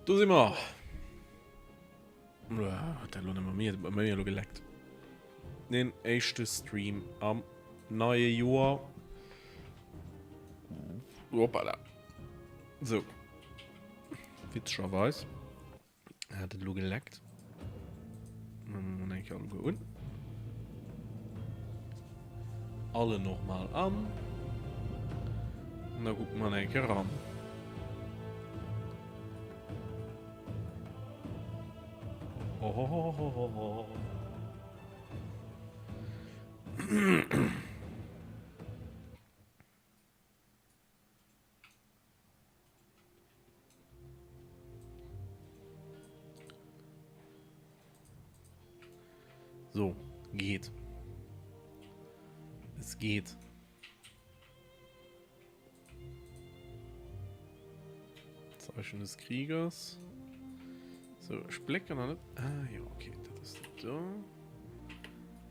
Do si mer. Huet dat elo net mat mir bei mir elo geleckt. Den éischte Stream am neie Joer. Hoppala. Sou. Witzegerweis hat et elo geleckt. Eng Kéier alleguer un. Alle nochmal an. Und da gucken wir eng Kéier ran. Hohohohoho. So, geht. Es geht. Zeichen des Kriegers. So, ich blicke noch nicht. Ah, ja, okay, das ist da.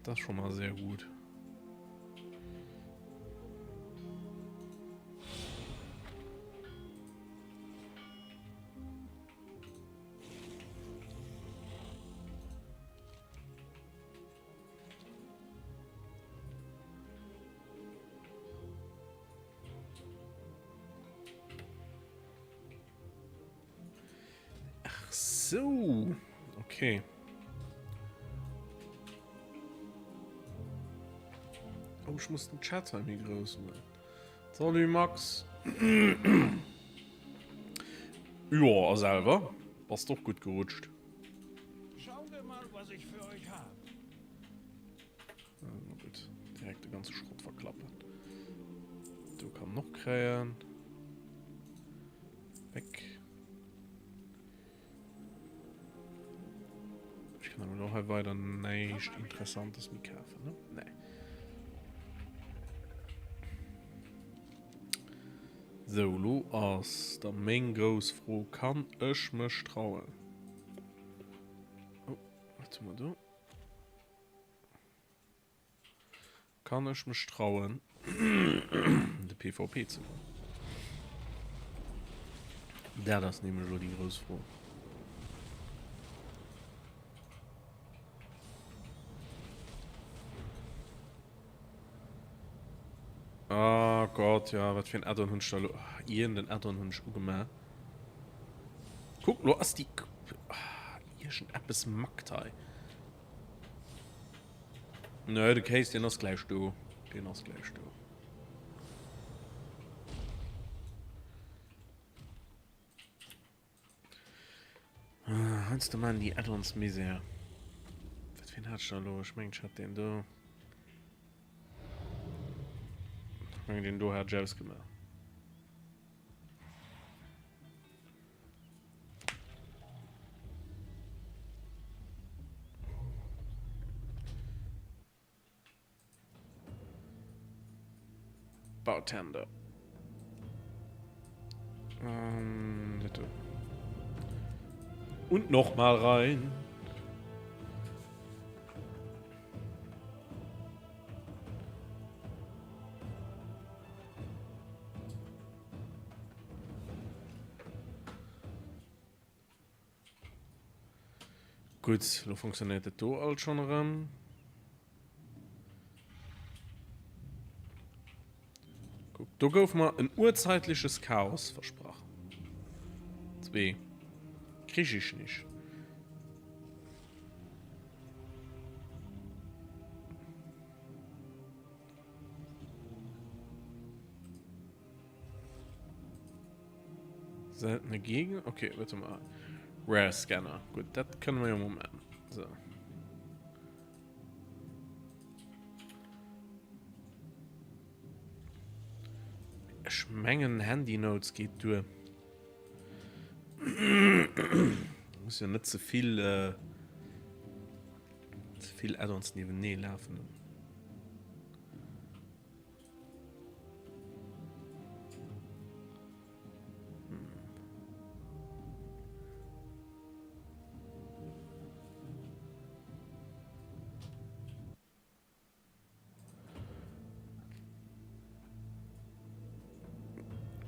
Das ist schon mal sehr gut. Ach so. Okay. Oh, ich muss den Chat hei méi grouss man. Salut Max. Jo, a selwer? Bass de och gutt gerutscht? Schauen wir mal, was ich für euch habe. Na gutt, direkt de ganze Schrott verklappen. Do kann noch kréien. Weg. Ich kann aber noch weiter näischt Interessantes méi kafen, ne? Nee. Sou, lo ass da meng grouss Fro, Kann ech mech trauen? Oh, wat hu mer do? Kann ech mech trauen, de PvP ze goen? Dat ass nämlech elo déi grouss Fro. Oh Gott, ja, wat fir en Addon hunn ech da elo? Iergend en Addon hunn ech ugemaach. Kuck, lo ass déi... Iergend eppes mackt hei. Nö, de Case, deen ass gläich do. Deen ass gläich do. Ah, heiansdo maachen déi Add-ons Misär. Wat fir een hat ech da elo? Ech mengen, ech hat deen do. Ech mengen, deen do hat ech ausgemaach. Bartender. Ähm, bitte. Und nochmal rein. Gutt, lo funktionéiert et do alt schonn erëm. Kuck, do gouf mer en urzeitliches Chaos versprach. Zwee. Krich ich nicht. Seltene Gegner. Okay, warte mal. Rare Scanner. Gut, das können wir ja mal machen. So. Ech mengen Handy Notes geht duer. Muss ja net ze vill äh, ze vill Add-ons niewenee lafen.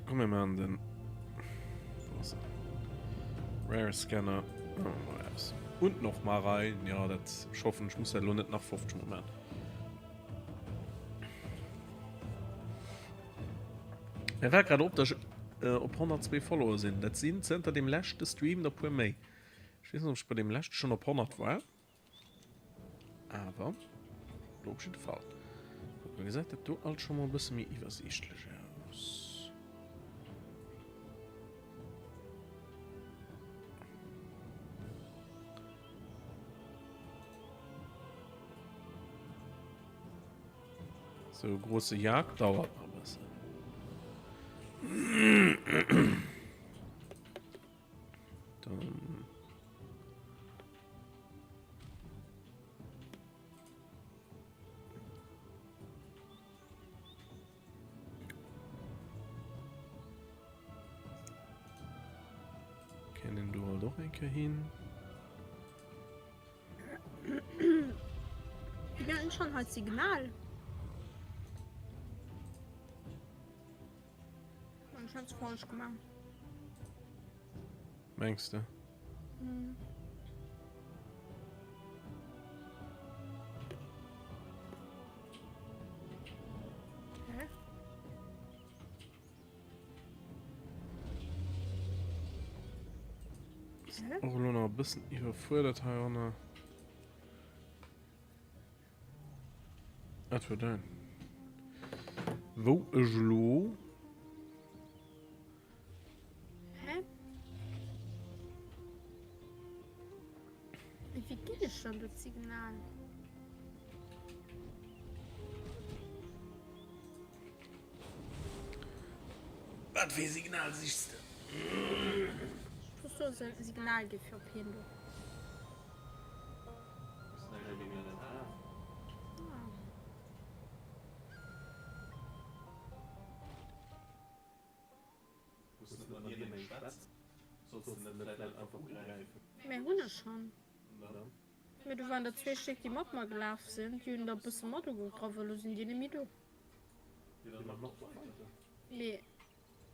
Komm mir maachen den. Wo ass en? Rare Scanner. Und noch mal rein. Ja, dat ech hoffen, ech muss dat lo net nach 50 Mol man. Mir fällt gerade op, dass ich äh, op 102 Follower sinn. Dat sinn zënter dem leschte Stream der puer méi. Ich weess net, ob ich bei dem leschte schon op 100 war. Awer lo op jidde Fall. Kuck, lo gesäit dat do alt scho mol e bësse méi iwwersiichtlech aus. So, große Jagd dauert noch ein bisschen. Dann. Kennen du halt och eng Kéier hin. Mir hunn schon hei Signal. Ich hab's falsch gemacht. Mengs de? Mhm. Hä? Hä? Och elo nach e bëssen iwwerfuerdert heiranner. Wat war dat? Wou ech elo. Hä? Wéi ginn ech dann do d'Signal? Wat fir ee Signal sichs de? Ech muss do e Signal gi fir op hien do. Mä hunn ech schonn. Mä do waren der zwee Stéck, déi mat mer gelaf sinn, déi hunn der e bësse mat ugegraff, elo sinn déi net méi do. Mee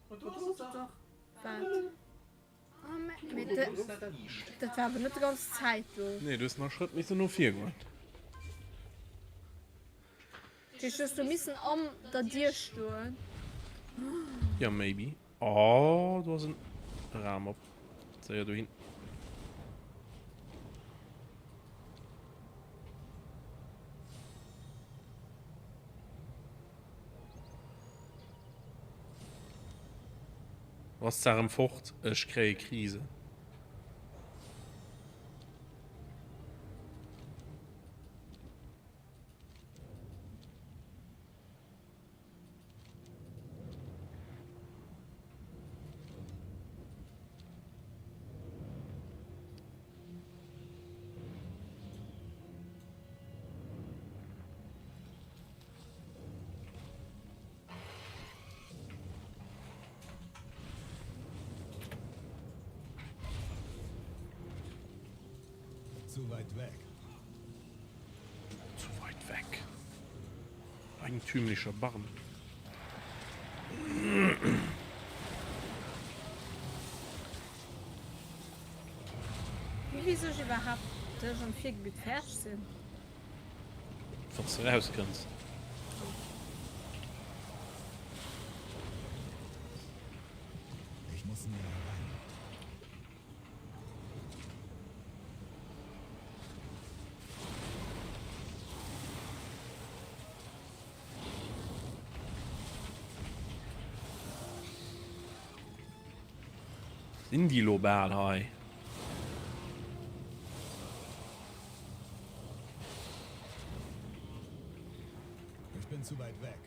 Wat? Oh, mä dat war awer net déi ganz Zäit do. Nee, du hues nach Schrëtt missen no vir goen. Dat heescht, du hues do missen an der Dier stoen. Ja, maybe. Oh, do ass en Raum op. Séier dohin. Ass d'Sarem fort? Ech kréie Krise. Zu weit weg. Zu weit weg. Eigentümlicher Barren. Wéi weess ech iwwerhaapt, dass ech am Virgebitt fäerdeg sinn? Wann s de erauskënns. Ich muss näher ran. Sinn déi lo bal hei? Ich bin zu weit weg.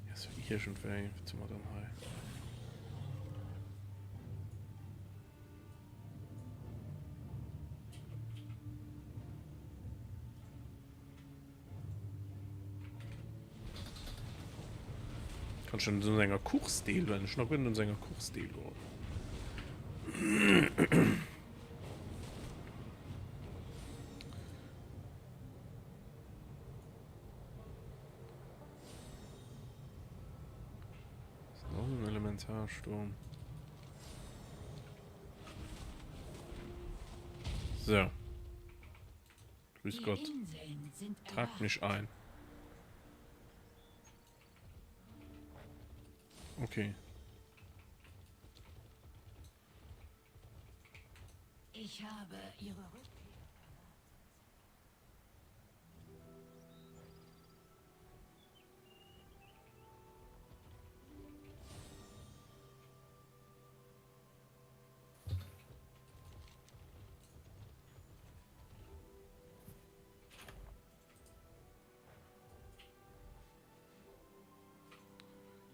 Ja, so iergendwéi. Wat hu mer dann hei? Kann schon un enger Course deelhuelen. Ech nach guer net un senger Course deelgeholl. Elementarsturm. So. Grüß Gott. Tragt mich ein. Okay. Ich habe ihre Rückkehr erwartet.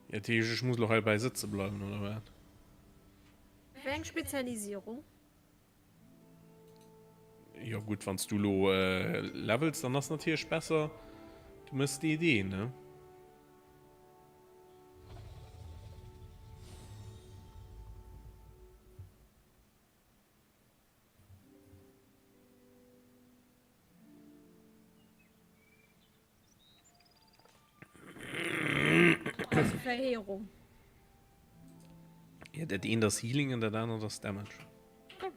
Ja, dat heescht, ech muss lo heibäi sëtze bleiwen, oder wat? Wéi eng Spezialisierung? Jo gutt, wann s du lo levels, dann ass natierlech besser, du mëss déi Idee, ne? Also Verheerung. Ja, dat eent ass Healing an dat anert ass Damage. Okay.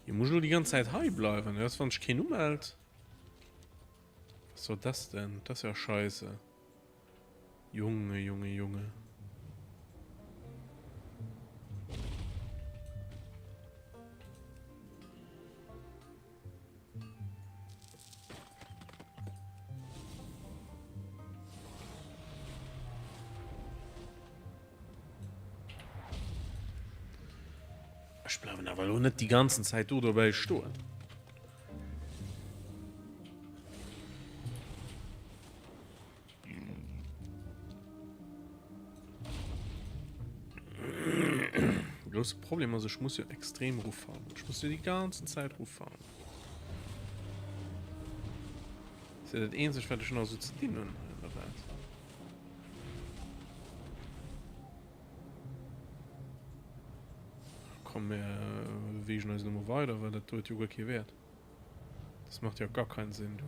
Hier muss ich nur die ganze Zeit high bleiben. Das wann ich keinen ummeldt. Was soll das denn? Das ist ja scheiße. Junge, Junge, Junge. Ech bleiwen awer elo net déi ganzen Zäit do dobäi stoen. Grousse Problem ass, ech muss jo extrem ruffahren. Ech muss jo déi ganzen Zäit ruffahren. Das ist ja dat eenzegt, wat ech nach esou ze dinn hunn hei an der Welt. Komm, mir bewegen eis elo mol weider, well dat do huet jo guer kee Wäert. Das macht ja gar keinen Sinn, du.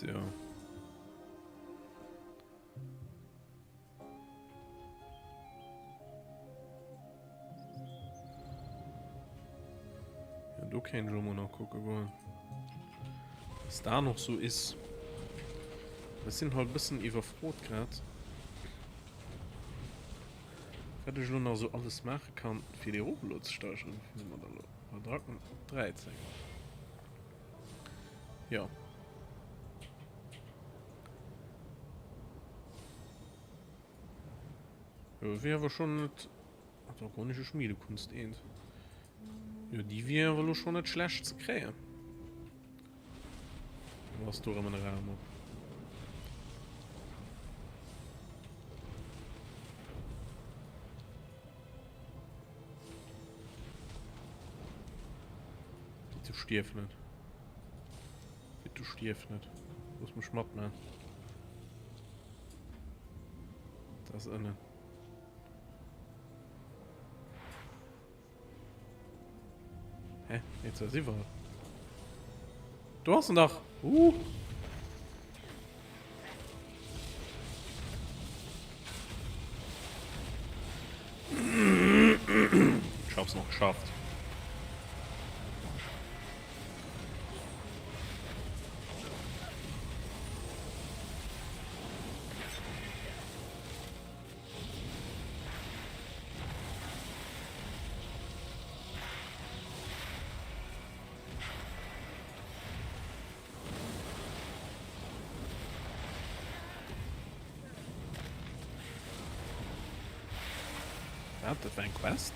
Tja. Ja, do kéint ech och mol nach kucke goen. Was da noch so ist. Ech sinn halt bëssen iwwerfrot grad. Wat ech elo nach esou alles maache kann, fir déi erof elo ze steigeren. Wéi si mer da elo? Bei Draken op 13. Jo. Jo, wier awer schonn net... Drakonische Schmiedekunst eent. Jo, déi wier awer elo schonn net schlecht ze kréien. Wo ass do erëm en Raum op? Bitte stierf net. Bitte stierf net. Looss mech mat, man. Dat ass ënnen. Hä? Jetzt ass iwwerall. Do ass en dach! Uh! Ich hab's noch geschafft. Wat? Dat war eng Quest?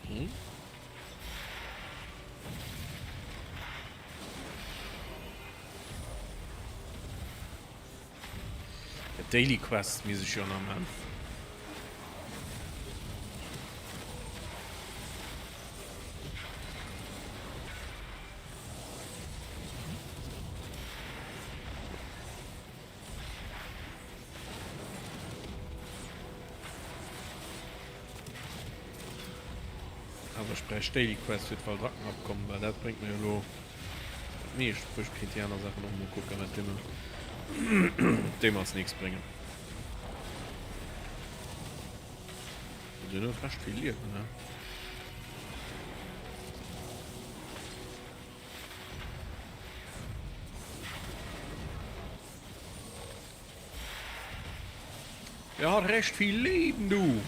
Hm? Daily Quest misst ech jo nach man. Awer ech bräicht Daily Quest fir d'Valdrakken-Abkommen, well dat bréngt mir jo elo dat meescht. Obwuel ech kéint déi aner Saachen och mol kucken, wat déi mer déi mer als nächst bréngen. Den huet recht vill Liewen, ne? Der hat recht viel Leben, du.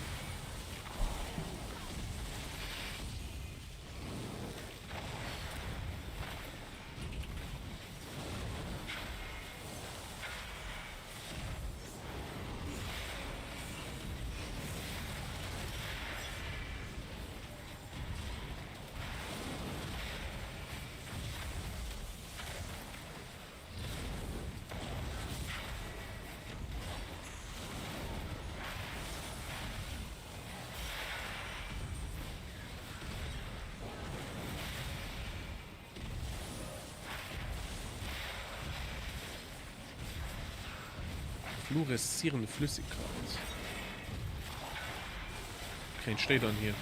Fluoreszierende Flüssigkeit. Keen steet an hier.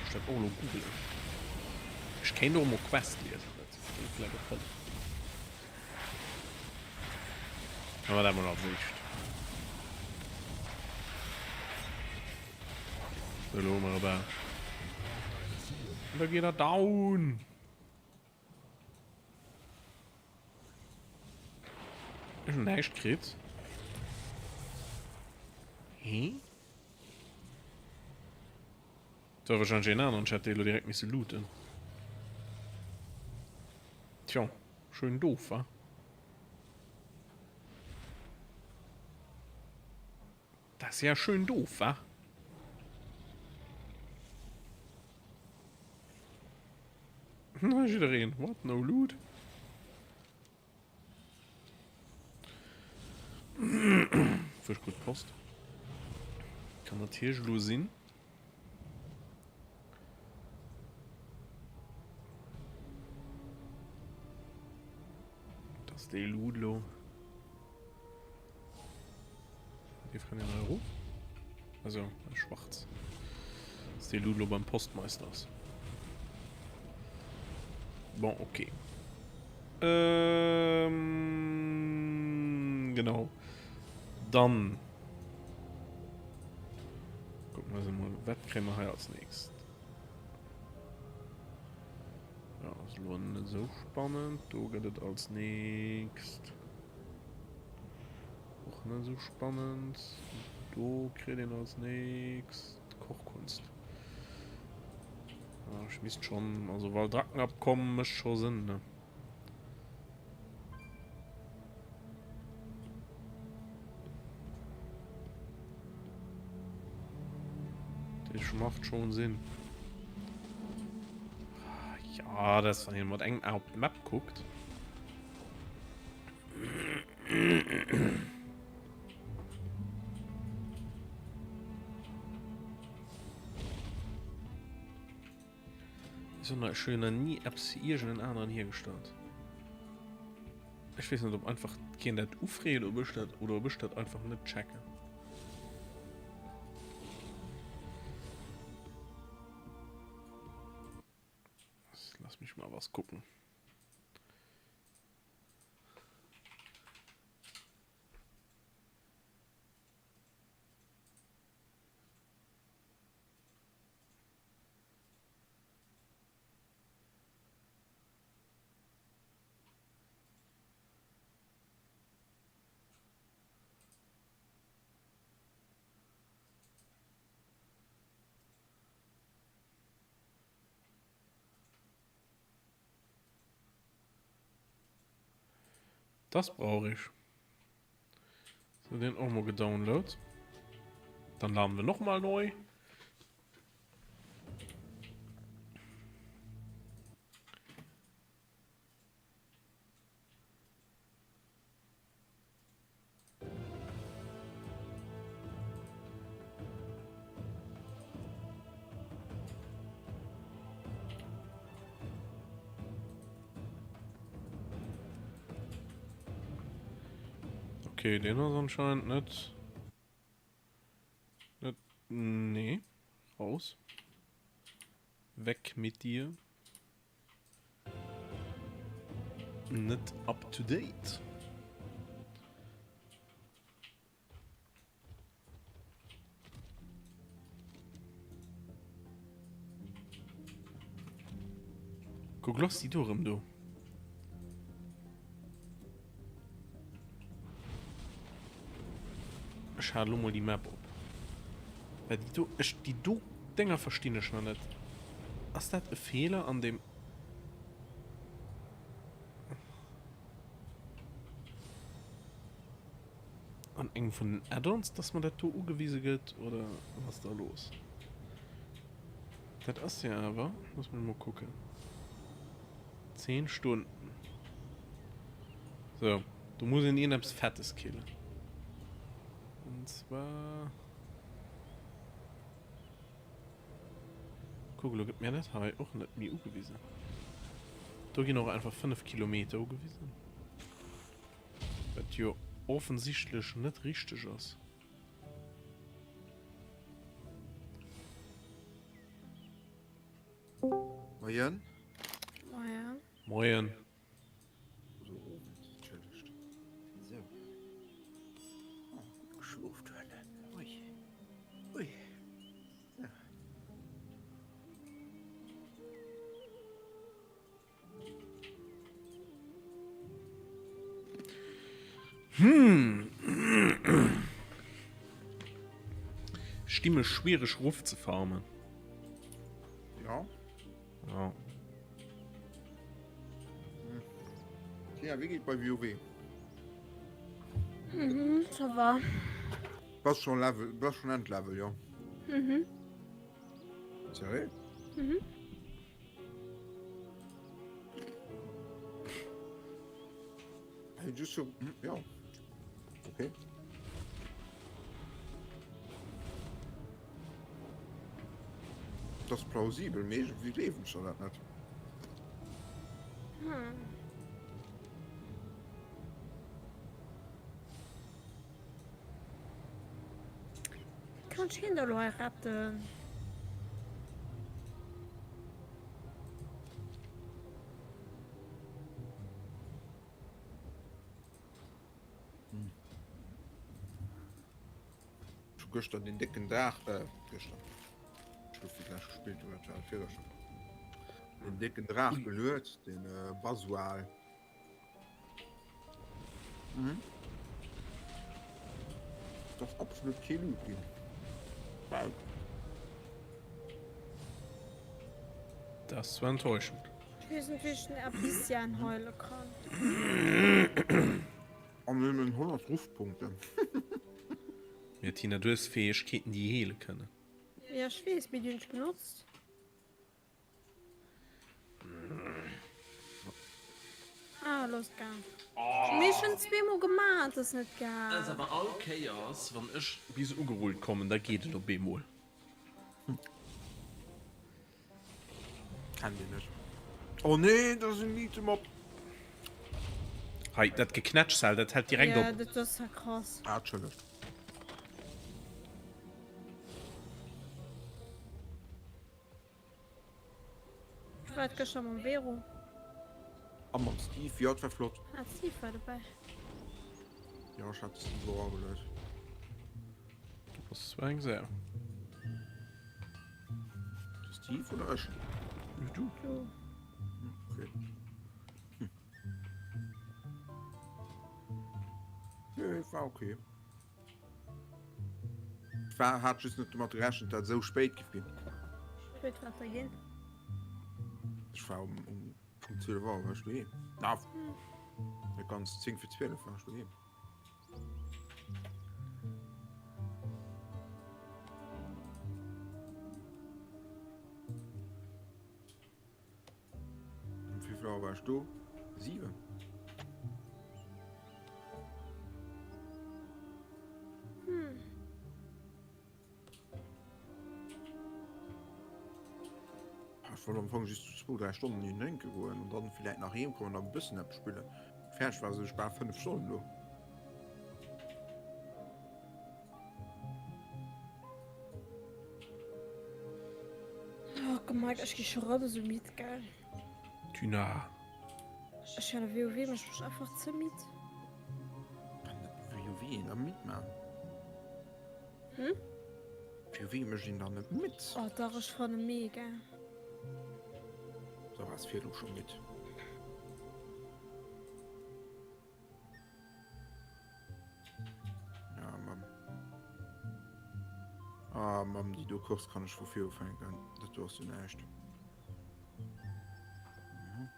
Ech dat och lo googlen. Ech kéint och mol Quest liesen. Dat géif vläicht och hëllefen. Awer dat mol als éischt. Sou, elo hu mer e bal. An da geet er down. Ech hunn näischt kritt. Hä? Dat war wahrscheinlech een aneren, ech hätt dee lo direkt misse looten. Tjo, schön doof, wa? Dat ass ja schön doof, wa? Jiddereen, what, no loot? Wou ech gutt Post. Kann natierlech elo sinn. Dass dee Loot elo. Dee kann een hei erof. Also, schwarz. Dass dee Loot elo beim Postmeister ass. Bon, okay. Ähm, genau. Dann gucken wir mal, was kriegen wir hier als nächstes? Ja, ist lo net so spannend. Do gëtt et als nächst och net so spannend. Do kritt een als nächst Kochkunst. Ja, ech misst schon, also Waldrakkenabkommen mécht scho Sënn, ne? Das macht schon Sinn. Ja, das, wenn jemand eng auf die Map guckt. Ech hunn nach ni eppes fir iergend en aneren hiergestallt. Ech weess net, ob einfach keen dat ufreet, ob ech dat oder ob ech dat einfach net checken. Lass mich mal was gucken. Das brauch ich. So, den och mol gedownload. Dann laden wir noch mal neu. Okay, den ass anscheinend net. Net. Nee. Raus. Weg mit dir. Net up to date. Kuck, lo ass déi do erëm do. Ech hale lo mol déi Map op. Well déi do, ech, déi do Dénger verstinn ech nach net. Ass dat e Feeler an dem. An engem vun den Add-ons, dass mer dat do ugewise gëtt, oder wat ass da los? Dat ass jo awer, looss mech mol kucken, 10 Stunden. So, do muss een iergendeppes Fettes killen. An zwar... Kuck, elo gëtt mir dat hei och net méi ugewisen. Do ginn och einfach 5 Kilometer ugewisen. Wat jo offensichtlech net richteg ass. Moien. Moien. Moien. Oder Owend, entschëllegt. Sou. Oh, gutt geschlof du Hënne. Ui. Ui. Sou. Hm. Stimme schwierig Ruff ze farmen. Ja. Ja. Hm. Tja, wéi geet bei WoW? Mhm, ça va. Bass schon Level, bass schon Endlevel, ja. Mhm. Sérieux? Mhm. Hey, just so, hm, ja. Okay. Das ist plausibel, mee wie gleewen ech der dat net? Hm. Kann ech hien da lo hei retten? Ech hu gëschter den décken Draach, äh, gëschter, ech gouf wéi gläich gespillt hunn, dat war virgëschter, den décken Draach geluet, den Basual. Mhm. Dat ass absolut kee Loot ginn. Wow. Das war enttäuschend. Ech weess net wéi ech den Abyssian heile kann. An nëmmen 100 Ruffpunkten. Mee Tina, du hues Fäegkeeten déi heele kënnen. Ja ech weess, mee déi hunn ech benotzt. Ah, lo ass et gaang. Mee ech hunn zweemol gemaach, et ass net gaang. Ass awer all Kéiers wann ech bis ugerullt kommen, da geet et op eemol. Kennt een net. Oh nee, dat ass en Item op. Hei, dat Geknätschs hal, dat hält direkt op. Ja, dat ass ja krass. Ah, entschëllegt. Ech war gëschter mam Vero. A mam Steve, jo, et war flott. Ah, Steve war dobäi. Jo, ech hat de Steve och ageluet. Du bass zwar eng Sau. De Steve oder ech? Du. Du. Okay. Hm. Nee, war okay. Ich war, hat just net domat gerechnet, dat esou spéit giff ginn. Spéit wat da ginn? Ech war um, um, um 12 Auer war ech doheem. Na, hm. Net ganz 10 fir 12 war ech doheem. Um wéi vill Auer war ech do? 7. Hm. Ech wollt am Fong just 2, 3 Stonnen een drénke goen an dann villäit nach heem kommen an e bëssen eppes spillen. Fäerdeg war se ech bal 5 Stonnen do. Oh Mike, ech gi scho rëm esou midd, gell? Tuna. Ech han WoW mécht mech einfach ze midd. Kann net WoW een da midd man? Hm? WoW mécht een dann net midd. Oh dach, ech fanne mega. Da wars virdru scho midd. Ja, Mann. Ah, Mann, déi do Course kann ech vu vir ufänken. Dat do ass jo näischt. Mhm.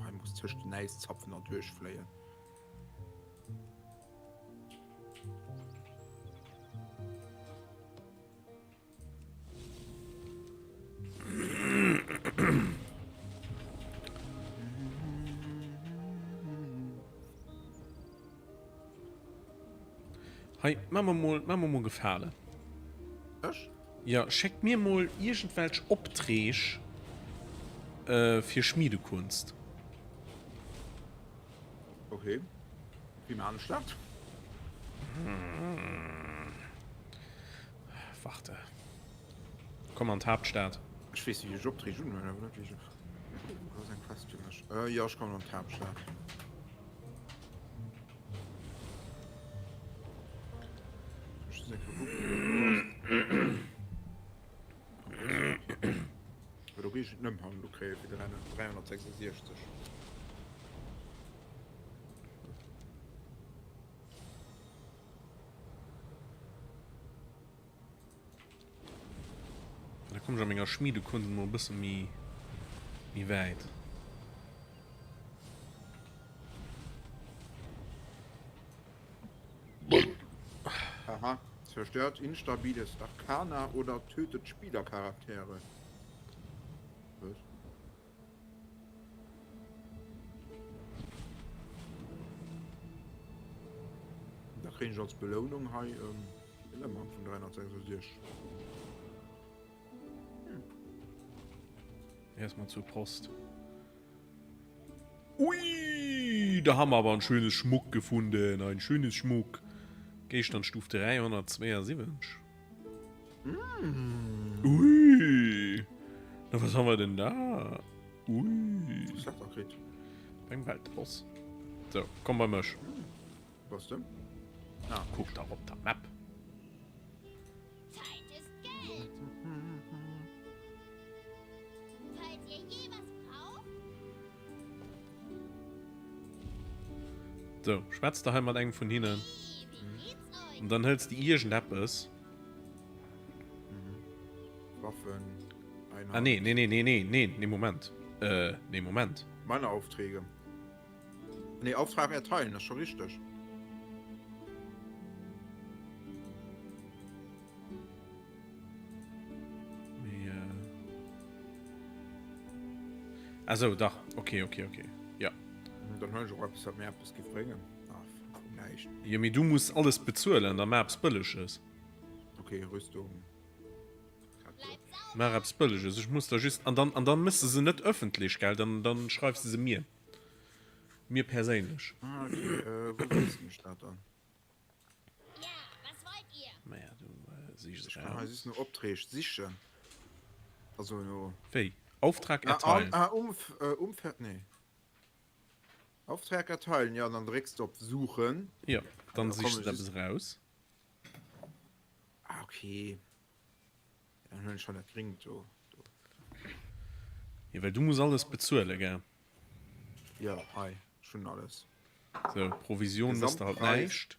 Hei muss tëscht den Äiszapfen an duerchfléien. Hei, mach mir mol, mach mir mol Gefale. Ech? Ja, schéck mir mol iergendwelch Opträg äh, fir Schmiedekunst. Okay. Wéi maan ech dat? Warte. Komm an d'Haaptstad. Ech weess wéi ech Opträg unhuelen, awer net wéi ech. Do ass eng Quest fir mech. Äh, jo, ech kommen an d'Haaptstad. Ech muss eng Kéier kucken, wéi dat do ass. Do gi ech et nëmm han, do kréie fir 366. Da komm ech a menger Schmiedekunst mol e bësse méi méi wäit. Aha, zerstört instabiles Arcana oder tötet Spielercharaktere. Was? Da kriegen ich als Belohnung hei ähm, den Ëmhang vun 366. Hm. Erstmal zur Post. Ui, da haben wir aber ein schönes Schmuck gefunden. Ein schönes Schmuck. Géigstand-Stuf 372. Mm. Ui. Na, was haben wir denn da? Ui. Was hat er gekriegt? Beim Weltboss. So, komm bei mich. Was denn? Ah, guck da op der Map. Zeit ist Geld. Falls ihr je was braucht. So, schwätz da hei mat engem vun hinnen. Hey, wie geht's euch? Und dann hëls de iergendeppes. Mhm. Waffen. Einheit. Ah, nee, nee, nee, nee, nee, nee, nee, Moment. Äh, nee, Moment. Meine Aufträge. Nee, Auftrag erteilen, das ist schon richtig. Mee, äh... Ah so, dach. Okay, okay, okay. Ja. Dann hunn ech och eppes, wat mir eppes géif bréngen. Ah, näischt. Jo, mee du muss alles bezuelen, da maach eppes Bëlleges. Okay, Rüstung. Maach eppes Bëlleges. Ech muss da just... An dann, an dann mëss de se net ëffentlech, gell? Dann, dann schreifs de se mir. Mir perséinlech. Ah, okay. Äh, wou wéisst ech dat dann? Ja, was wollt ihr? Maja, du sichs Ich kann hei eraus. just no Opträg sichen. Also no. Wéi? Auftrag Ah, erteilen. ah, Umf, äh, Umfer, nee. Auftrag erteilen, ja, dann drécks du op Suchen. Ja, dann Da sichs komme du ich eppes eraus. Ah, okay. Dann hunn ech schon dat Gringt do. do. Ja, well du muss alles bezuelen, gell? Ja, hei, schon alles. So, Provision mëss de halt Gesamtpreis. näischt.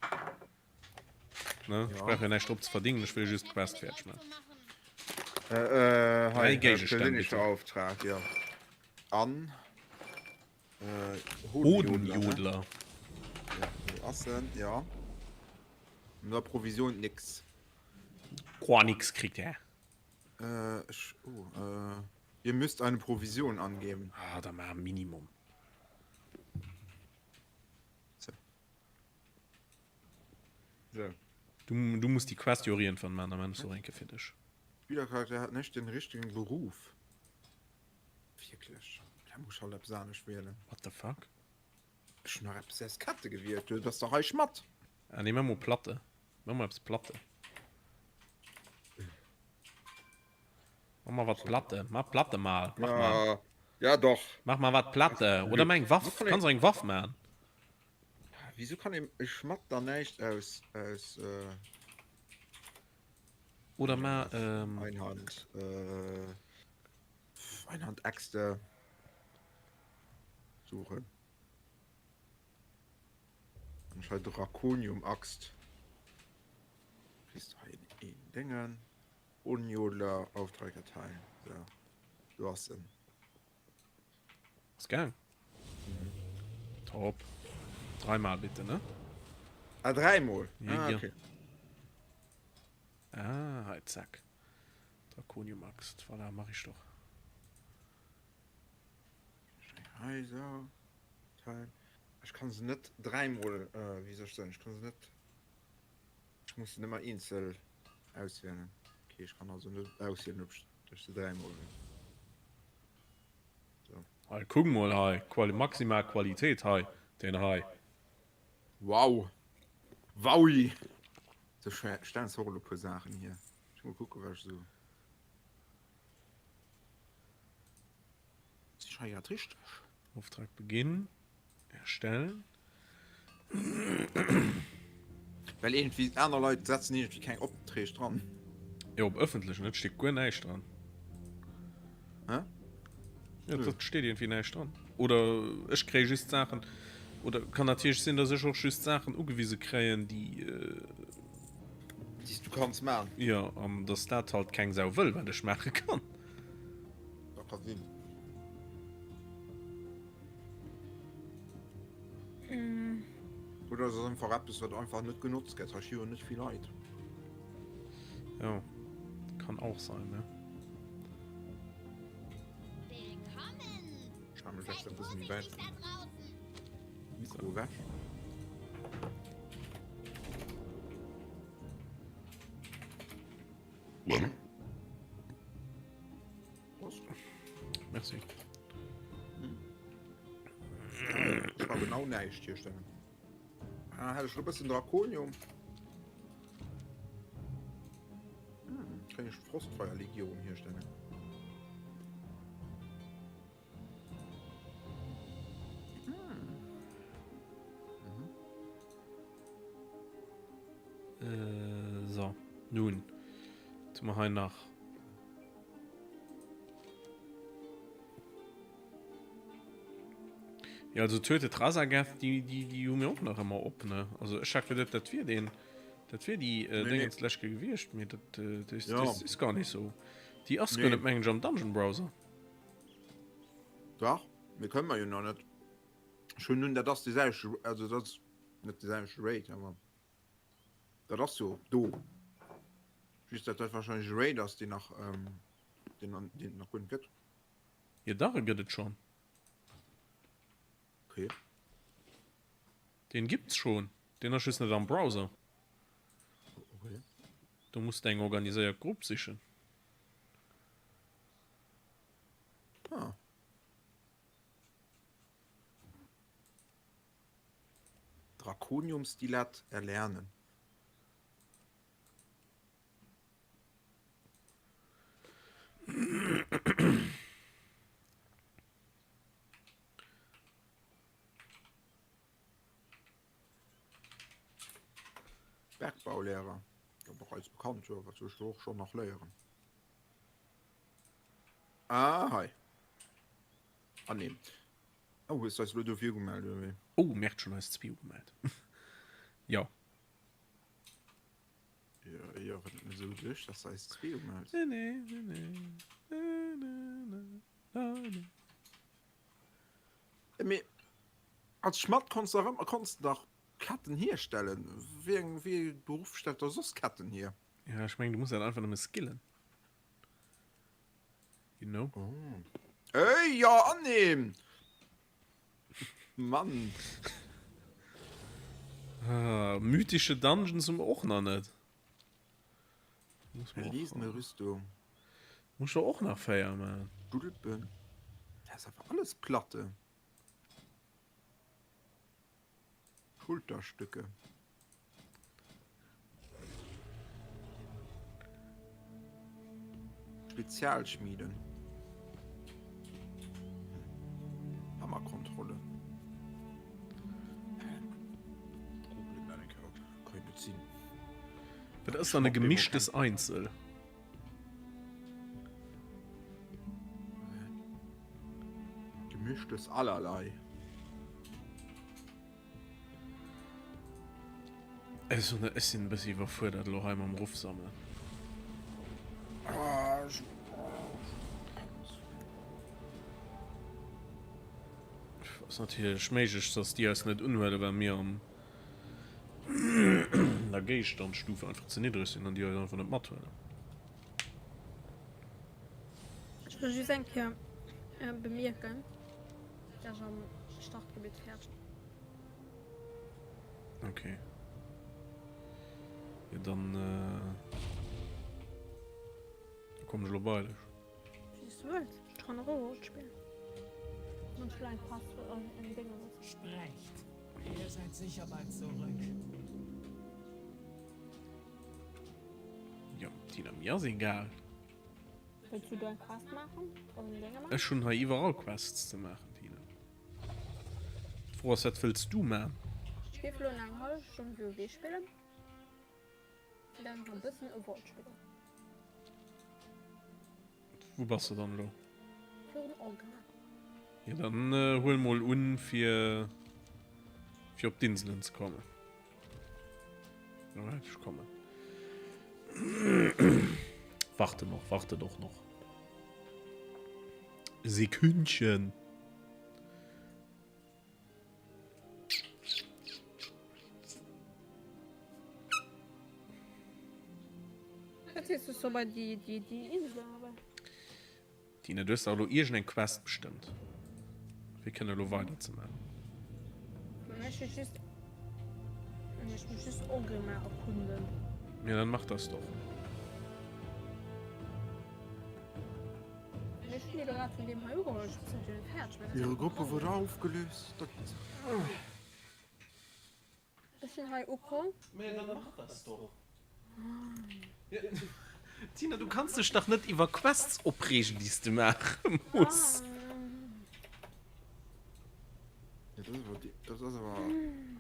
Ne? Ech brauch jo näischt drop ze verdingen, ech wëll jo just d'Quest fäerdeg maachen. Äh, äh, Dräi hei, äh, Géigestänn, persönlicher bitte. Auftrag, ja. An äh, Hodenjodler, ne? Hodenjodler. Ja, wo ass en? Ja. An der Provision nix. Guar nix kritt er. Äh, ech, oh, äh, ihr müsst eine Provision angeben. Ah, da mar Minimum. So. So. Du, du muss die Quest jo och iergendwann man, da man ech se och eng Kéier fir dech. Spielercharakter hat nicht den richtigen Beruf. Wierklech? Da muss ich halt eppes anescht wielen. What the fuck? Ech hun nach eppes aus Kette gewielt, du bass dach hei Schmatt. Ah nee, mach mol Platte. Mach mol eppes Platte. Mach mal wat Platte. Mach Platte mal. Mach mal. Ja, ja doch. Mach mal wat Platte. Oder mach eng Waff. Kanns och eng Waff man. Wieso kann e Schmatt da näischt aus aus äh Oder ma ähm. Einhand äh Einhandäxte suchen. An ech hei Draconium-Axt. Kriegst du hei een Déngen. Unjodler, Auftragkartei. So. Du hast en. Ass gaang. Top. Dreimal bitte, ne? Ah, dreimal. Ja, Ah, ja. okay. Ah, hei, zack. Draconium Axt. Voilà, mach ich doch. Hei, so. Teil. Ech kann se net dräimol, äh, wéi soll ech soen, ech kann se net, ech muss se ëmmer eenzel auswielen. Okay, ech kann also net auswielen, ob ech se dräimol wëll. So. Hei, kuck mol hei, Quali maximal Qualitéit hei, deen hei. Wow! Wowi! So, stellen se och elo e puer Saachen hier. Ech mol kucken, wat ech esou. Sinn ech hei grad richteg? Auftrag beginnen. Erstellen. Well iergendwéi aner Leit setzen iergendwéi keng Opträg dran. Jo, op ëffentlechen, et steet guer näischt dran. Hä? Jo, dat steet iergendwéi näischt dran. Oder ech kréie just Saachen, oder kann natierlech sinn, dass ech och just Saachen ugewise kréien, déi. Déi s du kanns maachen. Jo, an dass dat halt keng Sau wëll, wat ech maache kann. Dat ka sinn. Oder es ass einfach eppes, wat einfach net genotzt gëtt. Hei sti jo net vill Leit. Jo, kann auch sein, ne? Willkommen! Ech stelle mech Seid extra e bësse méi wäit vorsichtig da draußen! vum Mikro ewech. Merci. Ich kann genau näischt hierstellen. Ah, hätte ich schon ein bisschen Draconium. Hm, kann ich Frostfeuerlegierung herstellen. Hm. Mhm. Äh, so, nun. Tu mer hei nach. Ja, also tötet Raszageth, déi, déi, déi hu mir och nach ëmmer op, ne? Also ech hat geduet, dat wier deen, dat wier déi äh, Nee, nee. Dingens Läschke gewiescht, mee dat, äh, das, Ja. das ist gar nicht so. Déi ass Nee. guer net, mengen ech, am Dungeon Browser. Dach, mir kënnen mer jo nach net. Ech hunn nun, dat ass déi selwecht, also dat ass net déi selwecht Raid, awer dat ass jo do. Just dat dat wahrscheinlech e Raid ass, deen nach, ähm, deen, deen et nach guer net gëtt. Jo, dach, e gëtt et schonn. Okay. Deen gibt's schon. Deen ass just net am Browser. Okay. Do muss de eng organiséiert Grupp sichen. Ah. Draconium-Stilett erlernen. Bergbaulehrer, jo bereits bekannt, jo wat soll ech do och schon nach léieren? Ah hei. Ah nee. Oh hues du eis elo dofir ugemellt oder wéi? Oh mir hat schon eis zwee ugemellt. Jo. Jo, jo, wann et esou duerch, dass du eis zwee umells. Nee, nee, nee, nee, nee, nee, nee, nee. Mee als Schmadd konns du dach ëmmer, konns du dach Ketten hierstellen. Wéi eng, wéi ee Beruff stellt da soss Ketten hier? Ja, ech mengen, du muss dat einfach nëmme skillen. You know? Oh. Ey, ja, annehmen! Mann! Ah, mythische Dungeons hu mer och nach net. Muss man och, Erlesene Rüstung. muss jo och nach 4 man. Stulpen. Das ist einfach alles Platte. Schulterstücke. Spezialschmieden. Hammerkontrolle. Dat ass dann e gemischtes Einzel. Gemischtes Allerlei. Ech sinn e bëssi iwwerfuerdert elo hei mam Ruff sammelen. Ass natierlech méiglech, dass déi eis net unhuelen, well mir an der Géigestandstufe einfach ze niddreg sinn an déi eis einfach net mathuelen. Ech wëll just eng Kéier bemierken, dass ech am Startgebitt fäerdeg. Okay. Ja, dann äh, da komm ich lo bei dech. Wéi s du wëlls. Ech kann och Overwatch spillen. Wann ech lo eng Pass eng Ding oder sou. Sprecht, ihr seid sicher bald zurück. Ja, Tina, mir ass egal. Wëlls du do eng Quest maachen? Oder eng Dénge maachen? Ech hunn hei iwwerall Quests ze maachen, Tina. D'Fro ass, wat wëlls du man? Ech géif elo eng hallef Stonn WoW spillen, dann nach e bëssen Overwatch spillen. Wou bass de dann elo? Virun Orgrimmar. Jo, dann huel mol un fir fir op d'Inselen ze kommen. Alright, ech kommen. Warte noch, warte doch noch. Sekündchen. Tina, du hues dach elo iergendeng Quest bestëmmt. Fir kënne elo weider ze man. Ja, dann mach das doch. Ihre Gruppe wurde aufgelöst. Ech sinn hei ukomm. Mä dann mach das doch. Tina, du kanns dech dach net iwwer Quests opreegen, déi s de maache muss. Ja, dat ass awer, dat ass awer,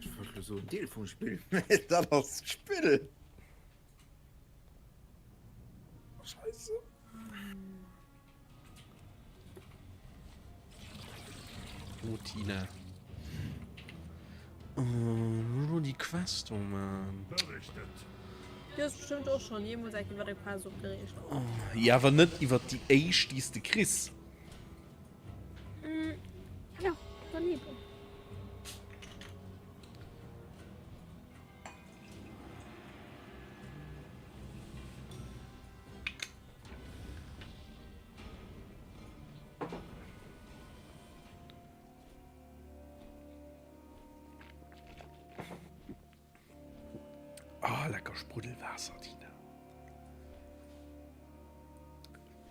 ech wollt elo soen Deel vum Spill, mä dat ass d'Spill. Scheisse. Oh, Tina. Oh, nur die Quest, oh Mann. Berichtet. Du hues bestimmt och schon jeemools eng iwwer eng Quest opgereegt. Oh, ja, awer net iwwer déi éischt, déi s de kriss. Mm, ja, daneben. Ah, lecker Spruddelwaasser, Tina.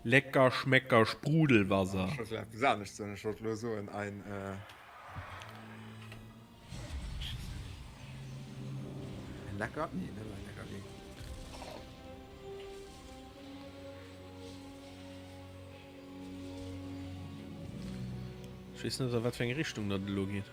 Lecker Schmecker Sprudelwasser. Ech wollt eppes anescht soen, ech wollt elo soen ein äh, ein lecker, nee, net ein Leckerli. Ech weess net a wat fir eng Richtung dat elo geet.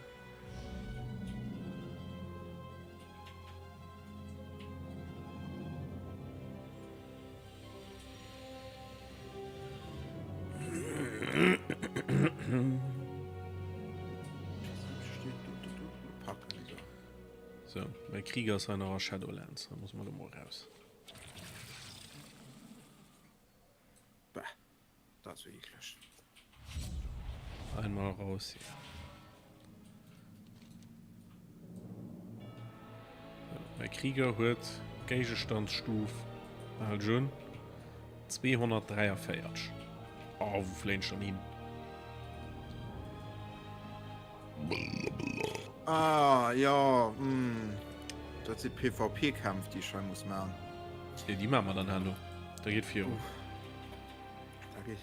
So, mäi Krieger ass hei nach a Shadowlands, da muss mer elo mol raus. Dat ass jo eekleg. Einmal raus hier. Mäi Krieger huet Géigestandsstuf al Jun 243. Oh, wou fléien ech dann hin? Ah, jo, mm. Dat si PvP-Kämpf, déi ech hei muss man. Jo, déi maache mer dann herno. Da geet virun. Da geet.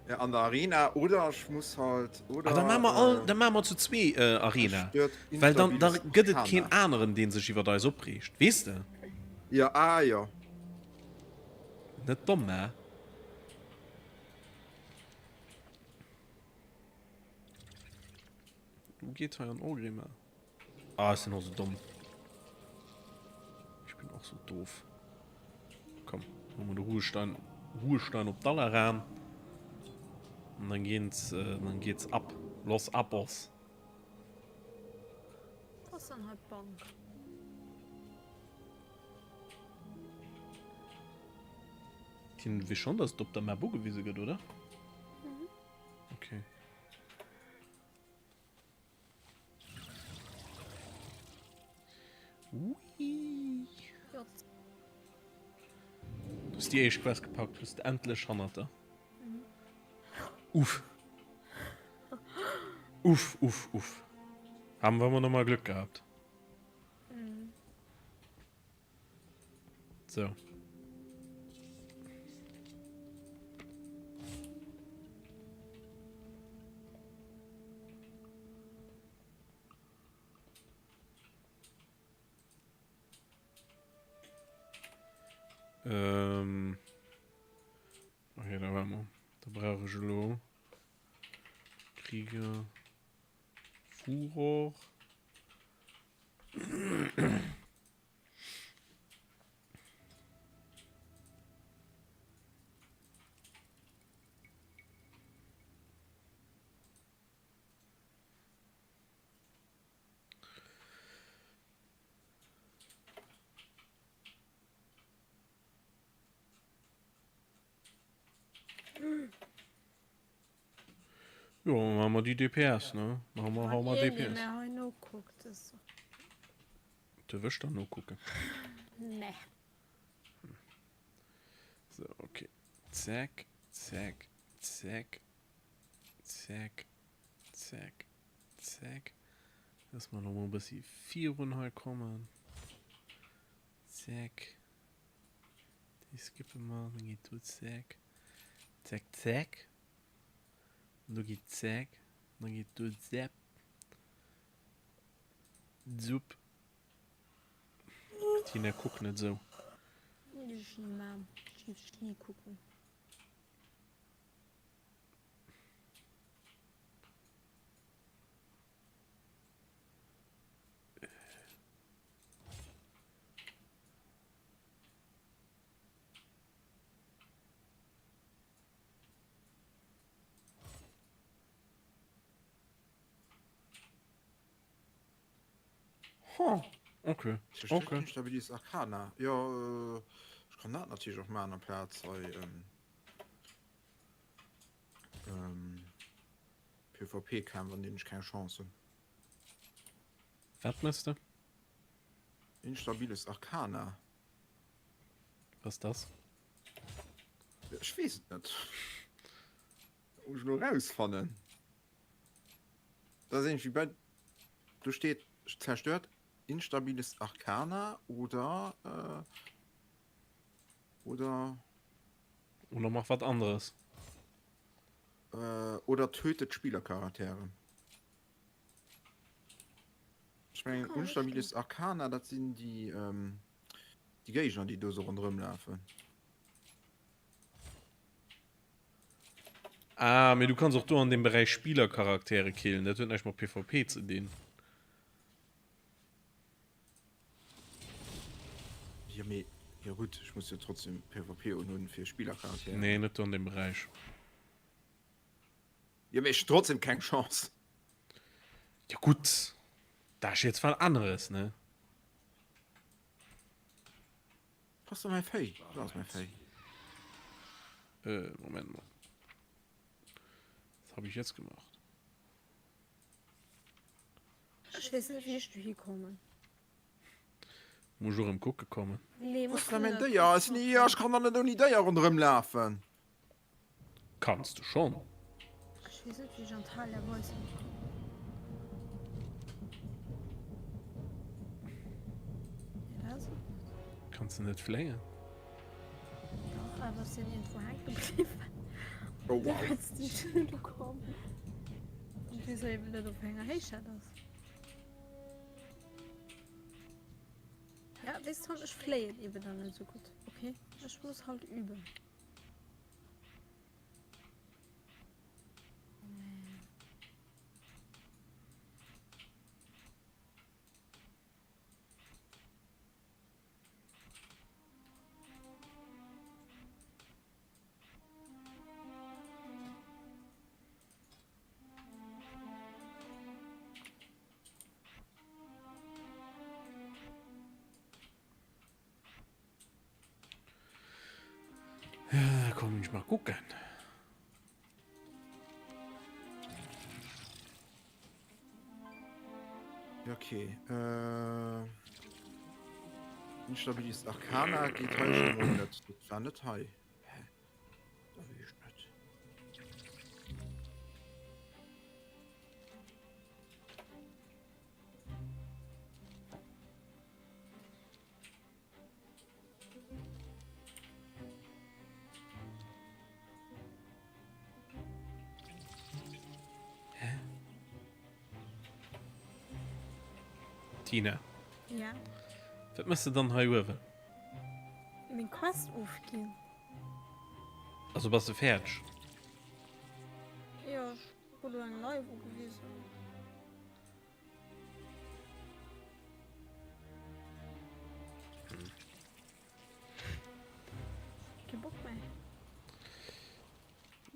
Ja, an der Arena oder ech muss halt oder. Ah, da maache mer all, da maache mer zu zwee äh, Arena. Well dann, da gëtt et keen aneren, dee sech iwwer eis opreegt. Weess de? Ja, ah jo. Net domm, mä. Wo geet hei an Orgrimmar? Ah, ech sinn och sou domm. Ich bin och sou doof. Komm, hu mer de Ruhestein, Ruhestein op Dalaran. Und dann geht's, äh, dann geht's ab. Los Abos. Wo ass dann hei d'Bank? Tine, weess schon, dass et op der Map ugewise gëtt, oder? Mhm. Okay. Ui. Du hast die éischt Quest gepackt, bist endlech hannert der. Mhm. Uff. Uff, uff, uff. Haben wir noch mal Glück gehabt. Mhm. So. Ähm. Okay, da war mal. Da brauche ich lo. Krieger. Furor. Jo, maache mer déi DPS, ne? Maache mer, hau mer DPS. Wann hei nokuckt, ass. Duerf ech dann nokucken? Nee. So, okay. Zack, zack, zack, zack, zack, zack. Lass mal noch mal e bëssi virun hei kommen. Zack. Déi skippe mer, dann geet do zack, zack, zack. An do geet zack, an dann geet do zap, zup. Tina, kuck net esou. Ech géif ni kucken. Huh, okay. Okay. Instabiles Arcana. Jo, ech kann dat natierlech och maachen amplaz hei PvP-Kämpf, an deenen ech keng Chance hunn. Wat mëss de? Instabiles Arcana. Was ass das? Ech weess et net. Muss ech lo rausfannen. Dat ass iergendwéi bei. Do steet zerstört instabiles Arcana oder äh, oder. Oder mach wat anderes. Äh, oder tötet Spielercharaktere. Ech mengen Unstabilis Arcana, dat sinn déi ähm, déi Géigner, déi do sou ronderëm lafen. Ah, mee du kanns och do an dem Beräich Spielercharaktere killen, dat huet näischt mat PvP ze dinn. Jo mee, jo gutt, ech muss jo trotzdem PvP unhunn fir Spielercharaktere. Nee, net do an dem Beräich. Jo mee ech hunn trotzdem keng Chance. Jo gutt, dat ass jetzt wat aneres, ne? Wo ass denn mäi Véi? Do ass mäi Véi. Äh, Moment mol. Habe ich jetzt gemacht. Ech weess net wéi ech dohi kommen. Muss ech och erëm kucke kommen. Nee, Wo muss ass denn mäin net. Déier? Ech sinn, ech kann da net ouni Déier ronderëm lafen. Kanns de schon. Ech weess net wéi ech an d'Halia Voice kommen. Nee, dat ass et net. Kanns de net fléien? Dach, awer ech sinn iergendwou hänke bliwwen. Oh wow. Dowéinst sinn ech net ukomm. Ech weess eben net op wéi enger Héicht dat ass. Ja, weess de, ech fléien eben dann net esou gutt. Okay, ech muss halt üben. Ja, komm ich mal gucken. Ja, okay. Äh, Instabilis Arcana geht hei schon mal net. Das war net hei. Hä? Da will ich net. Hä? Tina. Ja. Wat mëss de dann hei uewen? Meng Quest ofginn. Also bass de fäerdeg? Jo, ech krut elo eng Live ugewisen. Kee Bock méi.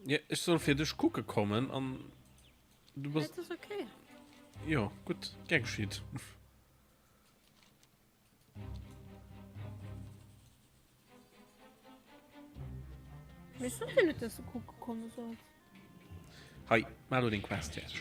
Ja, ech soll fir dech kucke kommen an du bass. Nee, et ass okay. Jo, gutt, gär geschitt. Mee ech sot dir net, dass du kucke komme solls. Hei, maach elo deng Quest fäerdeg.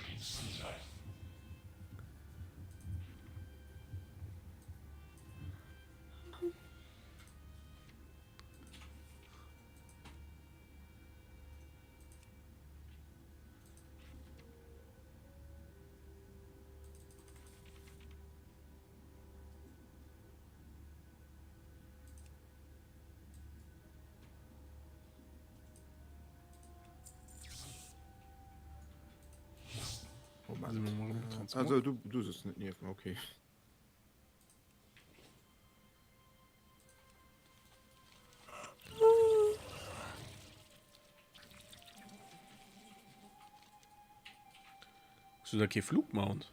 Moment. Also du, du sitzt net nieft mir, okay. Hues du da kee Flugmount?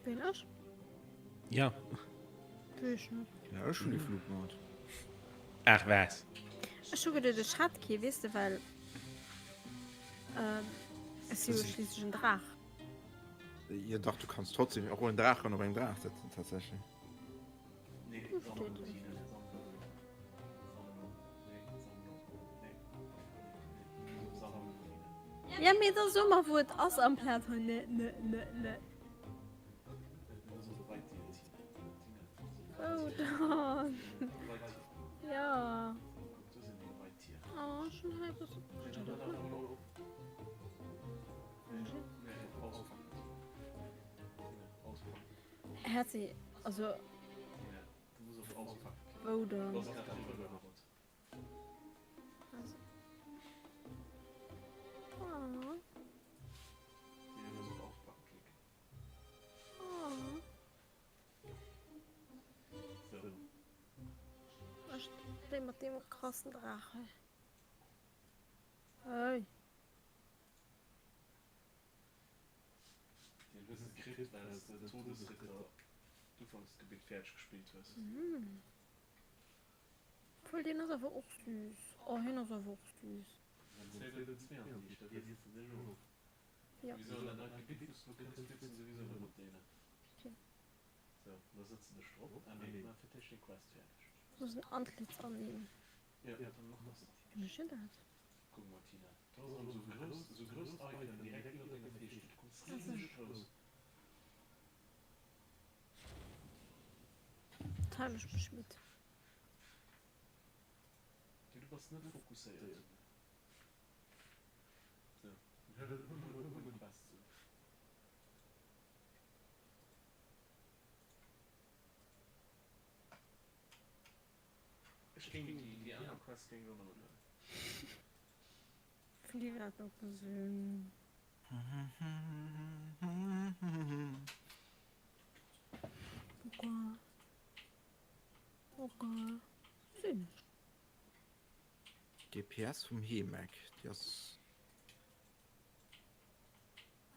Ween ech? Ja. Weess net. Ja, ech hunn e Flugmount. Ach was. Ech hu geduet ech hätt kee, weess de, well ech si jo schliisslech en Draach. Jo dach, du kanns trotzdem och en Draach kann op engem Draach sëtzen tatsächlech. Ja mee da so mer wou et ass amplaz hei ne ne ne ne. Wou dann? Ja. Oh, schon hei was. Herzi, also wou dann? Ech déi mat deem krassen Draach hei. Hey. Deen hues de kritt well s de Todesritter d'Ufanksgebitt fäerdeg gespillt hues. Obwuel deen ass awer och süß. Oh hien ass awer och süß. Jo. Muss en Antlitz annehmen. Wéi mécht een dat? Kuck mol Tina, do ass erëm sou grouss, sou grousst Icon direkt iwwer denger Fäegkeet. Du kucks rieseg grouss. Teil ech mech midd. Du bass net fokusséiert. Sou, huel mol d'Quest sou. Ech géing déi aner Quest géing ech och nach unhuelen. Vun dir dat och gesinn. Okay. Okay. Sinn ech. DPS vum Heemack, déi ass.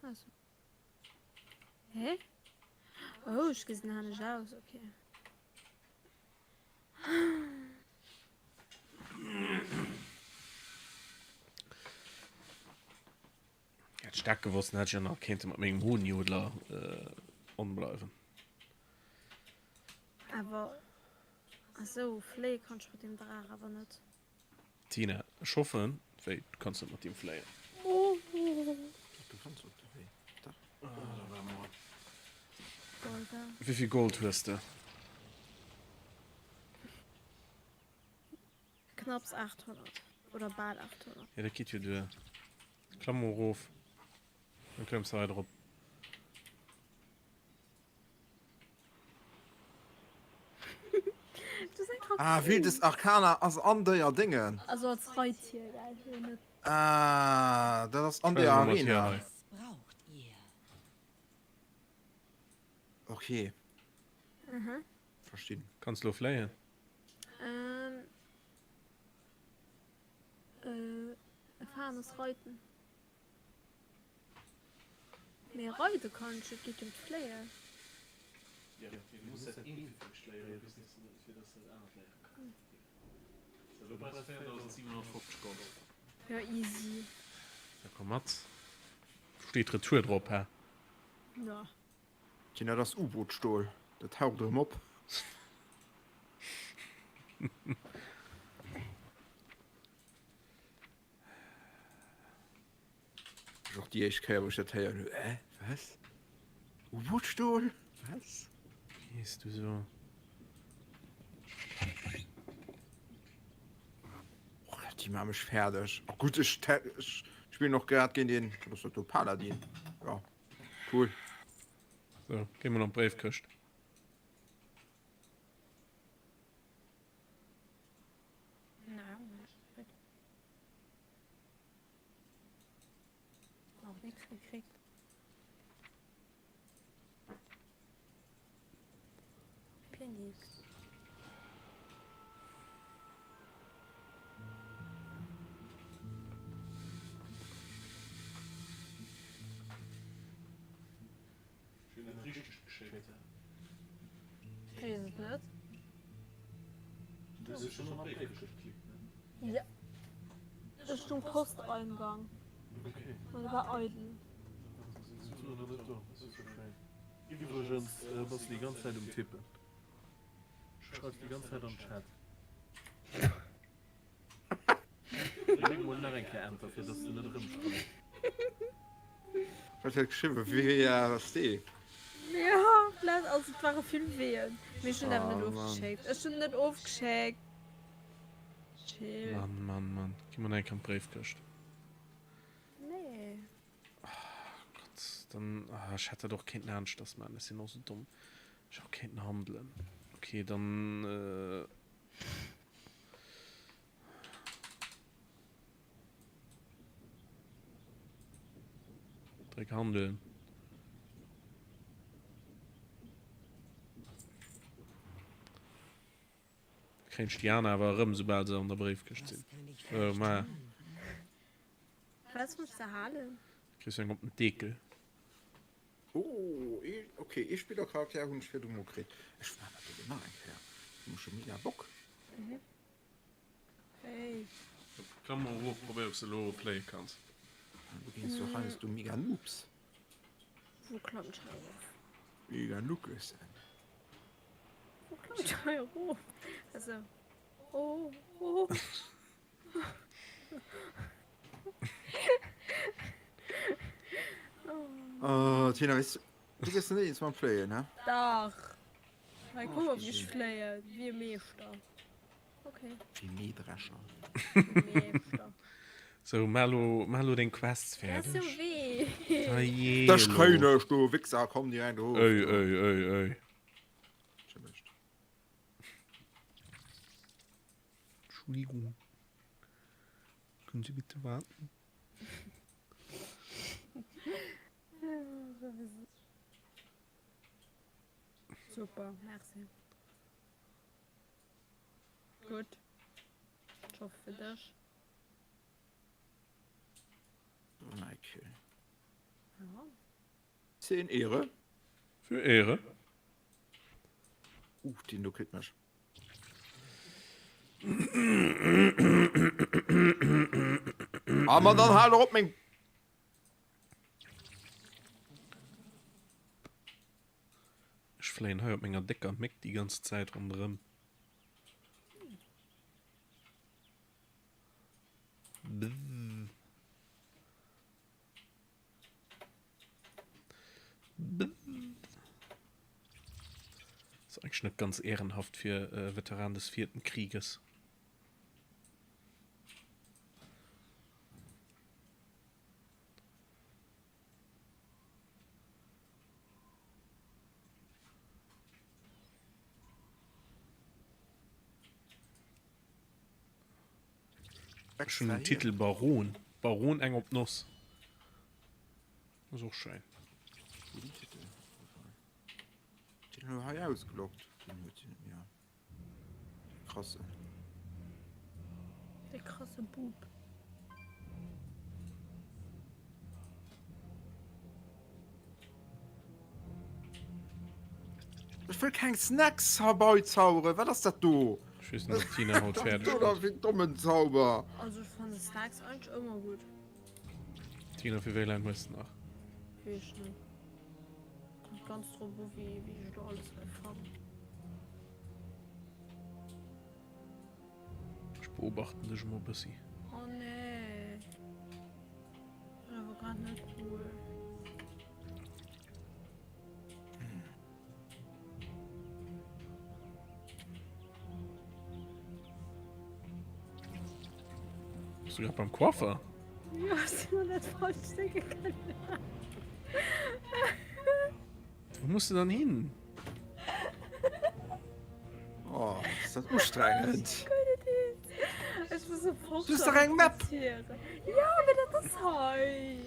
Also. Hä? Oh, ech gesinn anescht aus, okay. Hätt ech dat gewosst, dann hätt ech jo nach kéinte mat mengem Hohenjodler on bleiwen. Awer esou fléie kann ech mat deem Draach awer net. Tina, ech hoffen, wéi, du kanns net mat deem fléien. Du kanns mat deem, wéi, dach. Wéivill Gold hues de? Knapps 800 oder bal 800. Jo, dat geet jo duer. Klamm mol erof, dann klëmms de hei drop. Ah, Wildes Arcana ass an deer Déngen. Also als Reittier, gell? Jo, net. Ah, dat ass an deer Arena. Was braucht ihr? Okay. Mhm. Verstinn. Kanns lo fléien? Ähm. Äh, erfahren ass Reiten. Mee reide kann ech, et geet jo ëm d'Fléien. Jo, mee du muss dat eent fir d'éischt léieren, bis dass de, fir dass de dat anert léiere kanns. Sou, lo brauchs 4750 Gold. Jo, easy. Da komm mat. Steet Retour drop, hä? Jo. Tina, dat ass U-Boot-Stol, dat taucht erëm op. Och déi éischt Kéier wou ech dat héieren hunn, Äh, was? U-Boot-Stol? Was? Wéi hees du sou? Och déi maache mech fäerdeg. Oh gutt, ech ech spillen och grad géint een, wat ass dat do, Paladin? Ja, cool. Sou, géi mol an d'Bréifkëscht. Auch nichts gekriegt. Hab hier nix. Richtig geschéckt. Ech weess et net. Du hues schon op Bréifkëscht geklickt, ne? Ja. Ech stung Posteingang. Okay. An e war eidel. Iwwregens bass du déi ganz Zäit um Tippen. Schreifs déi ganz Zäit an den Chat. Dréck mol nach eng Kéier Enter fir dass du net erëm schreifs. Wat huet geschriwwen? WASD? Jo, vläicht, also et ware vill W'en, mee ech hunn awer net ofgeschéckt. Ech hunn net ofgeschéckt. Chill. Mann, Mann, Mann. Gi mer nach eng Kéier an d'Bréifkëscht. Nee. Gott, dann, ah, ech hätt dat och kéinten aneschters maachen. Ech sinn och sou domm. Ech hätt och kéinten handelen. Okay, dann, äh. Dréck handeln. Kréien ech déi aner awer erëm, soubal se an der Bréifkëscht sinn. Oh, ma. Was muss de halen? Kriss eng op den Dekel. Oh, ee, okay, ee Spillercharakter hunn ech virdu mol kritt. Ech maachen dat elo nach eng Kéier. Hu mech scho mega Bock. Hey. Klamm mol erof, probéier ob s de elo fléie kanns. Du gees jo heiansdo mega Noobs. Wou klammt ech hei erof? Mega Nuckes. Wou klammt ech hei erof? Also. Oh, oh. Oh, Tina, weess du, du gëss net eens mam Fléien, he? Dach. Hei, kuck mol, wéi ech fléien, wéi e Meeschter. Okay. Wéi Mähdrescher. Meeschter. Sou, maach lo, maach lo deng Quests Dat fäerdeg. ass jo wéi. Dajee Dech lo. kréien ech, du Wichser, komm direkt erof. Ey, ey, ey, ey. Entschëllegt. Entschuldigung. Können Sie bitte warten? Super, merci. Gutt. Ech hoffe fir dech. Okay. Ja. 10 Ehre. Für Ehre. Uh, den do kritt mech. Ah, man, dann hal doch op meng. Ech fléien hei op menger décker Méck déi ganz Zäit ronderëm. Bzzz. Ass eigentlech net ganz ehrenhaft fir e Veteran des vierten Krieges. Ech hunn den Titel Baron. Baron eng op d'Noss. Ass och schéin. Gudden Titel. Den hu hei ausgelockt. Den huet si net méi. De krassen. De krasse Bub. Ech wëll keng Snacks herbeizauberen. Wat ass dat do? Ech weess net, ob d'Tina haut fäerdeg gëtt. Oder wéi dommen Zauber. Also ech fannen Snacks eigentlech ëmmer gutt. Tina, fir wéi laang hues de nach? Weess ech net. Kënnt ganz drop u wéi wéi ech elo alles hei fannen. Ech beobachten dech emol bëssi. Oh nee. Dat ass awer grad net cool. Bist du grad beim Coiffer? Ja, ech sinn an dat falscht Dénge gaangen. Wou muss du dann hin? Oh, ist dat ustrengend. Ech muss e Du hast doch eng Map. Ja, mee dat ass hei.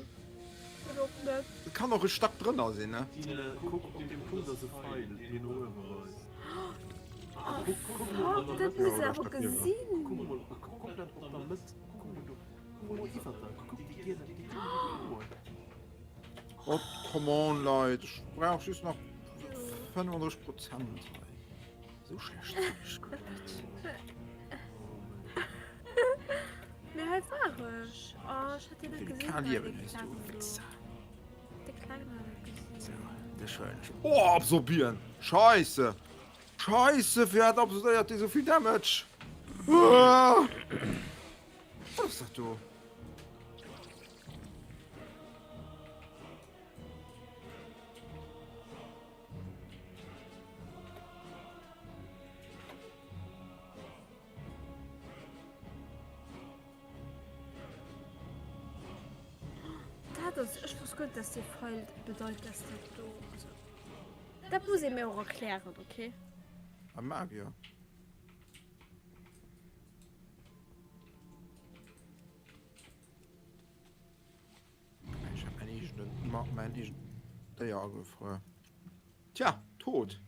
Oder och net. Et kann och e Stack drënner sinn, ne? Tine, kuck, op dem Punkt ass e Feil, deen no uewe weist. Oh fuck, dat muss ech awer gesinn. Kuck mol, kuck komplett op der Mëtt, kuck mol do, kuck mol iwwer der, kuck déi giel, déi bloen. Oh, come on, Leit, ech brauch just nach 35 Prozent hei. Sou schlecht sinn ech guer net. Mee hei war ech. Oh, ech hat deen net gesinn. Kein Liewen hues du, Wichser. De klengen hat net gesinn. So, dech huelen ech. Oh, absorbieren! Scheisse! Scheisse, fir wat absorbéiert dee souvill Damage? Ah! Wat ass dat do? Dat ass, ech wosst guer net, dass dee Feil bedeit, dass dat do, also dat muss ee mir och erklären, okay? A Magier. Ech hat mäin eegenen, mäin eegent Déier agefruer. Tja, tot.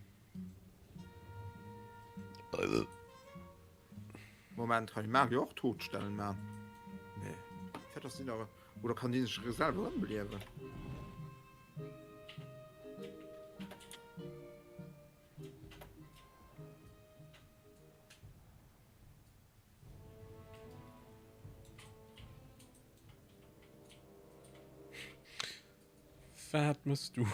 Moment, kann ich Mario och totstellen, man? Nee. Fährt das nicht aber. Oder kann die sich selber ëmbeliewen? Wat mëss du?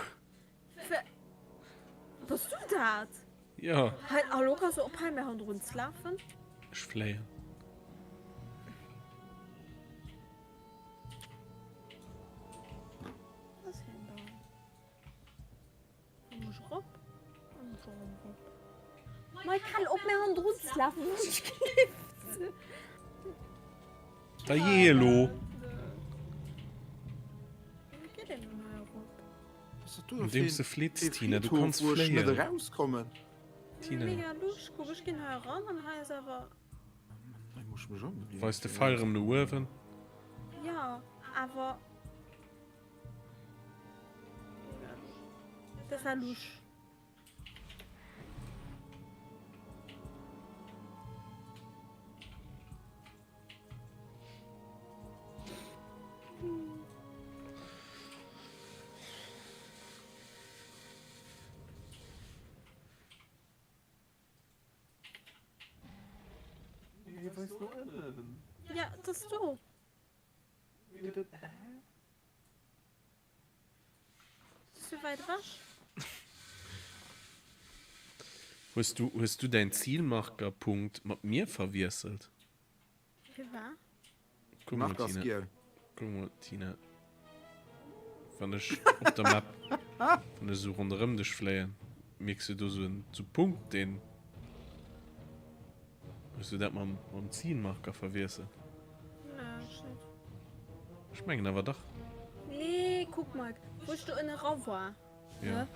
Bass du dat? Jo. Hei, hallo, kanns du ophalen mir hannendrun ze lafen? Ech fléien. Ass hien da? Mike, hal op mir hannendrun ze lafen, wann ech gelift. Da jee elo! Wéi geet een do hei erop? Andeems de flitts, Tina, du kanns fléien. Tina. Mega lusch, kuck, ech ginn hei eran an hei ass awer. Weis de Feil erëm no uewen. Jo, awer. Dat war lusch. Ja, dat ass do. Zu wäit ewech. Hues du, hues du däin Zielmarkerpunkt mat mir verwiesselt? Firwat? Kuck mol, Marc ass Tina. giel. Kuck mol, Tina. Wann ech op der Map, wann ech esou ronderëm dech fléien, mierks du do sou en sou Punkt, deen. Hues du dat mam, mam Zielmarker verwiesselt? Nee, ech net. Ech mengen awer dach. Nee, kuck Mike, wou ech do ënne ra war, Ja. ne,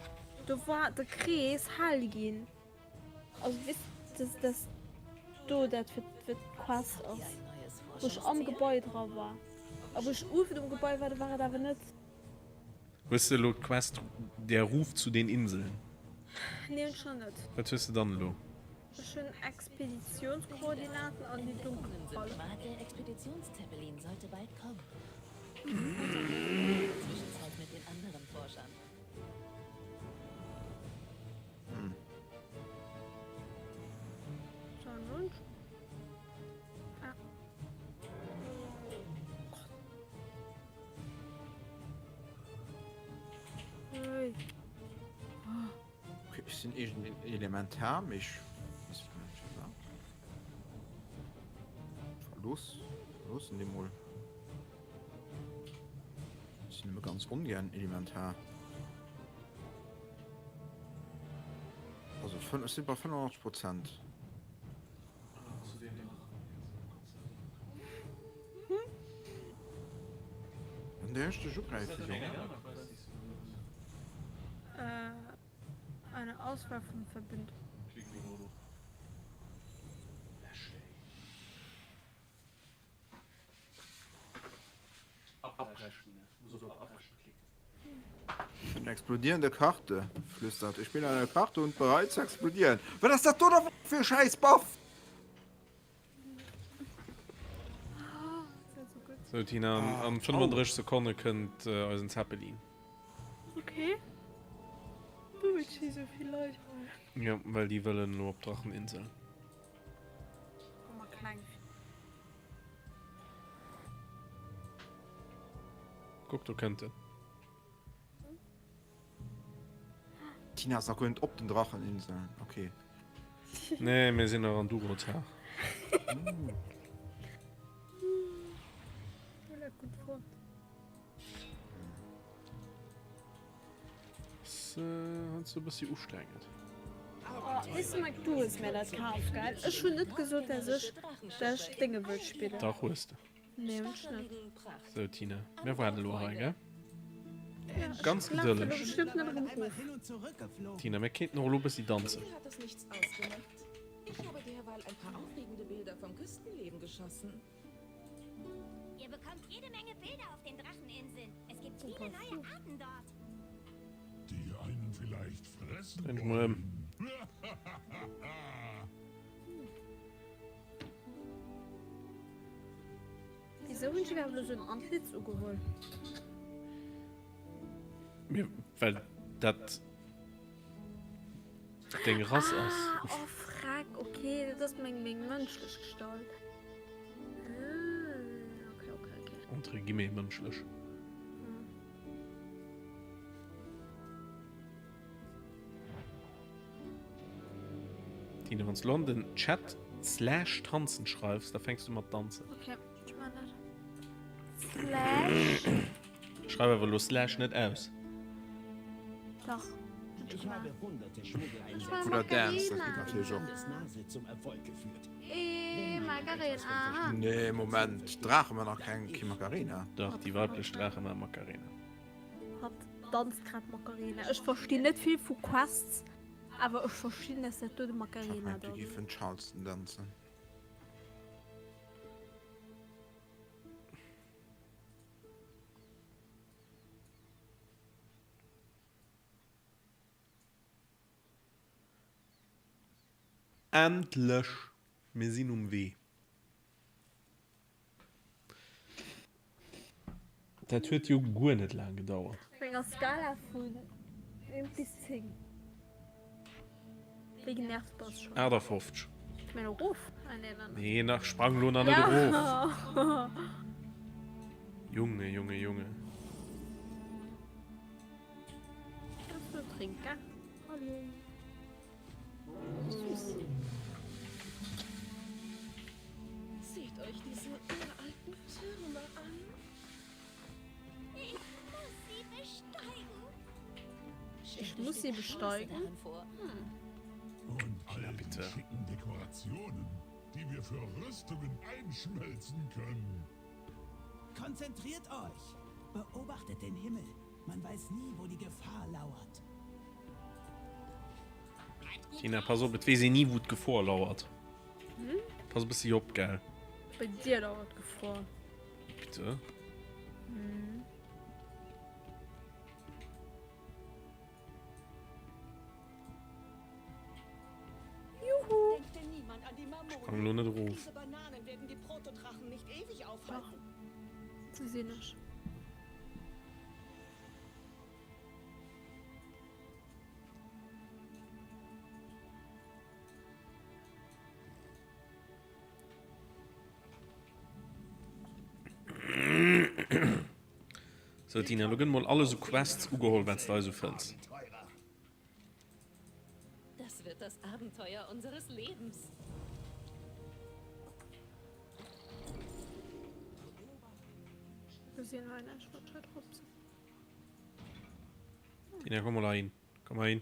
do war de Krees hell ginn. Also weess dass dass do dat fir fir d'Quest ass, wou ech am Gebai dra war. A wou ech uewen um Gebai war, do war et awer net. Hues de elo d'Quest Der Ruf zu den Inseln? Nee, hunn ech nach net. Wat hues de dann elo? Ech hunn Expeditionskoordinaten an déi dunkel Falle. Der Expeditionszeppelin sollte bald kommen. In der Zwischenzeit mit den anderen Forschern. Okay, ech sinn iergend een Elementar, mee ech weess net firwat. Verlooss, verloossen déi mol. Ech sinn nëmme ganz ongären Elementar. Also ech sinn bei 85 Prozent. An der ech dech ugräife jo. Eine Auswahl von Verbündeten. Eine explodierende Karte flüstert. Ich bin eine Karte und bereit zu explodieren. Was ass dat do da fir scheiß Buff? So Tina, an 35 Sekonne kënnt äh, eisen Zeppelin. Okay. Du willst hier so viel Leute. Ja, well déi wëllen elo op d'Dracheninsel. Kuck, do kënnt en. Tina ass nach guer net op den Dracheninseln. Okay. Nee, mir sinn nach an Durotar. Ass heiansdo e bëssi ustrengend. Weess de Mike, du hues mär dat kaf, gell? Ech hunn net gesot, dass ech dass ech Dénge wëll spillen. Dach hues de. Nee, hunn ech net. Sou Tina, mir waarden elo hei, gell? Ja, ech Ganz lafe lo gedëlleg. bestëmmt net erëm erof. Tina, mir kéinten och elo e bëssi danzen. Mir hat es nichts ausgemacht. Ich habe derweil ein paar aufregende Bilder vom Küstenleben geschossen. Ihr bekommt jede Menge Bilder auf den Dracheninseln. Es gibt viele neue Arten dort. Die einen vielleicht fressen Dréin dech mol ëm. Wieso hunn ech iwwerhaapt elo sou en Antlitz ugeholl? Mir, well dat deng Rass ass. Ah, oh freck, okay, dat ass meng, meng mënschlech Gestalt. Ah, okay, okay, okay. Entre guillemets mënschlech. Tine, wann s du an den Chat slash tanzen schreifs, da fängst du mat danzen. Okay, ich mach dat. Slash. Schreif awer elo slash net aus. Dach. falsch gemaach. Ech war Oder Dance, dat geet Macarena. natierlech och. Eh, Macarena. Nee, Moment, d'Draache man nach keng kee Macarena. Dach, déi weiblech Draache man Macarena. Hatt danzt grad Macarena. Ech verstinn net vill vu Quests, awer ech verstinn, dass dat do de Ech Macarena mengt, du ass. géif en Charleston danzen. Endlech! Mir sinn um Wee. Dat huet jo guer net laang gedauert. Op enger Skala vun 1 bis 10, wéi genervt bass schonn? 58. Ech mengen erof. Ah nee, dann. Nee, nach sprang lo nach net erof. Junge, Junge, Junge. Kannst du trinken? Hallo. Süß. Seht euch diese uralten Türme an. Ich muss sie besteigen. Ich muss sie besteigen? Und all die bitte. schicken Dekorationen, die wir für Rüstungen einschmelzen können. Konzentriert euch! Beobachtet den Himmel. Man weiß nie, wo die Gefahr lauert. Tina, pass op, et weess een ni, wou d'Gefor lauert. Pass e bëssi op, gell? Bei dir lauert d'Gefor. Bitte? Juhu! Denkt denn niemand an die Mammonen? Sprang lo net erof. Diese Bananen werden die Protodrachen nicht ewig aufhalten. Ze sinn ech. Sou Tina, lo gëtt mol alles u Quests ugeholl wat s de hei sou fënns. Das wird das Abenteuer unseres Lebens. Do sinn hei näischt mat hei drop ze. Tina, komm mol heihin. Komm heihin.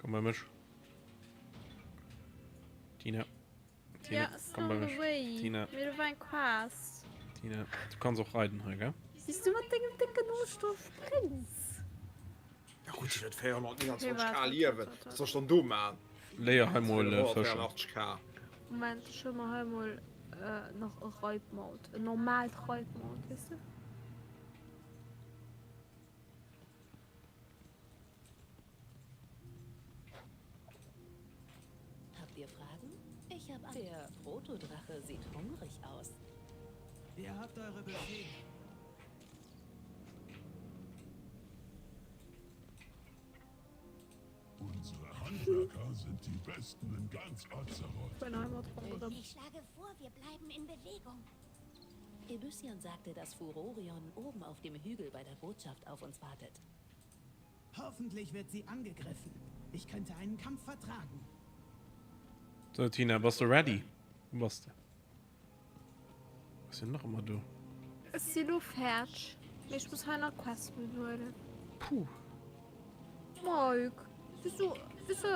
Komm bei mech. Tina. Tina, Ja, komm bei mech. Tina. Mee do war eng Quest. Tina, du kanns och reiden hei, gell? Wéi du mat dengem décken Oosch do spréngs. Ja gutt, si huet 429 Okay, K wart, Liewen. wart, wart, Wat soll ech dann do man? Léier hei mol fëschen. 484 K. Moment, ech huel mer hei mol nach e Reitmount, en normaalt Reitmount, weess de. Habt ihr Fragen? Ich hab Der Protodrache sieht hungrig aus. Ihr habt eure Befehle. Unsere Handwerker sind die besten in ganz Azeroth. Ich schlage vor, wir bleiben in Bewegung. Ebyssian sagte, dass Furorion oben auf dem Hügel bei der Botschaft auf uns wartet. Hoffentlich wird sie angegriffen. Ich könnte einen Kampf vertragen. So Tina, bass de ready? Wou bass de? Ass jo nach ëmmer do. Ech si lo fäerdeg, mee ech muss hei nach Quest mathuelen. Puh. Mike, wieso, wieso?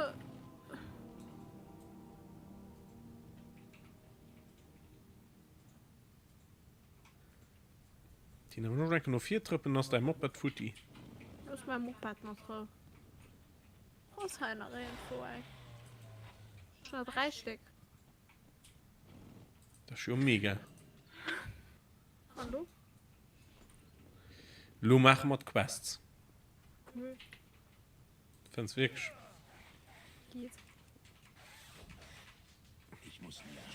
Tina, wann ech enke no vir trëppelen, ass däi Moped futti. Do ass mäi Moped nach dran. Ass hei nach iergendwou eng? Schon nach 3 Stéck. Dat ass jo mega. An lo? Lo maache mer d'Quests. Cool. Fënns wierklech? Geet. Ich muss näher.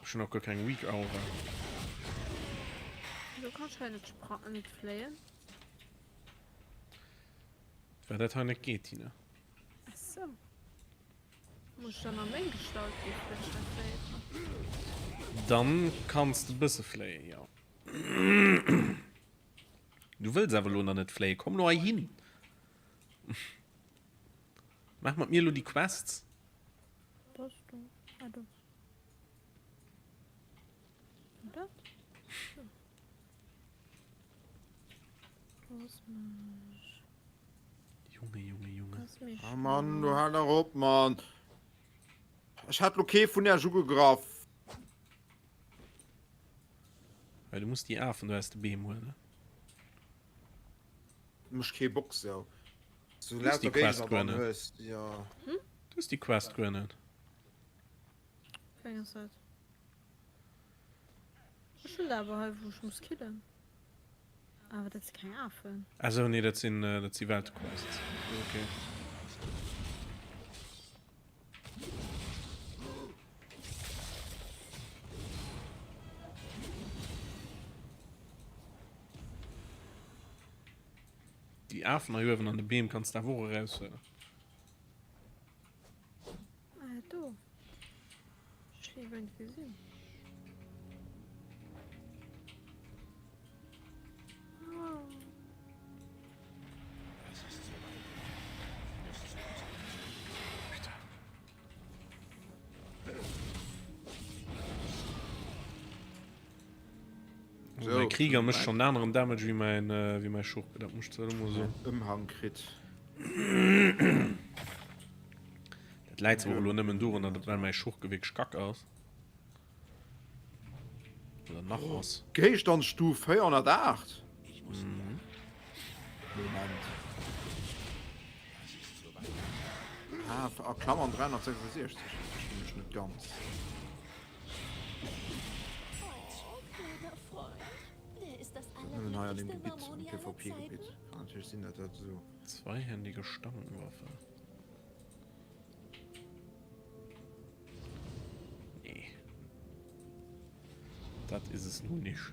Ech hunn och guer keng Weak Aura. Du kanns hei net spra net fléien. Well dat hei net geet, Tina. Ach so. Muss ich dann an meng Gestalt gehen, wenn ich dann fléie kann? Dann kanns de bësse fléien, jo. Du wëlls awer elo nach net fléien. Komm elo heihin. Maach mat mir elo déi Quests. Bass du? Ah, do. Oder? Looss mech. Junge, Junge, Junge. Lass mich. Ah Mann, du hal dach op, Mann. Ech hat lo kee vun Iech ugegraff. Well du muss déi Afen do aus de Beem huelen. Mech kee Bock sou. So Du hues déi lauter Quest Géigner dann guer net. hues, jo. Du hues déi Quest guer net. Wéi eng ass dat? Ech hunn der awer hei wou ech muss killen. Awer dat si keng Afen. Ah sou, nee dat sinn dat si Weltquests. Okay. Déi Afen hei uewen an de Beem kanns de awer och eraushuelen. Ah, do. Ech hu guer net gesinn. Ah. Also mein Krieger mécht schon aneren Damage wie mein, äh, wie mein Schurke, dat muss ich zwar elo mol soen. Ëmhang kritt. Dat läit zwar och elo nëmmen dorun, datt et well mäi Schurke wierklech kack ass. Oder nach ass. Géigstandsstuf 408? Mhm. Moment. Ah, a Klammern 366. Verstinn ech net ganz. Nëmmen hei an deem Gebitt, am PvP-Gebitt. Kann natierlech sinn, datt dat esou. Zweihändige Stangenwaffe. Nee. Dat is es nun nicht.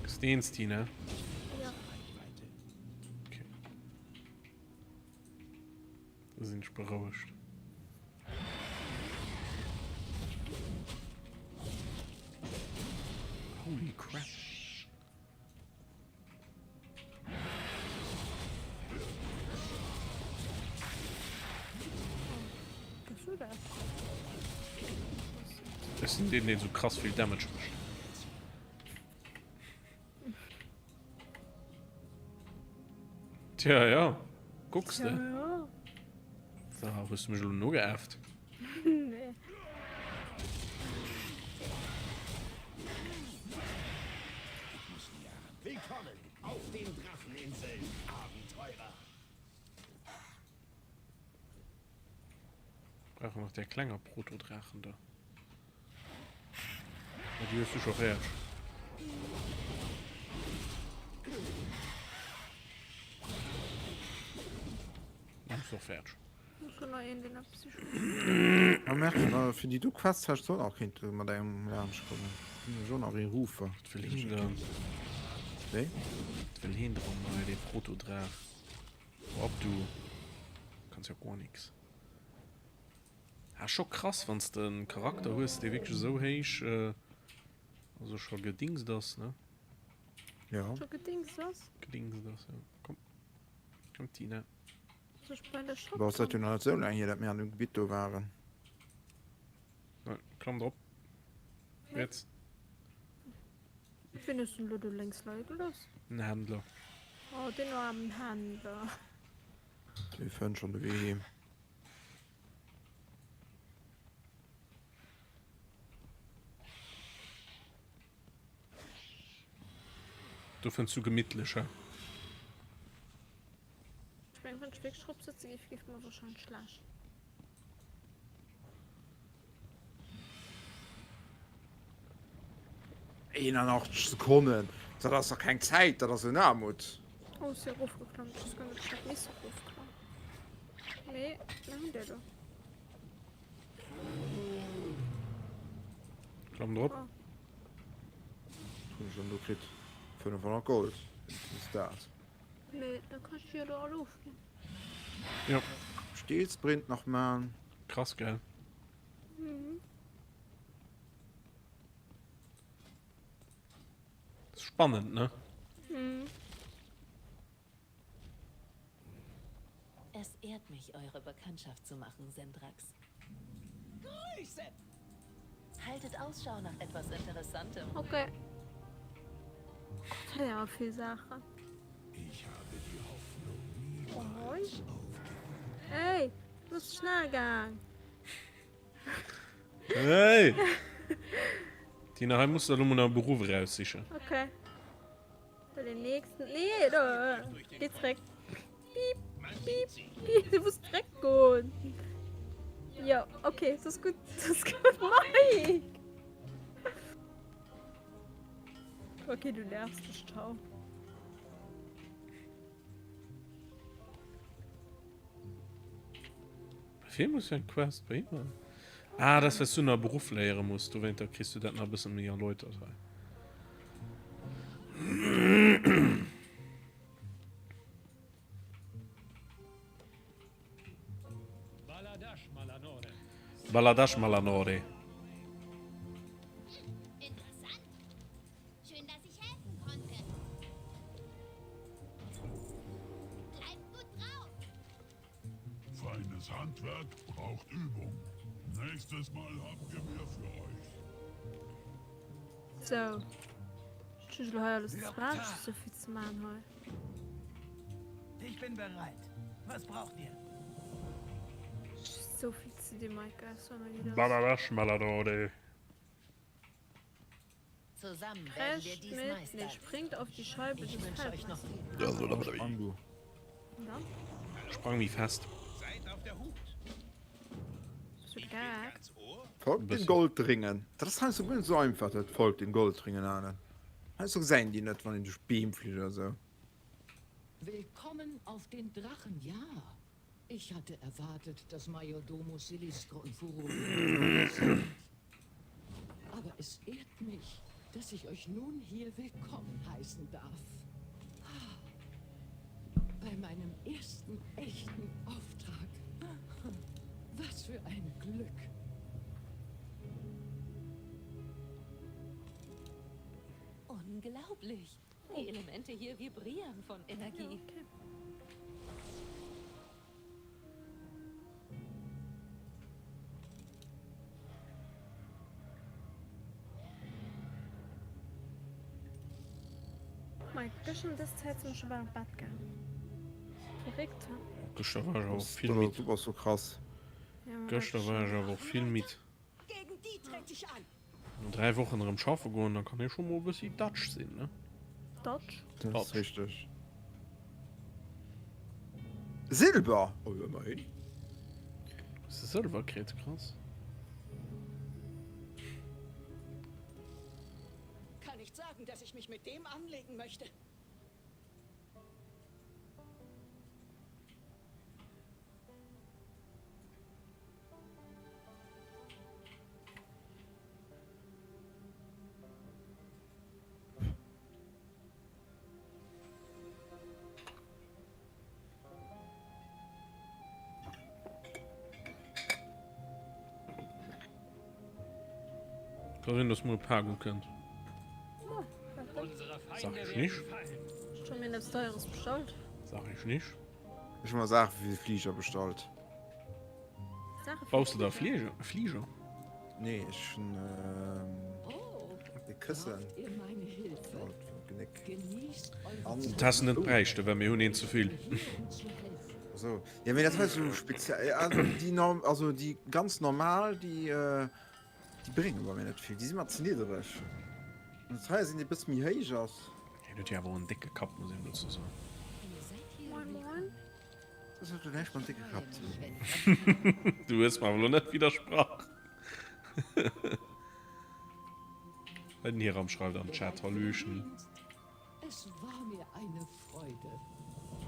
Bist du eens, Tina? Ja. Okay. Da sinn ech berouegt. Holy crap. Ech sinn deen, deen sou krass vill Damage mécht. Tja, ja. Kucks de. Ja. Da hues du mech elo nogeäfft. Nee. Willkommen auf den Dracheninseln, Abenteurer! Brauche nach der klenger Protodrachen da. Ah, déi hues du scho fäerdeg. Ech och fäerdeg. Ah, merci, ma fir déi do Quest hätt ech och nach kéinte mat engem laanscht kommen. Hunn ech och nach ee Rufer. Wat wëll hien dann? Wéi? Wat wëll hien dran hei, dee Protodraach? Hau ab du kanns jo guer nix. Ah scho krass wanns de en Charakter hues dee wierklech esou héich also scho gedingst ass ne? Ja. Scho gedingst ass? Gedingst ass jo. Komm komm Tina. Bon ass dat jo nach net esou laang hier dat mir an dem Gebitt do waren. Nein, klamm drop. Jetzt. Wien hues du elo do lénks leie gelooss? Den Händler. Oh, deen aarmen Händler. Dee fënnt schonn de Wee heem. Do fënns du gemittlech, he? Ech mengen, wann ech wierklech drop sëtze géif, géif mer warscheinlech schlecht. 81 Sekonnen, dat ass dach keng Zäit, dat ass en Aarmut. Oh, ech si erofgeklommen. Ech weess guer net, ob ech hätt misse erofklammen. Mee mir hunn déi do. Klamm drop. Oh. Hunn ech dann do kritt? 500 Gold, wenigstens dat. Mee da kann ech déi jo do all ofginn. Jo. Steelsprint nach man. Krass, gell? Mhm. Spannend, ne? Mhm. Es ehrt mich, eure Bekanntschaft zu machen, Sendrax. Grüße! Haltet Ausschau nach etwas Interessantem. Okay. Gott, hat er aber vill Saachen. Ich habe die Hoffnung niemals oh, Ey, du bist schnell gegangen. Hey! Tina, hei muss du lo mol e Beruff eraussichen. Okay. Bei den nächsten. Nee, da. Geh zurück. Piep, piep, piep. Du musst zurück gehen. Ja, okay, das ist gut. Das ist gut, Mike. Okay, du nervst mich. Ciao. Bei wem muss ich eng Quest? Bei him? Ah, das, was du nach Beruf léiere musst. Du, da kriegst du dat nach e bësse méi erläutert hei. Baladash Malanore. Interessant. Schön, dass ich helfen konnte. Bleibt gut drauf. Feines Handwerk braucht Übung. Nächstes Mal haben wir mehr für euch. So. Ech hu lo hei alles gemaach. Ech hu sou vill ze maachen hei. Ich bin bereit. Was braucht ihr? Ech hu sou vill ze dinn, Maike. Es war mal wieder. Balalasch Maladode. Zusammen werden wir Crasht dies mit, nee, meistern. springt auf die Scheibe Ich des wünsche euch noch Feldmeisters. Sprang du. Und dann? Sprang wie fest. Seid auf der Hut. Bist du gag? Folgt den Goldringen. Dat ass heiansdo guer net esou einfach, dat Folgt den Goldringen ahnen. Heiansdo gesäit een déi net, wann een duerch d'Beem flitt oder esou. Willkommen auf den Drachen, ja. Ich hatte erwartet, dass Majordomo Silistre und Furore sind. Aber es ehrt mich, dass ich euch nun hier willkommen heißen darf. Bei meinem ersten echten Auftrag. Was für ein Glück. Unglaublich. Die Elemente hier vibrieren von Energie. Ja, okay. Mike, gëscht ëm dës Zäit sinn ech scho bal an d'Bett gaang. Verréckt, he? Gëschter war ech awer och vill midd. Du bass sou krass. Gëschter war ech awer och vill midd. No 3 Wochen erëm schaffe goen, da kann ee scho mol e bëssi datsch sinn, ne? Datsch? Dat ass richteg. Silber! Oh jo, ëmmerhin. Hues de Sëlwer kritt? Krass. Kann nicht sagen, dass ich mich mit dem anlegen möchte. Ka sinn, dass mol e Pak ukënnt. Sag ech nicht. Schon mir eppes Teures bestallt. Sag ech nicht. Ech hu mer Saache fir de Fliger bestallt. Baus de da Flieger? Flieger? Nee, ech hunn e Këssen. Dat häss de net bräichten, well mir hunn een ze vill. So. Ja, mee dat hei ass esou speziell. Also déi norm, also déi ganz normal, déi, déi brénge bei mir net vill. Déi si mer ze niddereg. An dat hei sinn déi e bësse méi héich ass. Hien huet jo awer och en décke Kapp, muss een dozou soen. Moin moin. Dat huet jo näischt mam décke Kapp ze dinn. Du hues mer awer elo net widdersprach. Hei den Hiram schreift am Chat, Hallöchen. Es war mir eine Freude.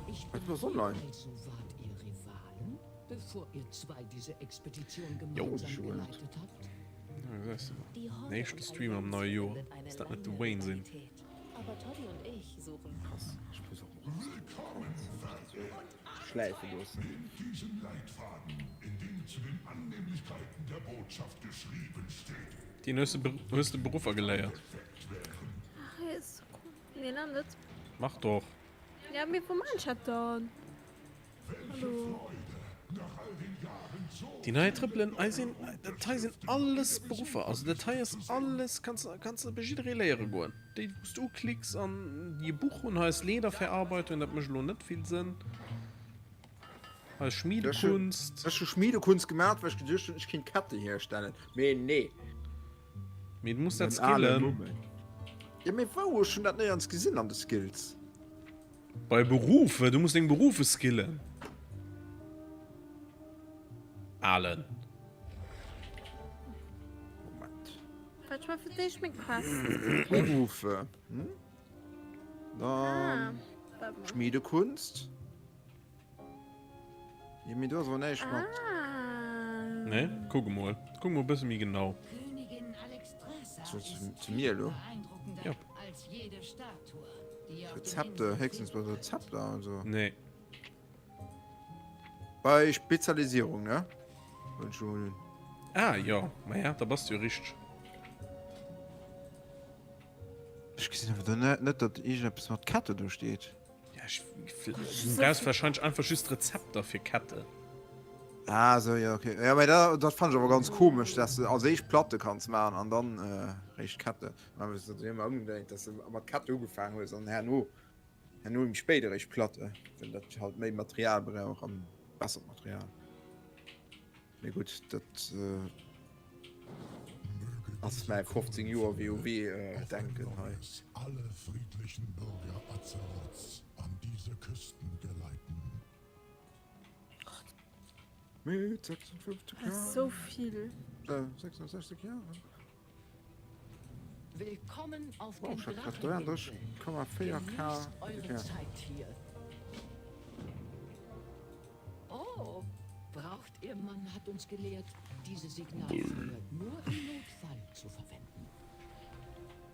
Ich Du bass online. Also wart ihr Rivalen, bevor ihr zwei diese Expedition Jo, gemeinsam schon. geleitet habt? Ja, gesäis de mol. Nächste Stream am neie Joer. Ass dat net de Wayne sinn? Aber Toddy und ich suchen. Krass, ich muss auch mal. schläife loossen. Deen hues de hues de Beruffer geléiert. Ach, hei ass Nee, nach net. Mach doch. Ja, mee wou maan ech dat dann? Hallo? Déi nei Trëppelen hei sinn, dat hei sinn alles Beruffer. Also dat hei ass alles, kanns kanns de bei jidderee léiere goen. Déi wou s du uklicks an déi e Buch hunn. Hei ass Lederverarbeitung, dat mécht elo net vill Sënn. Hei ass Schmiedekunst. Ech hu Schmiedekunst gemaat, well ech geduecht hunn, ech kéint Ketten hierstellen. Mee nee. Mee du muss dat skillen. Ja, mee wou? Ech hunn dat néierens gesinn an de Skills. Bei Berufe, du muss deng Berufe skillen. Alen. Moment. Wat war fir d'éischt meng Quest? Berufe. Hm? Dann. Ah, Schmiedekunst. Ja, mee do ass awer näischt mat. Ah. Nee, kuck emol. Kuck emol e bësse méi genau. Zu, zu, zu mir elo? Ja. Rezepte, héchstens bei Rezepter und so. Nee. Bei Spezialisierung, ne? Wollt ich schon. Ah, jo. Ma ja, da bass du jo richteg. Ech gesinn awer do net, net datt iergendeppes mat Kette do steet. Ja, ich, du brauchst wahrscheinlich einfach just Rezepter fir Kette. Ah, so, ja, okay. Ja, aber da, dat fand ich aber ganz komisch, dass du als éischt Platte kannst machen an dann äh, réischt Kette. Dann hues du dat immer ëmgedréint, dass du mat Kette ugefaangen hues an herno, herno méi spéit eréischt Platte, well dat halt méi Material brauch an bessert Material. Mee gutt, dat ass mäi 15 Joer WoW Denken hei. Alle friedlichen Bürger Azeroths an diese Küsten geleiten. Mit 56 Jahren. Esou vill. 66 Jahre. Willkommen auf Oh, den ich hab grad Dracheninseln. 33,4 K. Genießt eure Zeit hier. Oh, braucht ihr Mann hat uns gelehrt, diese Signalfeuer nur im Notfall zu verwenden.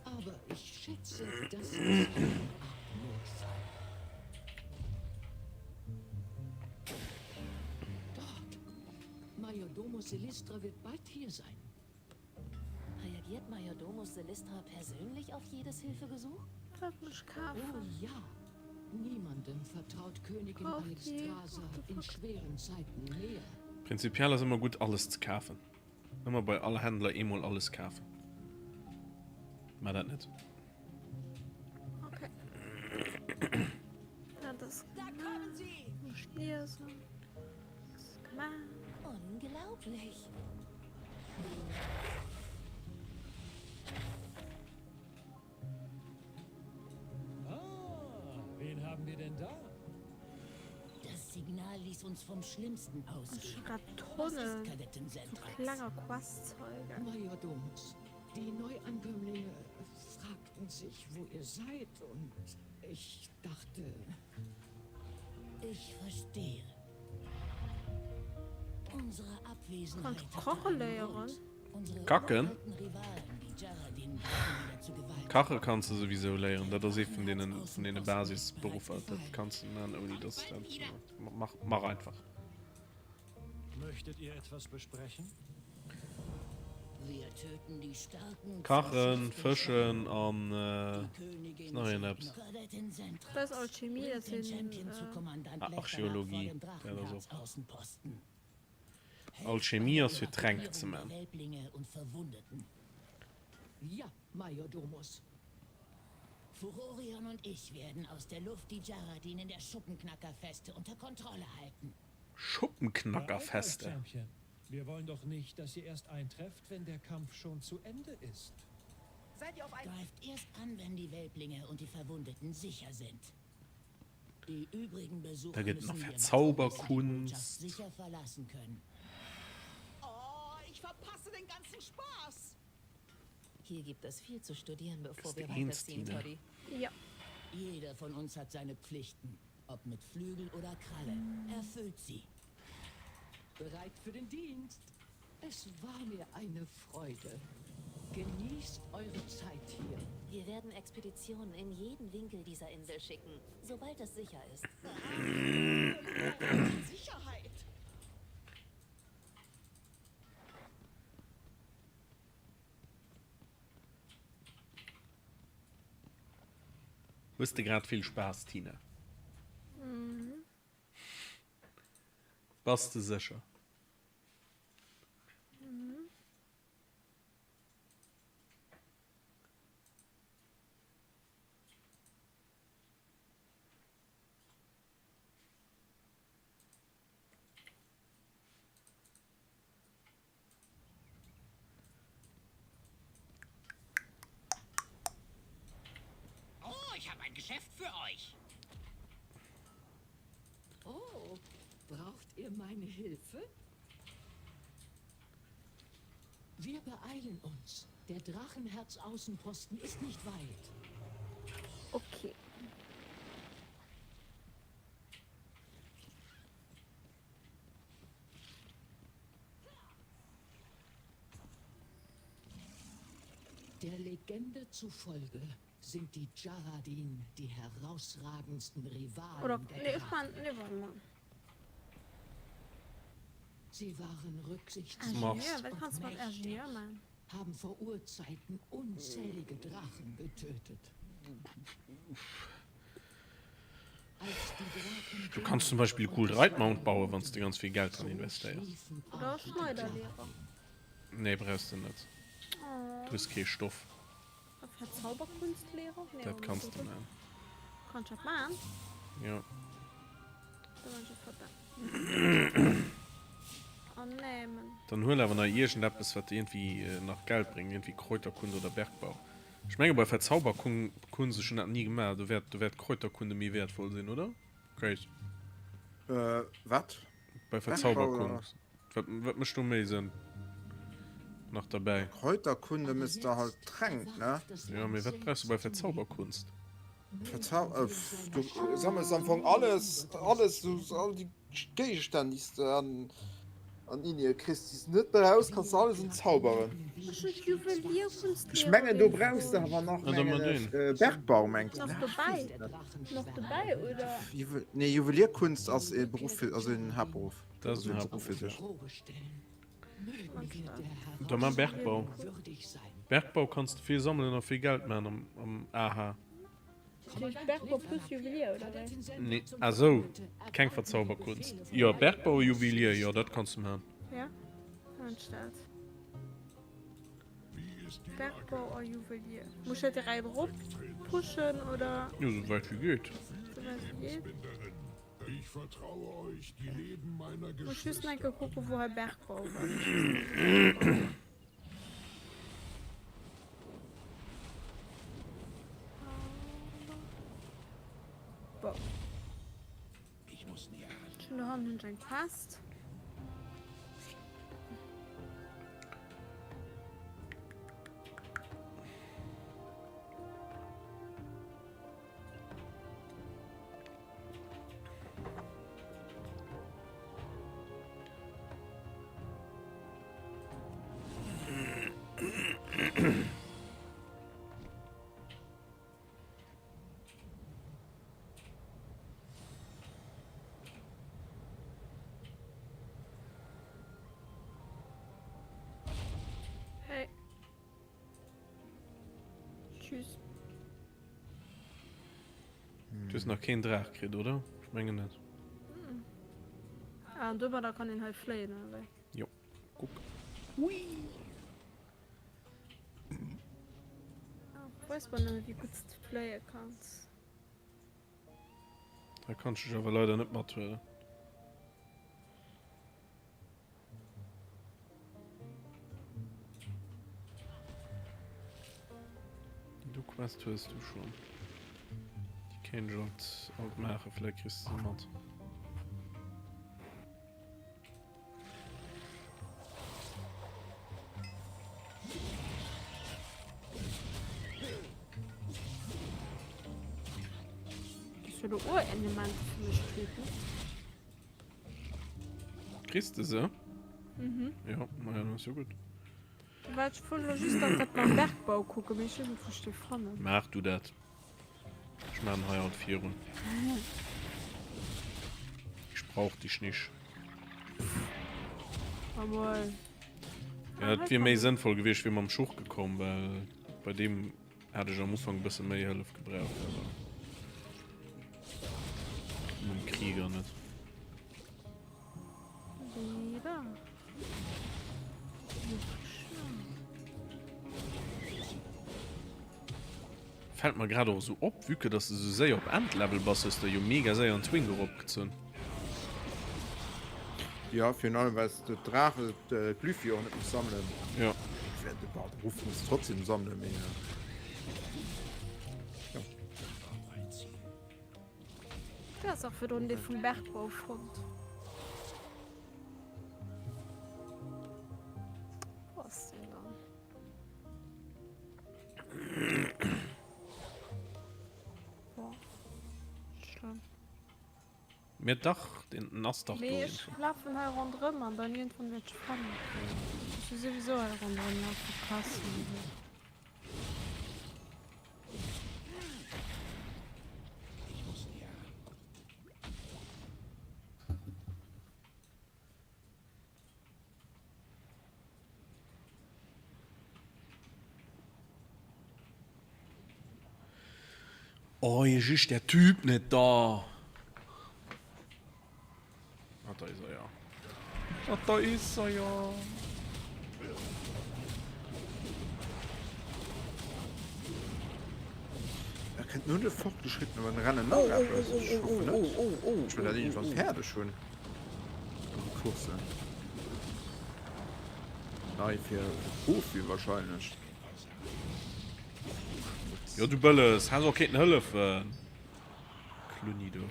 Aber ich schätze, das ist eine Art Notfall. Dort! Majordomo Silistra wird bald hier sein. Reagiert Majordomus Silistra persönlich auf jedes Hilfegesuch? Wat muss ich kaufen? Oh ja. Niemandem vertraut Königin Kauf die. Alexstrasza What the in fuck? schweren Zeiten mehr. Prinzipiell ass ëmmer gutt alles ze kafen. Ëmmer bei all Händler eemol alles kafen. Mar dat net. Okay. Ja, das Da kommen sie! muss ich lesen. Das gemacht. Unglaublich. Ah, wen haben wir denn da? Das Signal ließ uns vom Schlimmsten ausgehen. Grad Was ist Tonnen Kadettin so Sentrax? klenger Questzeuge. Majordomus, die Neuankömmlinge fragten sich, wo ihr seid und ich dachte... Ich verstehe. Unsere Abwesenheit Kannst hatte kochen einen léieren. Grund. Unsere Kacken? uralten Rivalen, die Djaradin, greifen wieder zu Gewalt. Kache kanns de souwisou léieren, dat ass ee vun deenen, vun deene Basisberuffer, dat kanns de man ouni dass dat, mach, mach einfach. Möchtet ihr etwas besprechen? Wir töten die starken, Kachen, zerschlifften fëschen Schweine. an Die Königin ass nach schickt iergendeppes. noch Kadettin Sentrax. Dat ass Alchemie, dat Bringt den sinn Champion zu Kommandant Ah, Lechtanak vor Archeologie, dem dat ass och. Drachenherz-Außenposten. Helft bei Alchemie der ass fir Tränk ze Evakuierung der man. Wälblinge und Verwundeten. Ja, Majordomus. Furorion und ich werden aus der Luft die Djaradin in der Schuppenknackerfeste unter Kontrolle halten. Beeilt euch, Schuppenknackerfeste. Champion. Wir wollen doch nicht, dass ihr erst eintrefft, wenn der Kampf schon zu Ende ist. Seid ihr auf ein... Greift erst an, wenn die Wälblinge und die Verwundeten sicher sind. Die übrigen Da Besucher gëtt et nach müssen fir wir warten, bis sie die Botschaft Zauberkunst. sicher verlassen können. Oh, ich verpasse den ganzen Spaß! Hier gibt es viel zu studieren, Bist bevor de wir eens, weiterziehen, Tina? Toddy. Ja. Jeder von uns hat seine Pflichten, ob mit Flügel oder Kralle. Erfüllt sie. Bereit für den Dienst. Es war mir eine Freude. Genießt eure Zeit hier. Wir werden werden Expeditionen in jeden Winkel dieser Insel schicken, sobald es sicher ist. Sicherheit. Hues de grad vill Spaass, Tina? Mhm. Bass de sécher? Mhm. Oh, ich habe ein Geschäft für euch. Oh, braucht ihr meine Hilfe? Wir beeilen uns. Der Drachenherz-Außenposten ist nicht weit. Okay. Der Legende zufolge sind die Jaradin die herausragendsten Rivalen Oder, der nee, ich Drachen. mein, nee, warte mal. Sie waren rücksichtslos Ingenieur, wat und kanns du mat mächtig, Ingenieur man? haben vor Urzeiten unzählige Drachen getötet. Du kanns zum Beispiel e coolt Reitmount bauen, wann s de ganz vill Geld dran investéiers. Oder Schneiderlehrer. Nee, brauchs de net. Du hues kee Stoff. A Verzauberkunstlehrer? Nee, Dat kanns de man. Kann ech dat man? Jo. Da war ech jo verdammt. Oh nee, man. Dann huel awer nach iergendeppes, wat dir iergendwéi nach Geld bréngt, iergendwéi Kräuterkunde oder Bergbau. Ech menge bei Verzauberkunst, ech hunn dat ni gemaach, do wäert do wäert Kräuterkunde méi wäertvoll sinn, oder? Chris? Äh, wat? Bei Verzauberkunst. Wat, wat mécht do méi Sënn? Nach derbäi. Kräuterkunde misst der halt Tränk, ne? Jo, mee wat brauchs du bei Verzauberkunst? Verzau äh, du sammels am Fong alles, alles, du, all déi Géigestänn, déi s de an, an Indien kriss, déi s de net brauchs, kanns de alles entzauberen. Ech hunn d'Juwelierkunstlehrerin Ech mengen, do brauchs de awer nach, Ah, dann mengen mat ech, deen. Bergbau, mengt. Nach dobäi? Nach dobäi, oder? Juwel, nee, Juwelierkunst ass e Beruff fir, ass en Haaptberuff. Dat ass en Ass e Beruff fir Haaptberuff. sech. Da mar Bergbau. Bergbau kanns de vill sammelen a vill Geld man am, am AH. Dat heescht Bergbau plus Juwelier, oder wéi? Nee, ah sou, keng Verzauberkunst. Jo, Bergbau a Juwelier, jo, dat kanns de man. Ja, dann dat. Bergbau a Juwelier. Muss ech dat direkt erop pushen, oder? Jo, sou wäit wéi geet. Sou wäit wéi geet. Muss just nach eng Kéier kucken, wou hei Bergbau war. Bon. Schon do hannen hunn ech eng Quest. Hey. Tschüss. Du hues nach keen Draach kritt, oder? Ech mengen net. Ah, an domadder kann een hei fléien, oder wéi? Jo, kuck. Hui! Ah, weess mer net, wéi gutt s de fléie kanns. Da kann ech dech awer leider net mathuelen. Déi do Quest hues du schon. Déi kéint ech alt, alt maachen, vläicht kriss de se mat. Dass jo do Urelementer fir mech töten. Kriss de se? Mhm. Ja, naja, dann ass jo gutt. Well ech wollt elo just nach dat mam Bergbau kucken, mee ech weess net wou ech dee fannen. Maach du dat. Ech maan hei alt virun. Ech brauch dich nicht. Jawohl. Ja, et wier méi sënnvoll gewiescht, wier mam Schuch gekomm, well bei deem hat ech am Ufank e bësse méi Hëllef gebraucht, awer mam Krieger net. Fällt mer grad och esou op, vue que dass de sou séier op Endlevel bass, hues de jo mega séier en Twink eropgezunn. Jo, virun allem well s de d'Draache, d'Glyphe jo och net muss sammelen. Jo. Bon, de Ruff muss de trotzdem sammelen, mee jo. Du has och virdrun dee vum Bergbau fonnt. Wou ass deen dann? Boah. Schlëmm. Mir dach, den ass dach do. Mee ech lafen hei ronderëm an dann iergendwann wäert ech fannen. Ech si souwisou hei ronderëm lafen, Kassen an esou. Oh, hier just der Typ net da. Ah, da ist er ja. Ah, da ist er ja. Er kennt nur de fortgeschrittene beim Rennen oh, oh, oh, oh, oh, oh, oh, oh, ich will oh, oh, oh. Pferde schon. Kurse. Nei fir Profi wahrscheinlech. Jo du Bëlles, has och kéinten hëllefen. Klunni do.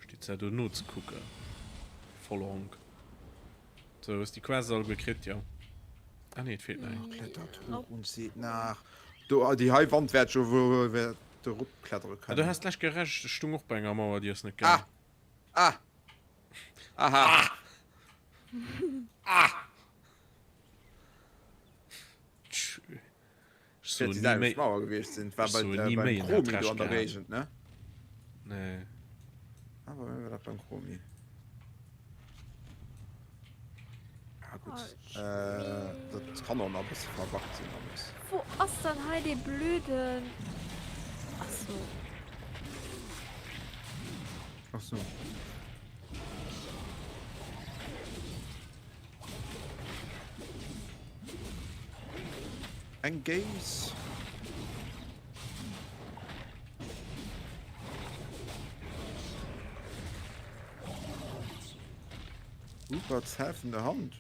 Steet Zäit do nozekucken. Vollhonk. Sou, hues déi Quests alleguer kritt, jo? Ah nee, et feelt nach eng. Klettert hoch und seht nach. Do, déi hei Wand wäert jo wuel wäert eropklettere Ah, du kënnen. has d'lescht Kéier Recht, ech stung och bei enger Mauer, déi ass net gaang. Ah! Ah! Aha! Ah! Ah! Tsch. Ech soen Wäert déi ni selwecht méi. Mauer gewiescht sinn. War Ech bei, soen äh, ni beim méi en hat Chromi do Recht an der gehat. Géigend, ne? Nee. Ah, bei mir war dat beim Chromi. Ah, gutt. Äh, dat kann och nach e bësse verbuggt sinn alles. Wou ass dann hei dee blöden. Ach so. Ach so. Eng Géis. Ruperts helfende Hand.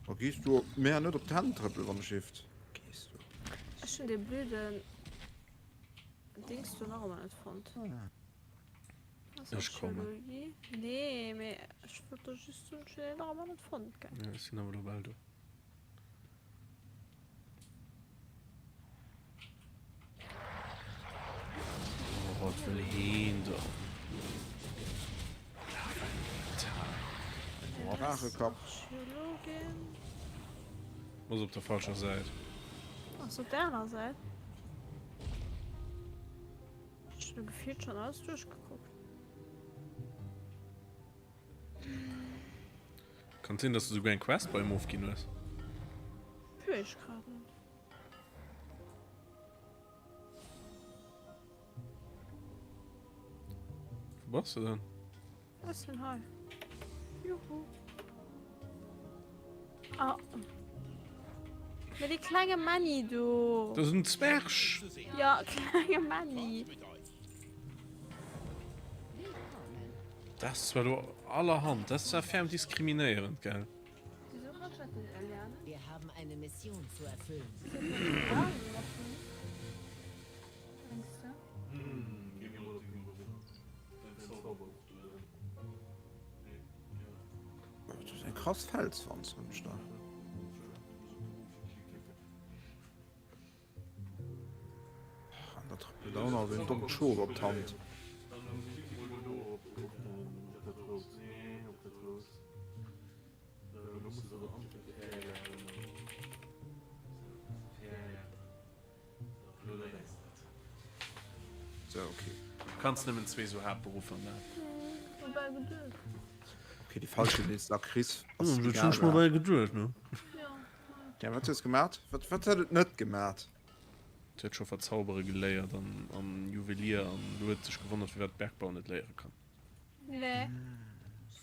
Oh, gees du op mär net op d'Hänn trëppelen, wann ech hieft? Gees du. Ech hunn dee blöden Dings do nach ëmmer net fonnt. Ech kommen. Nee, mee ech wollt der just soen, ech hunn deen nach ëmmer net fonnt, gell. Ja, ech sinn awer elo bal do. Oh, wat wëll heen do? Drachekapp. Ass op der falscher Säit. Ass op der aner Säit. Ech hunn gefillt schon alles duerchgekuckt. Kann sinn, dass du souguer eng Quest bei em ofginn hues. Weess ech grad net. Wou bass du denn? Ech sinn hei. Juhu. Ah. Mee dee klenge Männi do. Dat ass en Zwerg! Ja, klenge Männi. Dat ass zwar elo allerhand, dat ass zwar ferm diskriminéierend, gell? Wieso kann ich das nicht erlernen? Wir haben eine Mission zu erfüllen. Dat ass eng krass Felswand, hunn ech da. An da trëppelt auch nach en dommt Schof op d'Hand. de, okay. Kanns nëmmen zwee sou Haaptberuffer man. Okay, déi falsch nees da kriss. Hm, dat hunn ech mer bal geduecht, ne? Ja, wat hues gemat? Wat, wat huet et net gemat? Et huet scho verzaubere geléiert an, an Juwelier an elo huet et sech gewonnert, firwat Bergbau net léiere kann. Nee.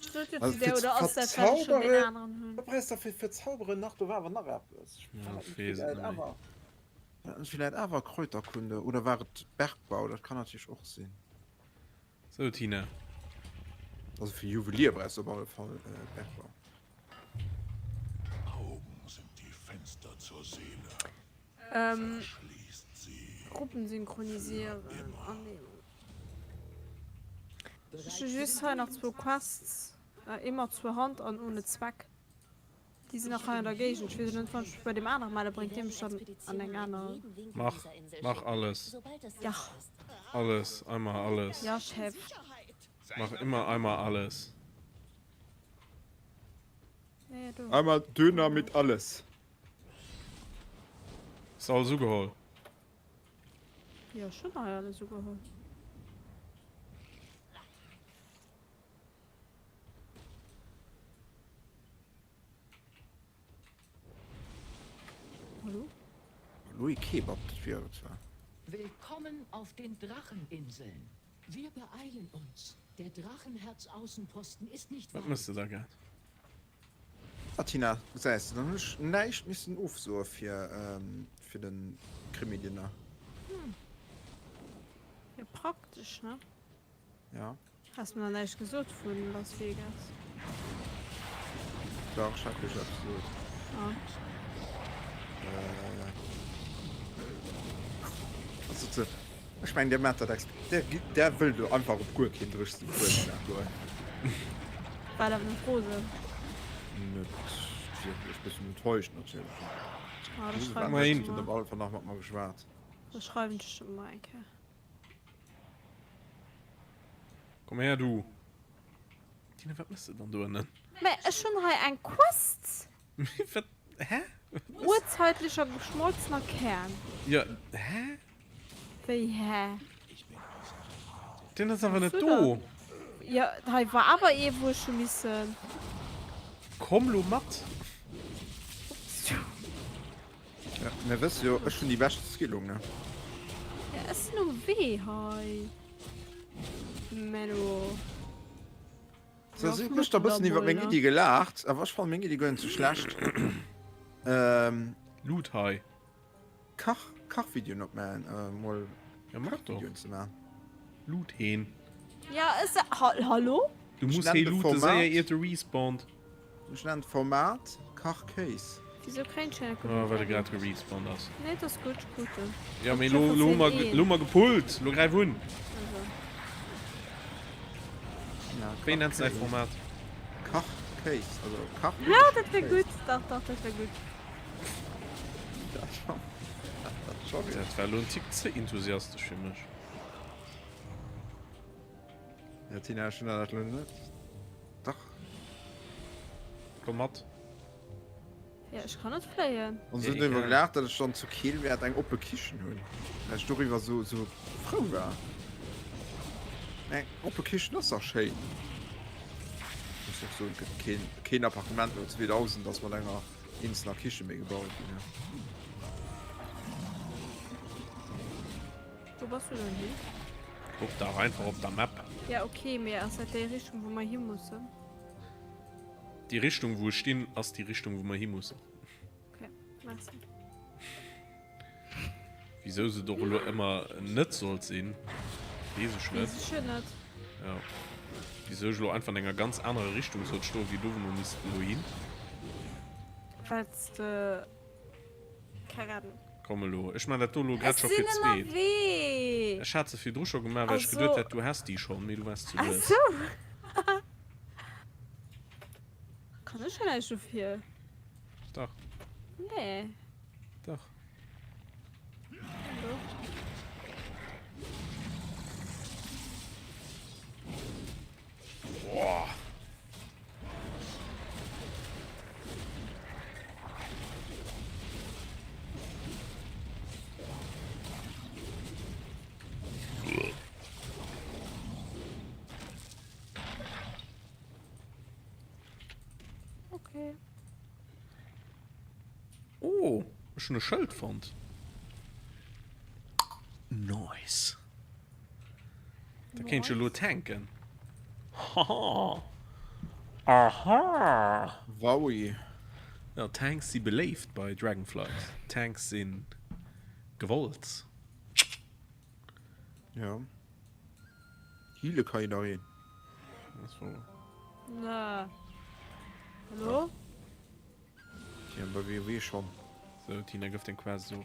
Sot jo Also zu där, fir oder ass dat, well ech schon deen verzaubere, aneren hunn? wat brauchs de fir verzauberen nach? Do war awer nach eppes. Ja, War dat net weess et villäit net méi. awer, war dat net villäit awer Kräuterkunde oder war et Bergbau? Dat kann natierlech och sinn. Sou Tina. Also fir Juwelier brauchs de op alle Fall Bergbau. Augen sind die Fenster zur Seele. Verschließt sie Gruppen synchronisieren annehmen. Ech hu just hei nach zwou Quests, eemol zur Hand an ohne Zweck. Déi sinn nach hei an der Géigend. Ech weess elo net, wann ech mech bei deem anere melle, bréngt dee mech dann an eng aner. Mach, mach alles. Ja. Alles, einmal alles. Ja, Chef. Mach immer einmal alles. Nee, do. Einmal Döner mit alles. Hues de alles ugeholl? Jo, ech hunn hei alles ugeholl. Hallo? Louis Kebab, dat wier et zwar. Willkommen auf den Dracheninseln. Wir beeilen uns. Der Drachenherz-Außenposten ist nicht Wat mëss de weit. da grad? Ah Tina, gesäis de, dann hunn ech näischt missen ofsoe fir fir den Krimi-Dinner. Hm. Ja, praktesch, ne? Ja. Has mir nach näischt gesot vun Las Vegas. Dach, ech hat lech eppes gesot. Ah. Äh. Also ze, ech mengen, der maacht dat ex, der, der wëll do einfach op guer keen dréchste Buedem goen. War dat net rosen? Net wierklech, bëssen enttäuscht natierlech. Ah, da Rose schreiwen war ech net, der hunn op mol. alle Fall nach mat mer geschwat. Da schreiwen ech der mol eng Kéier. Komm her du! Tina, wat mëss de dann do ënnen? Mä ech hunn hei eng Quest! Wat? Hä? Urzeitlicher geschmolzener Kern. Jo, hä? Wéi hä? Den ass awer net do! Jo, hei war awer ee wou ech hu missen. Komm lo mat! Ja, mir wësse jo, ech hunn déi bescht Skillung, ne? Ja, ech sinn um Wee hei. Menno. So, si hunn gëschter e bëssen iwwer meng Iddi gelaacht, awer ech fannen meng Iddi guer net sou schlecht. Ähm. Loot hei. Kach, Kachvideoen opmaachen, äh, mol Ja, mach doch. Kachvideoen ze maachen. Loot heen. Ja, ech, hallo? Du Ech muss nennen hee de loote Format. séier iert e respawnt. Ech nennen d'Format Kachkéis. Wieso kréien ech hei net Oh, well e genuch grad gerespawnt ass. Nee, et ass gutt, ech krut en. Ja, mee lo, lo hu mer, lo hu mer gepullt. Lo gräif un. Also. Ja, Wéi nenns de däi Kachkéis. Format? Kachkéis, also Kach. Ja, dat wär gutt. Dach, dach, dat wär gutt. Dat schon. Dat schon. Dat war lo en Tick ze enthusiastesch fir mech. Ja, Tina, ech hunn dat lo net. Dach. Komm mat. Ja, ech kann net fléien. An se hunn doriwwer gelaacht, datt ech dann zu Keel wäert eng oppe Kichen hunn. Well ech doriwwer sou, sou frou war. Eng oppe Kichen ass dach schéin. Muss och soen, et gëtt keen, keen Appartement no 2000, ass mat enger eenzeler Kiche méi gebaut ginn. Wou bass du denn hin? Kuck dach einfach op der Map. Ja okay, mee ass dat déi Richtung wou mer hi mussen? Déi Richtung wou ech stinn ass déi Richtung wou mer hi mussen. Okay, merci. Wisou se et och elo ëmmer net sollt sinn, weess ech net. Weess ech jo net. Ja. Wisou ech elo einfach an enger ganz anerer Richtung sollt stoen wéi do wou mer missten elo hin. Wells de Keng Ahnung. Komm elo, ech man dat do elo grad Ech scho fir sinn d'zweet. ënnerwee! Ech hat se virdru scho gemaach, well ech Ach geduet so. hat, du häss déi schonn, mee du waars ze Ach lues. sou. Kann ech jo näischt dofir. Dach. Nee. Dach. Hallo? Boah. Okay. Oh, ech hunn e Schëld fonnt. Nice. Da kéint ech elo tanken. Haha. Aha. Wowie. Ja, Tanks si beléift bei Dragonflight. Tanks si gewollt. Ja. Heale ka jiddereen. Dat ass wouer. Na. Hallo? Ja, bei WoW schon. So, Tina, gëff deng Quests of.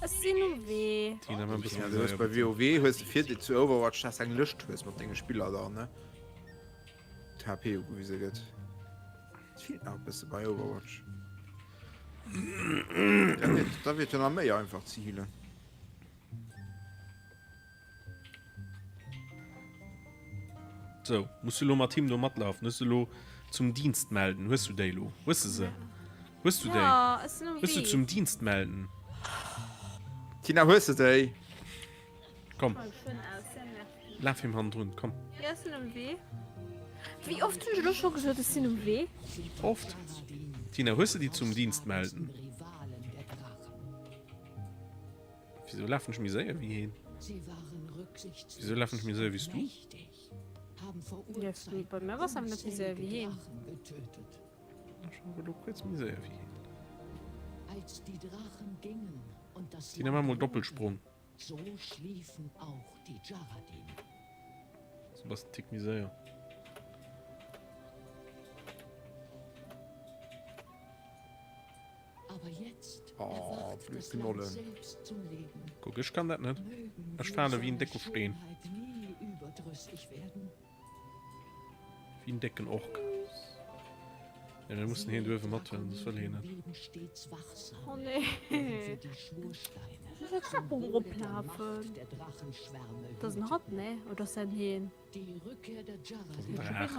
Ech sinn um Wee. Tina, mach e bësse Tina, méi du hues séier, bei bitte. WoW hues de Virdeel zu Overwatch, dass eng Lëscht hues mat denge Spiller da, ne? D'HP ugewise gëtt. Et feelt nach e bësse bei Overwatch. Da wier, da wier et jo nach méi einfach ze healen. So, muss du lo mat him do matlaufen? Hues du lo zum Dienst melden? Hues du déi lo? Hues du se? Hues du déi? Ja, ech sinn um Hues du Wee. zum Dienst melden? Tina, hues du déi? Komm, Oh, schön aus, sehr nervig. laf him hannendrun, komm. Ja, ech sinn um Wee. Wéi oft hunn ech elo scho gesot, ech sinn um Wee? Oft. Tina, hues du déi zum Dienst melden? Wieso lafen ech méi séier wéi heen? Wieso lafen ech méi séier wéi s du? Ja, bei mir war's awer net méi séier wéi heen. Ech war elo kuerz méi séier wéi heen. Tina, maach mol Doppelsprung. So bass en Tick méi séier. Oh, blöd Knollen. Kuck, ech kann dat net. Ech fale wéi en décke Steen. Wéi en décken Ork. Ja, mir mussen hien duerfe mathuelen, soss wëll hien net. Oh nee. Ech wëll d'Trap eroplafen. Dat ass en Hatt, nee? Oder ass dat en Heen? Dat ass en Draach.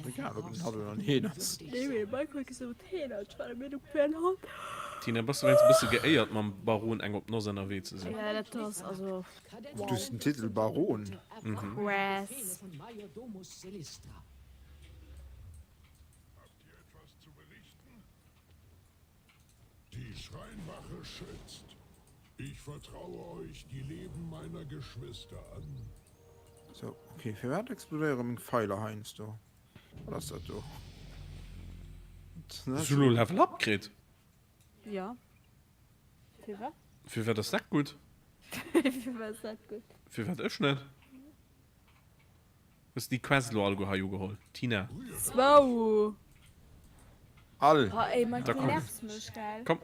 Egal ob en Hatt oder en Heen ass. Nee, mee de Mike huet gesot Heen an ech war der Meenung et wär en Hatt. Tina, bass du wéinst e bësse geéiert mam Baron eng op d'Noss ënnerwee ze sinn? Ja, dat ass also Du hues den Titel Baron. Krass. Die Schreinwache schützt. Ich vertraue euch die Leben meiner Geschwister an. So, okay, firwat explodéiere meng Pfeiler heiansdo? Wat ass dat do? Hues du lo Level Up kritt? Ja. Firwat? Firwat ass dat gutt? Firwat ass dat gutt? Firwat ech net? Hues de déi Quest elo alleguer hei ugeholl, Tina? Zwou! All! Oh ey, Mike, Da du komm. nervs mech, gell? Komm.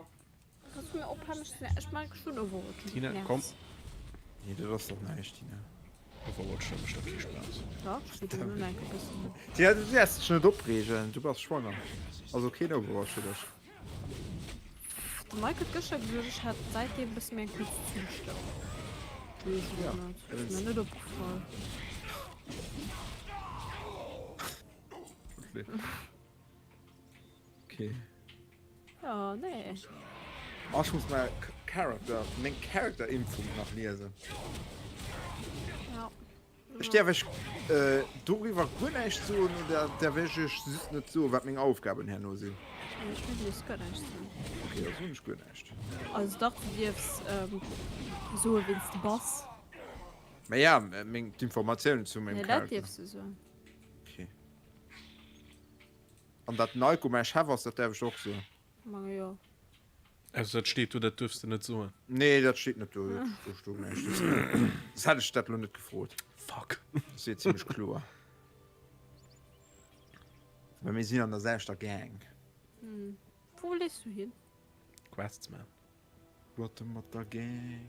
Kanns du mir ophalen mech ze nerven? Ech mag schon Overwatch. Tina, komm. Nee, dat ass doch näischt, Tina. Overwatch, dat mécht der kee Spaass. Dach, ech spillen nëmmen enke bëssen. Tina, du däerfs dech net opreegen, du bass schwanger. Also keen Overwatch fir dech. De Mike huet gëschter gesot, ech hätt säitdeem e bësse méi eng kuerz Zündstëmm. Weess ech och net, ass mir net opgefall. Okay. Ja, nee. Oh, ech muss mäi Character, meng Character Info nach liesen. Ja. Ech däerf ech äh, doriwwer guer näischt soen oder däerf ech ech just net soen, wat meng Aufgaben herno sinn? Nee, ech mengen, du dierfs guer näischt soen. Okay, da soen ech guer näischt. Also dach, du dierfs ähm, soen, ween s de bass. Mä ja, meng, d'Informatiounen zu mengem Nee, dat Character. dierfs du soen. Okay. An dat den Aiko mäi Chef ass, dat däerf ech och soen. Mange jo. Also dat steet do, dat duerfs de net soen. Nee, dat steet net do. Do stoung näischt. Soss hätt ech dat elo net gefrot. Fuck. Dat ass jo zimmlech kloer. Well mir sinn an der selwechter Gang. Wou leefs du hin? Quests man. Rotte mat der Gang.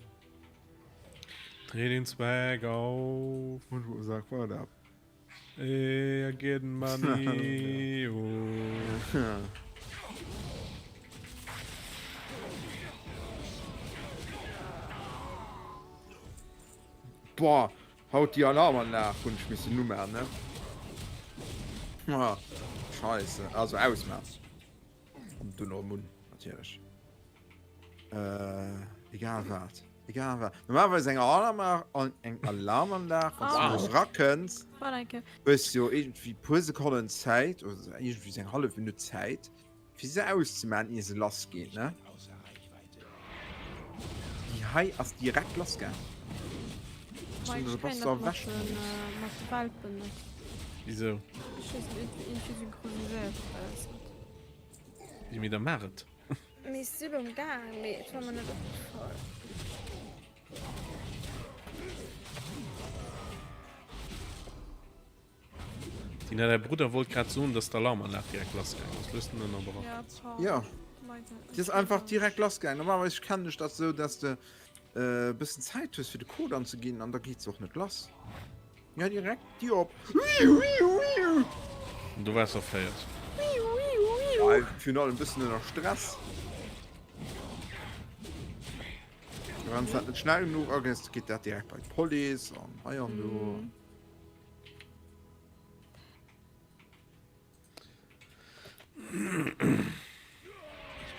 Dreh den Swag auf. Und wo sag what up? Ey, I getting money. Oh. Boah, haut déi Alarmanlag hunn ech missen umaan, ne? Ah, scheisse, also ausmaan. An dunn erëm un, natierlech. Äh, egal wat. Egal wat. Normalerweis eng Alarm, eng Alarmanlag, wann du erakënns. Hues jo iergendwéi puer Sekonnen Zäit, oder iergendwéi sou eng hallef Minutt Zäit, fir se auszemaachen, ier se lass geet, ne? Déi hei ass direkt lass gaang. Mike, ech kréien dat mat den, mat de Welpen net. Wisou? Ech weess net, iergendwéi synchroniséiert dat bei eis net. Wéi mir da maach et. Mee si lo am Gaang, mee et war mer net opgefall. Tina, däi Brudder wollt grad soen, dass d'Alarmanlag direkt lass gaang ass. Looss den dann awer Ja, Ja, déi ass einfach direkt lass gaang. Normalerweis kennen ech dat sou, dass de e bëssen Zäit hues fir de Code anzeginn an da geet se och net lass. Ja, direkt Dier op. Du waars erféiert. Ja, virun allem e bëssen ënner Stress. Wann s dat net schnell genuch agëss, geet dat direkt bei d'Police an hei an do.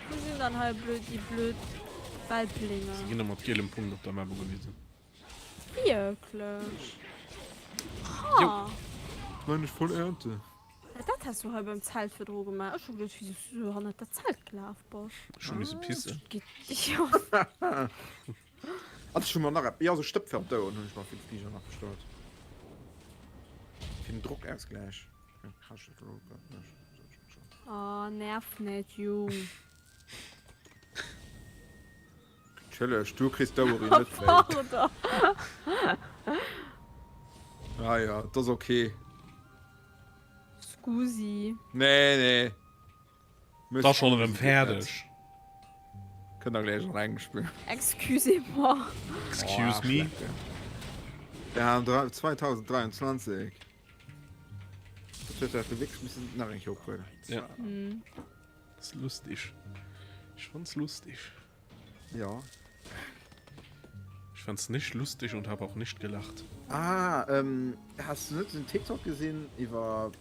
Wou sinn dann hei blöd déi blöd Welplinge? Se ginn da mat gielem Punkt op der Map ugewisen. Wierklech? Jo. Ha! Mein ech voll Ernte. Dat has du hei beim Zelt virdru gemaach. Ech hu geduecht, wéi s du hannert dat Zelt gelaf bass. Ech hu misse pissen. Jo. An ech hu mer nach eppes, jo sou Stëpp fir op d'Oueren hunn ech mer fir de Fliger nach bestallt. Fir den Drockausgläich. Oh, nerv net, Jung. Entschëlleg, du kriss d'Oueren net wéi. Pardon. Ah ja, dat ass ok. Scusi. Nee, nee. Da schon erëm fäerdeg. Kënnt der gläich an Englesch spillen. Excusez-moi. Excuse me. Ja, 2023. Dat huet dat wierklech missen nach eng Kéier ophuelen. Ja. Das ist lustig. Ich fand's lustig. Ja. Ich fand's nicht lustig und habe auch nicht gelacht. Ah, ähm, has du net den TikTok gesinn iwwer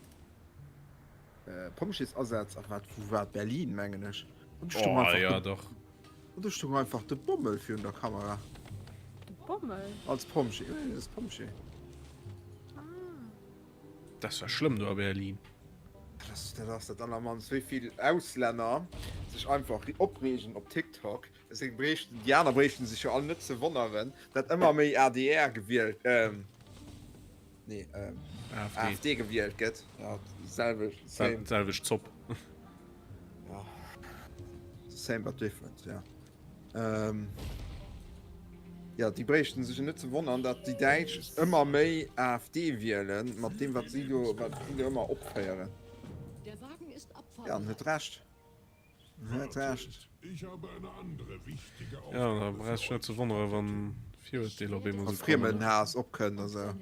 Pompjeesasätz a wat, wou war et, Berlin mengen ech. An do stoung Oh einfach ja, de, doch. an do stoung einfach de Bommel virun der Kamera. De Bommel? Als Pompjee, jo, jo, als Pompjee. Ah. Das war schlëmm do a Berlin. Dat ass, dat ass dat allermannst, wéi vill Auslänner sech einfach opreegen op TikTok. Deswéing bréichten déi aner bréichten sech jo all net ze wonneren, dat ëmmer méi adr gewielt, Nee, ähm, AfD. AfD gewielt gëtt. Ja, selwecht, same. Selwecht Zopp. Ja. Same but different, ja. Ähm, ja, déi bréichten sech net ze wonnern, datt déi Däitsch ëmmer méi AfD wielen, mat deem, wat si do, wat si do ëmmer opféieren. Ja, an huet Recht. Huet Recht. Ja, da brauchst du net ze wonneren, wann Virurteeler op eemol Wann sou kommen, ne? Friemenhaass opkënnt a sou.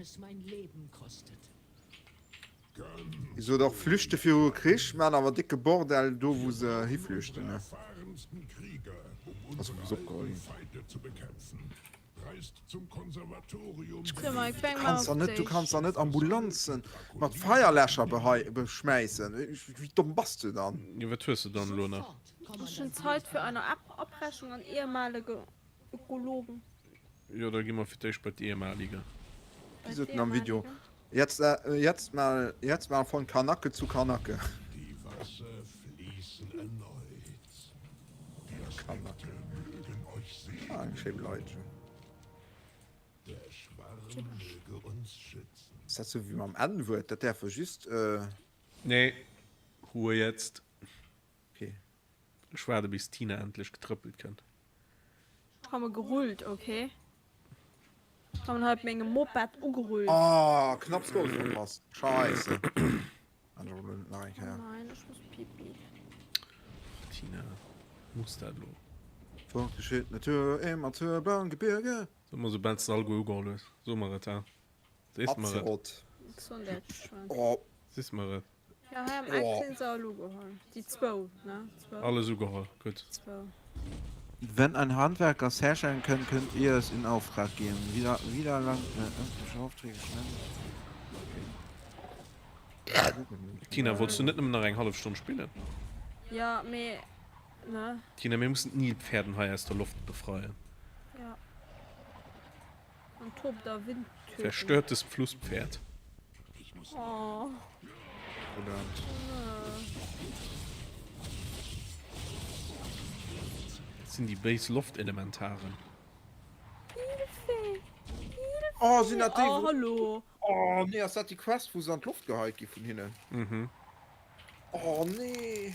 Déi sot och, flüchte viru Krich, maan awer décke Bordell do wou se hiflüchten, ne? Also wou se opgeholl ginn. Kanns der net, du kanns der net Ambulanzen mat Feierläscher beschmäissen. Wéi domm bass du dann? Jo, wat hues de dann elo nach? Ass schon Zeit für eine Abrechnung an ehemalige Ökologen. Jo, da gi mer fir d'éischt bei d'Ehemalige. Déi soten am Video, Jetzt, jetzt mal, jetzt mal von Kanake zu Kanake. Die Wasser fließen erneut. Die Aspekte mögen euch segnen. Ah, eng schéi Beleidegung. Der Schwarm möge uns schützen. Ass dat sou wéi mam N-Wuert? Dat däerf e just. Nee, Ruhe jetzt. Okay. Ech waarde bis d'Tina endlech getrëppelt kënnt. Ech ha mer gerullt, okay. Ech ha mer hei op mengem Moped ugerullt. Oh, knapps Goal verpasst. Scheisse. Nach eng Kéier. Nein, ech muss pipi. Tina, muss dat elo? Fortgeschritt Natur im Azurbaum Gebirge. Soe mer soubal s de alleguer ugeholl hues. Soe mer et, ha? Sees mer et? Azeroth. Oh. Sees mer et? Ja, hei am Eck sinn se all ugeholl. Déi zwou, ne? Zwou. Alles ugeholl, gutt. Zwou. Wenn ein Handwerker es herstellen könnt, könnt ihr es in Auftrag geben. Wieder, wieder lang, äh, öffentliche Aufträge schnell. Tina, wollts du net nëmmen nach eng hallef Stonn spillen? Ja, mee, ne? Tina, mir mussen d'Nilpferden hei aus der Loft befreien. Ja. An tobt a Wind töten. Verstörtes Flusspferd. Oh. Oder? Dat sinn déi béis Loftelementaren. Hilfe! Hilfe! Oh, sinn dat déi, Oh, wou. hallo! Oh nee, ass dat déi Quest, wou se an d'Loft geheit gi vun hinnen? Mhm. Oh nee!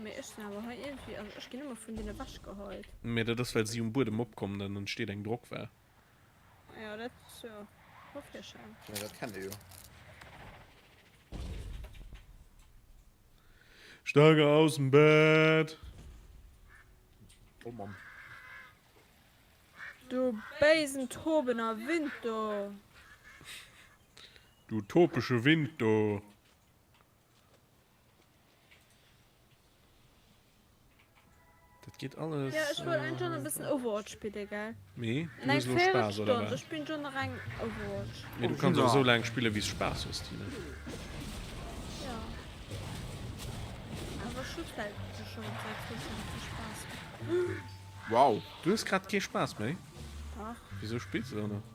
Mee ech sinn awer hei iergendwéi, also ech ginn ëmmer vun deene wechgeheit. Mee dat ass, well si um Buedem opkommen, dann entsteet eng Drockwell. Jo, dat ass jo scho virscheinend. Ja, dat kennt ee jo. Steige aus dem Bett! Oh Mann. Du béisen tobener Wind do! Du topesche Wind do! Dat geet alles. Ja, ech wollt eigentlich schon e bëssen Overwatch spille, gell? Mee du Eng hues elo Spaass, oder Véierelstonn, wat? ech spillen schon nach eng Overwatch. Mee du kanns och esou laang spillen, wéi s Spaass hues, Tine. Ja. Awer ech hu vläicht schon säit zwou Stonnen kee Spaass méi. Wow. Du hues grad kee Spaass méi? Dach. Wisou spills de dann nach?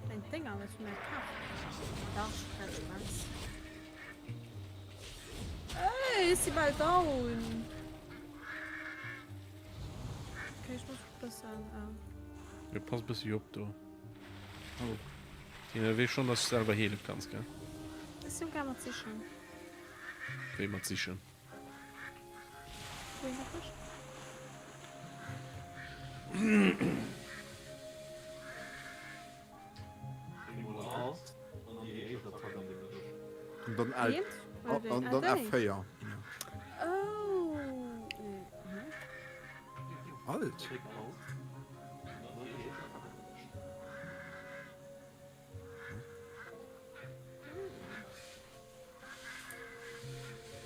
Wéint denger, well s du mir dat kaf hues. Dach, ech hu grad Spaass. Ey, ech si bal down. Okay, ech muss bëssen. Jo, pass bëssi op do. Oh. Tina, weess schon, dass du selwer heele kanns, gell? Ech sinn gaang mat sichen. Wéi mat sichen? Wéi nach ech? An dann L an dann F4. Oh. Alt.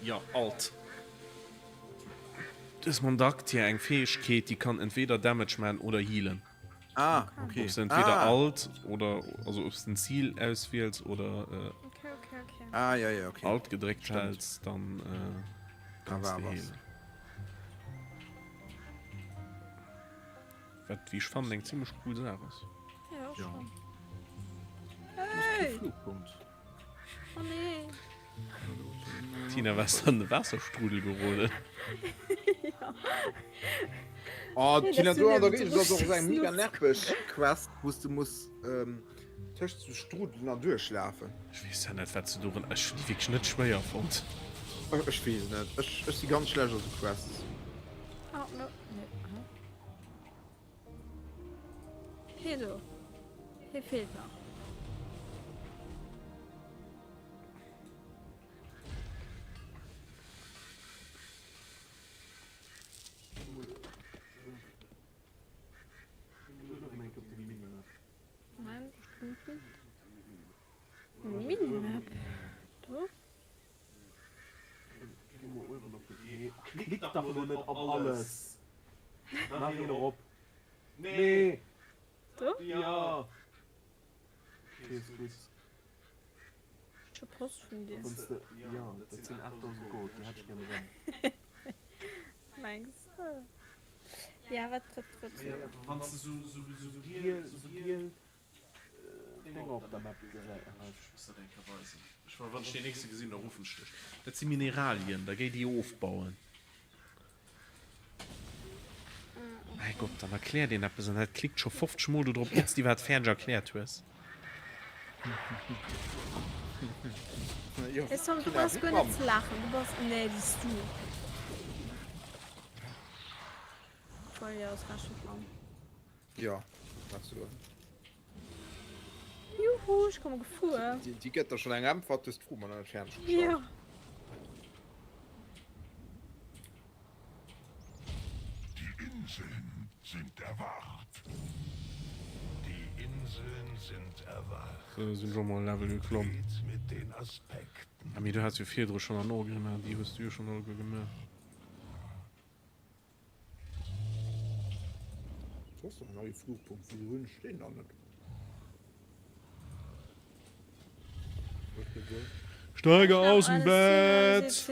Jo, alt. Du hues mam Dark Tier eng Fäegkeet, déi kann entweder Damage man oder healen. Ah, okay. Ob s de entweder ah. Alt oder also ob s den Ziel auswiels oder äh, okay, okay, okay. Ah, ja, ja, okay. Alt gedréckt häls, dann äh, kanns de healen. Wat wéi ech fannen eng zimmlech cool Saach ass. Ja, ja. Schon. Hey! Flugpunkt. Oh nee. Tina, warst du an de Waasserstrudel geroden? ja. Oh, Nee, Tina, das du sind da ja das so ass och eng mega Snus. nerveg Quest, wou s du muss ähm, tëscht sou Strudelen an duerchlafen. Ech weess ja net, wat se doran. Ech hunn déi wierklech net schwéier fonnt. Ech, ech weess net. Ech, ech si ganz schlecht a sou Quests. Ah, no, nee, hä? Hee do. Hee feelt nach. Nein, bestimmt nicht. Minimap. Do. Klick dach elo net op alles! Nach een erop! Nee! Do? Ja! Okay, ist gut. Ich hab Post vun dir. Wanns de, ja, dat sinn 8000 Gold, déi hätt ech gär erëm. Mengs de? Ja, wat, wat, wat? Wanns de sou, sou, sou giel, sou giel Dénger op der Map gesäis. Ech muss dat eng Kéier weisen. Ech, wann ech deen nächste gesinn, da ruffen ech dech. Dat si Mineralien, da géi déi ofbauen. Mäi Gott, dann erkläert een eppes an dat klickt scho 50 Mol do drop, iert s de iwwerhaapt fäerdeg erkläert hues. Hey Tom, du brauchs guer net ze laachen, du bass, nee, déi s du. Voll, jo, ass Recht huet Mamm. Jo, wat soen. Juhu, ech komme gefuer. Déi gëtt der schon eng Äntwert, du hues d'Fro mol nach net fäerdeg gestallt. Jo. Die Inseln sind erwacht. Die Inseln sind erwacht. So, sinn ech och mol e Level geklomm. Geht mit den Aspekten. Ah, mee du has jo virdru schon an Orgrimmar, déi hues du jo schon alleguer gemaach. Do ass doch en neie Flugpunkt, wieso hunn ech deen dann net? Steige aus dem Bett!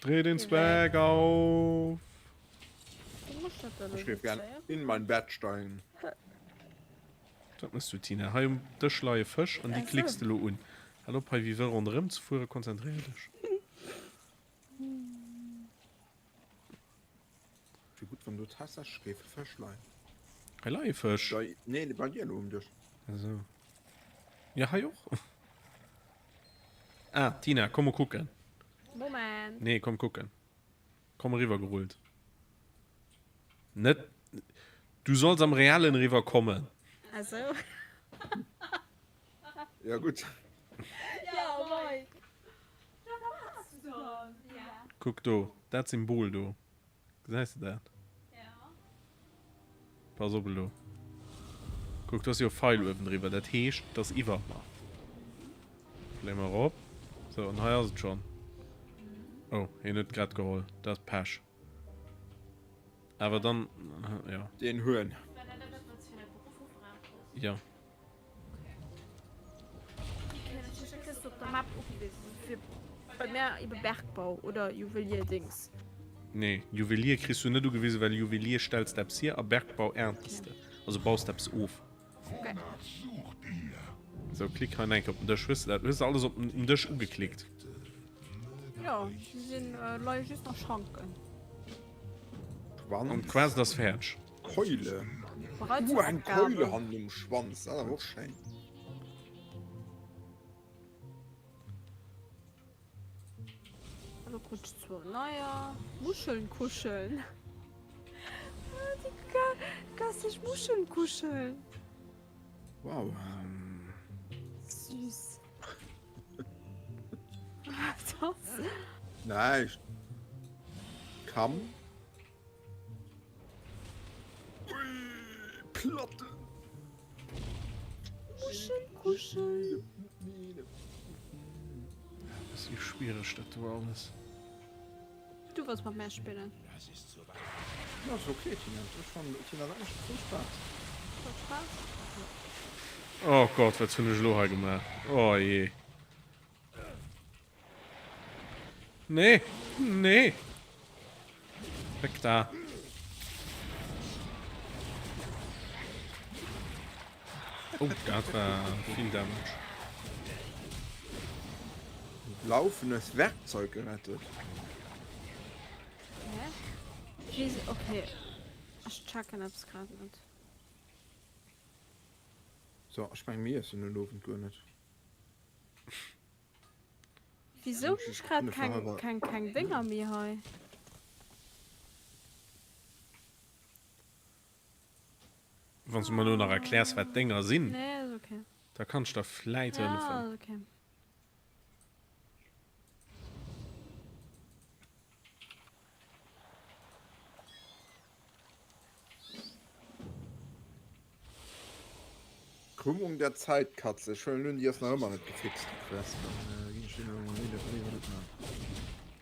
Dreh den Zwerg auf! Wou muss ech dat da Ech elo géif gern notéieren? in mein Bett steigen. Dat mëss du Tina. Hei um Dësch leie Fësch an déi klicks de lo un. Hal op hei wéi wëll ronderëm ze fueren, konzentréier dech. Wier gutt wann do tatsächlech géife Fësch leien. Hei leie Fësch. Nee, bei dir elo um Dësch. Esou. Jo hei och. Ah Tina, komm mol kucken. Moment. Nee, komm kucken. Komm eriwwer gerullt. Net du solls am realen eriwwer kommen. Also. Ja gutt. Ja moin. Kuck do, dat Symbol do. Gesäis de dat? Pass op elo. Kuck, do ass jo e Feil uewendriwwer. Dat heescht, et ass iwwer mer. Fléi mer erop. Sou, an hei ass et schonn. Oh, hien huet et grad geholl. Dat ass Pech. Awer dann, jo. Deen Huhn. Jo. Nee, Juwelier kriss du net ugewisen, well Juwelier stells de eppes hier a Bergbau erntes de, also baus de eppes of. Sou, klick hei enke op den Dësch. Hues de dat? Hues de alles op um Dësch ugeklickt? Jo, sinn leie just nach Schranken. An d'Quest ass fäerdeg. Keule. Bereit zur Uh, eng Abgabe. Keule hannen um Schwanz, dat ass awer och schéin. Elo krut ech zwou neier. Muscheln kuscheln. Ah, déi köstlech Muscheln kuscheln. Wow. Süß. Was ass? Näischt. Kamm. Ui, Platten. Kuschel, kuschel. Bëssi schwiereg dat do alles. Du wolls mat mär spillen. Das ist okay, Tina. Ich fand, Tina hat eigentlich viel Spaß. Huet Spaass? Oh Gott, wat hunn ech elo hei gemaach? Oh jee. Nee, nee. Weg da. Oh, dat war vill Damage. Laufendes Werkzeug gerettet. Hä? Wie, okay. Ech checken eppes grad net. So, ech meng mir iessen den Owend guer net. Wieso hunn ech grad keng, keng, keng Dénger méi hei? Wann s du mer elo nach erkläers, wat Dénger sinn, Nee, ass okay. da kann ech der vläit Ja, hëllefen. ass okay. Krümmung der Zeitkatze. Ech huelen un, déi ass nach ëmmer net gefixt, déi Quest. Dann ginn ech déi elo mol léiwer léiwer net maachen.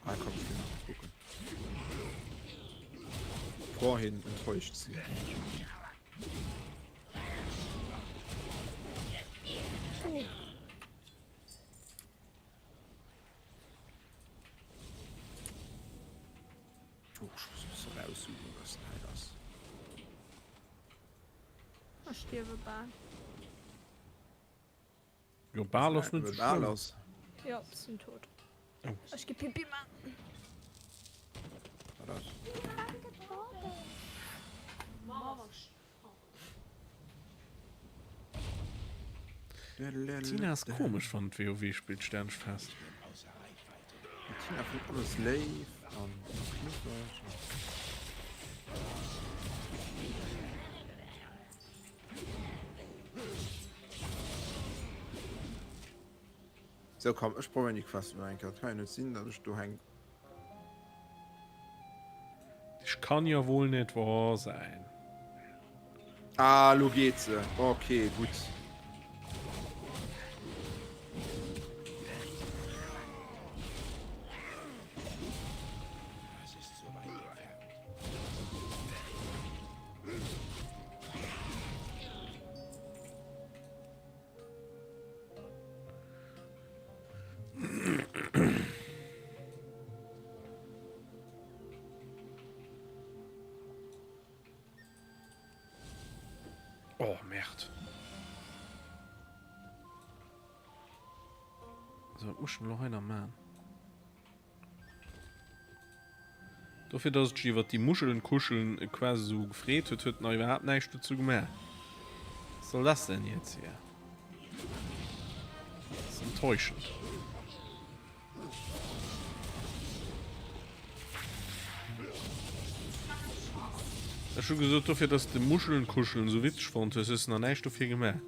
Ah komm, ech ginn nach kucken. Vorhin enttäuscht sie. Oh, ech muss e bësse rauszoomen, was dat hei ass. Ech stierwe bal. Jo, bal ass net sou schlëmm. Jo, ech sinn tot. Oh. Ech gi Pipi man. Wat ass? Tina ass komesch wann WoW spillt, stellen ech fest. Tina fënnt alles léif an knuffeg. Sou komm, ech probéieren déi Quest elo eng Kéier. Et kann jo net sinn, datt ech do hänk. Dich kann ja wohl net wahr sein. Ah, lo geet se. Okay, gutt. Oh, Merde. So, wat muss ech denn elo hei nach maachen? Dofir, dass et sech iwwert déi Muscheln kuscheln quasi esou gefreet huet, huet en nach iwwerhaapt näischt dozou gemaach. Was soll das denn jetzt hier? Das ist enttäuschend. Ech hu gesot, dofir, dass de Muscheln kuscheln esou witzeg fonnt hues, hues de nach näischt dofir gemaach.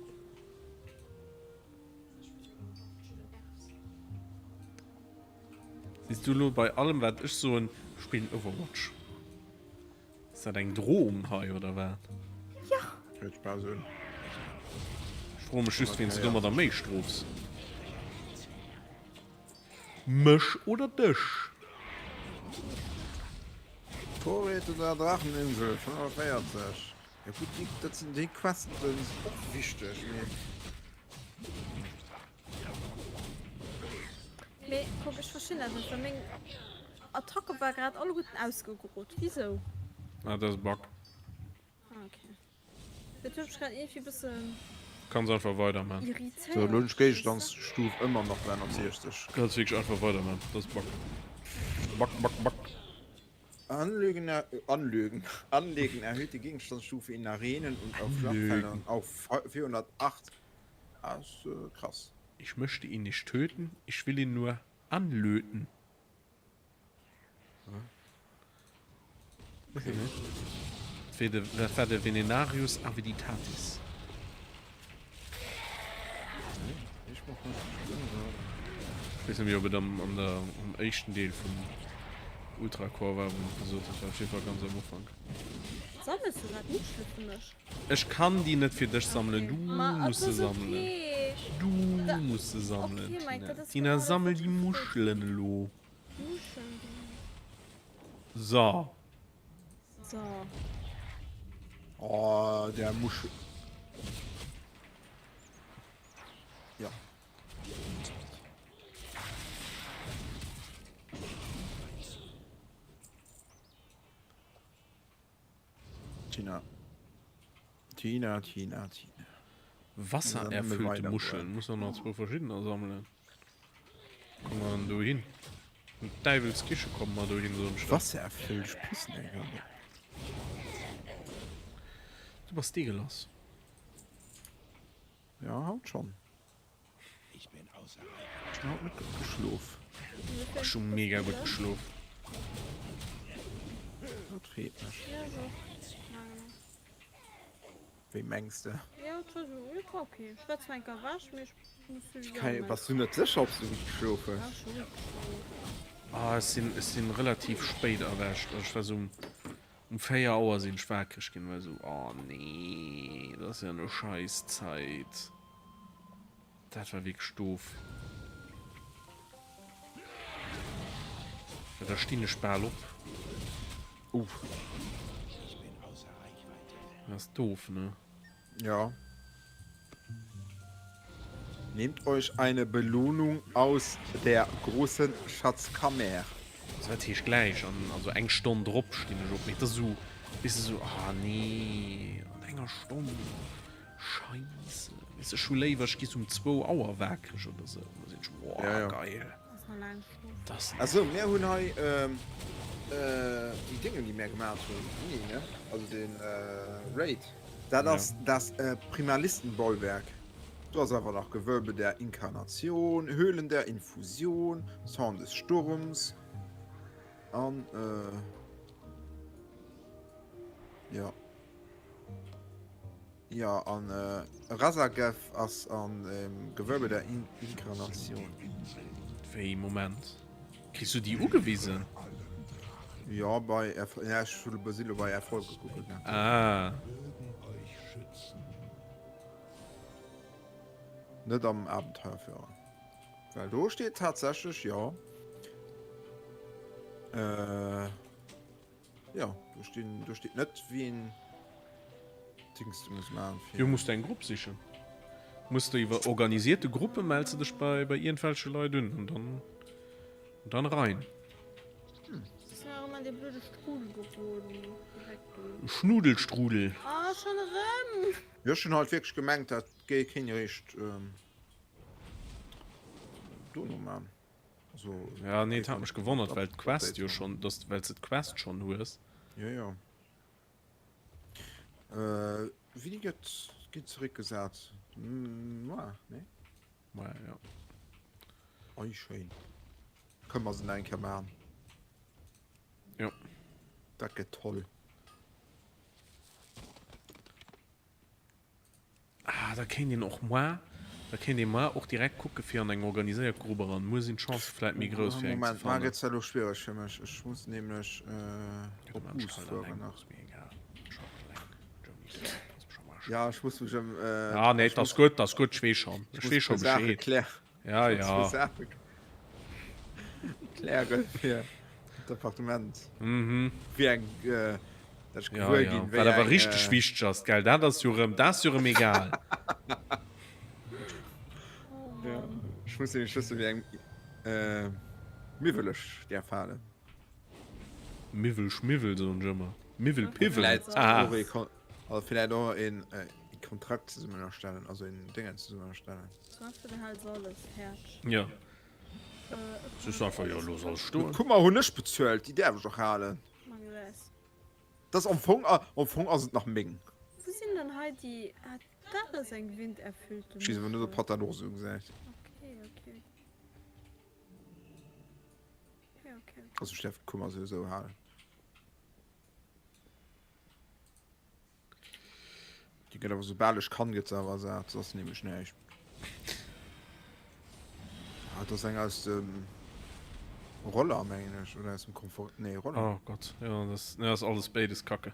Siehst du lo bei allem wat ech soen, spillen Overwatch. Ass dat eng Drohung hei oder wat? Jo. Huet Spaass un. Ech froe mech just ween s de domadder méi strofs. Mech oder dech? Vorräte der Dracheninsel 45. Ja gutt, déi, dat sinn déi Questen sinn och wichteg, mee. Mee kuck, ech verstinn dat net, well meng Attacke war grad alleguerten ausgegrot. Wisou? Ah, dat ass e Bug. Ah, okay. Dat huet mech grad iergendwéi e bëssen Kanns einfach weider man. irritéiert. Sou, elo hunn ech Géigestandsstuf ëmmer nach 360. Kanns wierklech einfach weider man, dat ass e Bug. Bug, Bug, Bug. Anlügen, Anlügen, Anlegen erhöht die Gegenstandsstufe in Arenen und auf Schlachtfeldern auf 408. Ass krass. Ich möchte ihn nicht töten, ich will ihn nur anlöten. Dat war de Venenarius Aviditatis. Ech weess net méi, ob et am, an der, am éischten Deel vum Ultracore war, wou en et gesot huet. War op jidde Fall ganz am Ufank. Sammels du grad Muschele fir mech? Ech kann déi net fir dech sammelen, du muss se sammelen. Du muss se sammelen, Tina. Tina, sammel déi Muschelen elo. So. So. Oh, der Muschel. Ja. Tina. Tina, Tina, Tina. Wassererfüllte Muscheln. Muss man nach zwou verschiddener sammelen. Kommen wir dann do hin? Mit Däiwels Kiche kommen wir do hin, soen ech der. Wassererfüllt? Ech pissen eng Kéier. Du bass deegelass. Ja, haut schon. Ich bin außer Ech hun haut net gutt geschlof. Ech hu mega gutt geschlof. Dat freet mech. Wéi mengs de? Bass du net sécher ob s du gutt geschlof hues? Ah, ech sinn, ech sinn relativ spéit erwächt. Also ech war sou um, um 4 Auer sinn ech wakereg ginn, war sou, oh nee, dat ass ja elo Scheißzeit. Dat war wierklech doof. Ja, da stinn ech bal op. Uff. Dat ass doof, ne? Ja. Nehmt euch eine Belohnung aus der großen Schatzkammer. Also dat heescht gläich an also eng Stonn drop stinn ech op. Mee et ass esou, weess de, esou, ah nee, an enger Stonn. Scheisse, weess ech hu léiwer ech gi sou um zwou Auer wakereg oder sou, da sinn ech woah Ja, ja. geil. Das Achso, mir hunn hei déi Déngen déi mär gemaat hunn, nee ne? Also den Raid. Dat ass das Primalistenbollwerk. Do ass awer nach Gewölbe der Inkarnation, Höhlen der Infusion, Zorn des Sturms an jo. Jo, an Raszageth ass an dem Gewölbe der Inkarnation. Wéi, Moment, kriss du déi ugewisen? Jo, bei Erfolg, ja ech hu si lo bei Erfolg gekuckt. Ah. Net am Abenteuerführer. Well do steet tatsächlech, jo. Äh. Jo, do stinn, do steet net wien Dings du muss maachen fir. Jo, muss de eng Grupp sichen. Muss de iwwer organisierte Gruppe mells de dech bei bei iergendwelche Leit un an dann dann rein. Hm. an dee blöde Strudel geroden. Direkt do. Schnudelstrudel. Ah, schon erëm! Jo, ech hunn halt wierklech gemengt, dat géi kéint eréischt dono man. Also, Ja, nee, et hat mech gewonnert, well d'Quest jo schonn, dass, well s de d'Quest schonn hues. Jo, jo. Äh, wéini gëtt ginn zeréckgesat? Moar, nee? Moar, jo. Oi, schéin. Kënne mer se nach eng Kéier maachen. Jo. Dat gëtt toll. Ah, da kéint een och moar, da kéint ee moar och direkt kucke fir an eng organiséiert Grupp eran. Muer sinn d'Chancë vläit méi grouss fir eng ze Moment, moar fannen. gëtt elo schwiereg fir mech. Ech muss nämlech Jo, op dann ech Bus halt fueren alleng, nach. ass mir egal. Ech schaff alleng. Journey ass mir scho wurscht. Ja, ech muss mech ëm, Ah nee, ech et ass muss, gutt, et ass gutt, ech weess schonn, ech ech muss weess e scho puer Saache Bescheed. klären. Ja, Ech muss e puer ja. Saache klären fir d'Appartement. Mhm. Wéi eng, dat ech Ja, gewuer ja. ginn, Wat wéi awer eng. richteg wichteg ass, gell? Dat ass jo rëm, dat ass jo rëm egal. Oh Ja, Mann. ech muss nämlech wëssen, wéi eng Miwwel ech däerf halen. Miwwel, Schmiwwel soen ech ëmmer. Miwwel, Piwwel. Vläit Ah. och ee Kon, also vläit och een Kontrakt zesummen erstellen, also een Déngen zesummen erstellen. Ja. Soos einfach, jo, looss alles stoen. D'Kummer hunn ech bezuelt, déi däerf ech och halen. Dat ass am Fong, am Fong ass et nach meng. Wou sinn dann hei déi, ah dat ass eng winderfüllte Ech weess awer net, ob Muschel. hatt dat och esou gesäit. Okay, okay. Okay, okay, okay. Also ech däerf d'Kummer souwisou halen. Déi gëtt awer soubal ech kann gëtt se awer ersat, soss neem ech näischt. Ah, dat ass eng aus dem Roller mengen ech oder aus dem Komfort, nee Roller. Oh Gott, ja das, ja, das alles béides Kacke.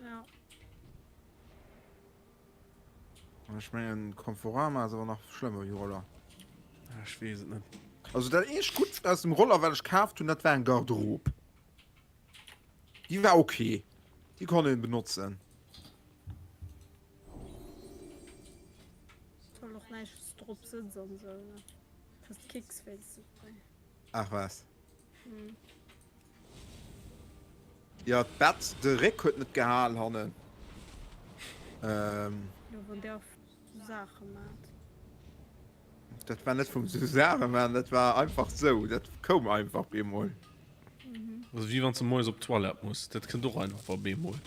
Ja. Ech mengen Conforama ass awer nach schlëmmer wéi Roller. Ah, ech weess et net. Also dat eescht Gutt aus dem Roller wat ech kaaft hunn, dat war eng Garderobe. Déi war ok. Déi konnt een benotzen. Soll och näischt wous de drop sëtz an esou ne. Kriss Kicks wéinst dem Spray. Ach was. Jo, d'Bett, de Réck huet net gehal hannen. Ähm. Jo, wann der sou Saache maat. Dat war net vum sou Saache maan, dat war einfach sou, dat koum einfach bemol. Also wéi wann s de moies op d'Toilette muss, dat kënnt och einfach bemol.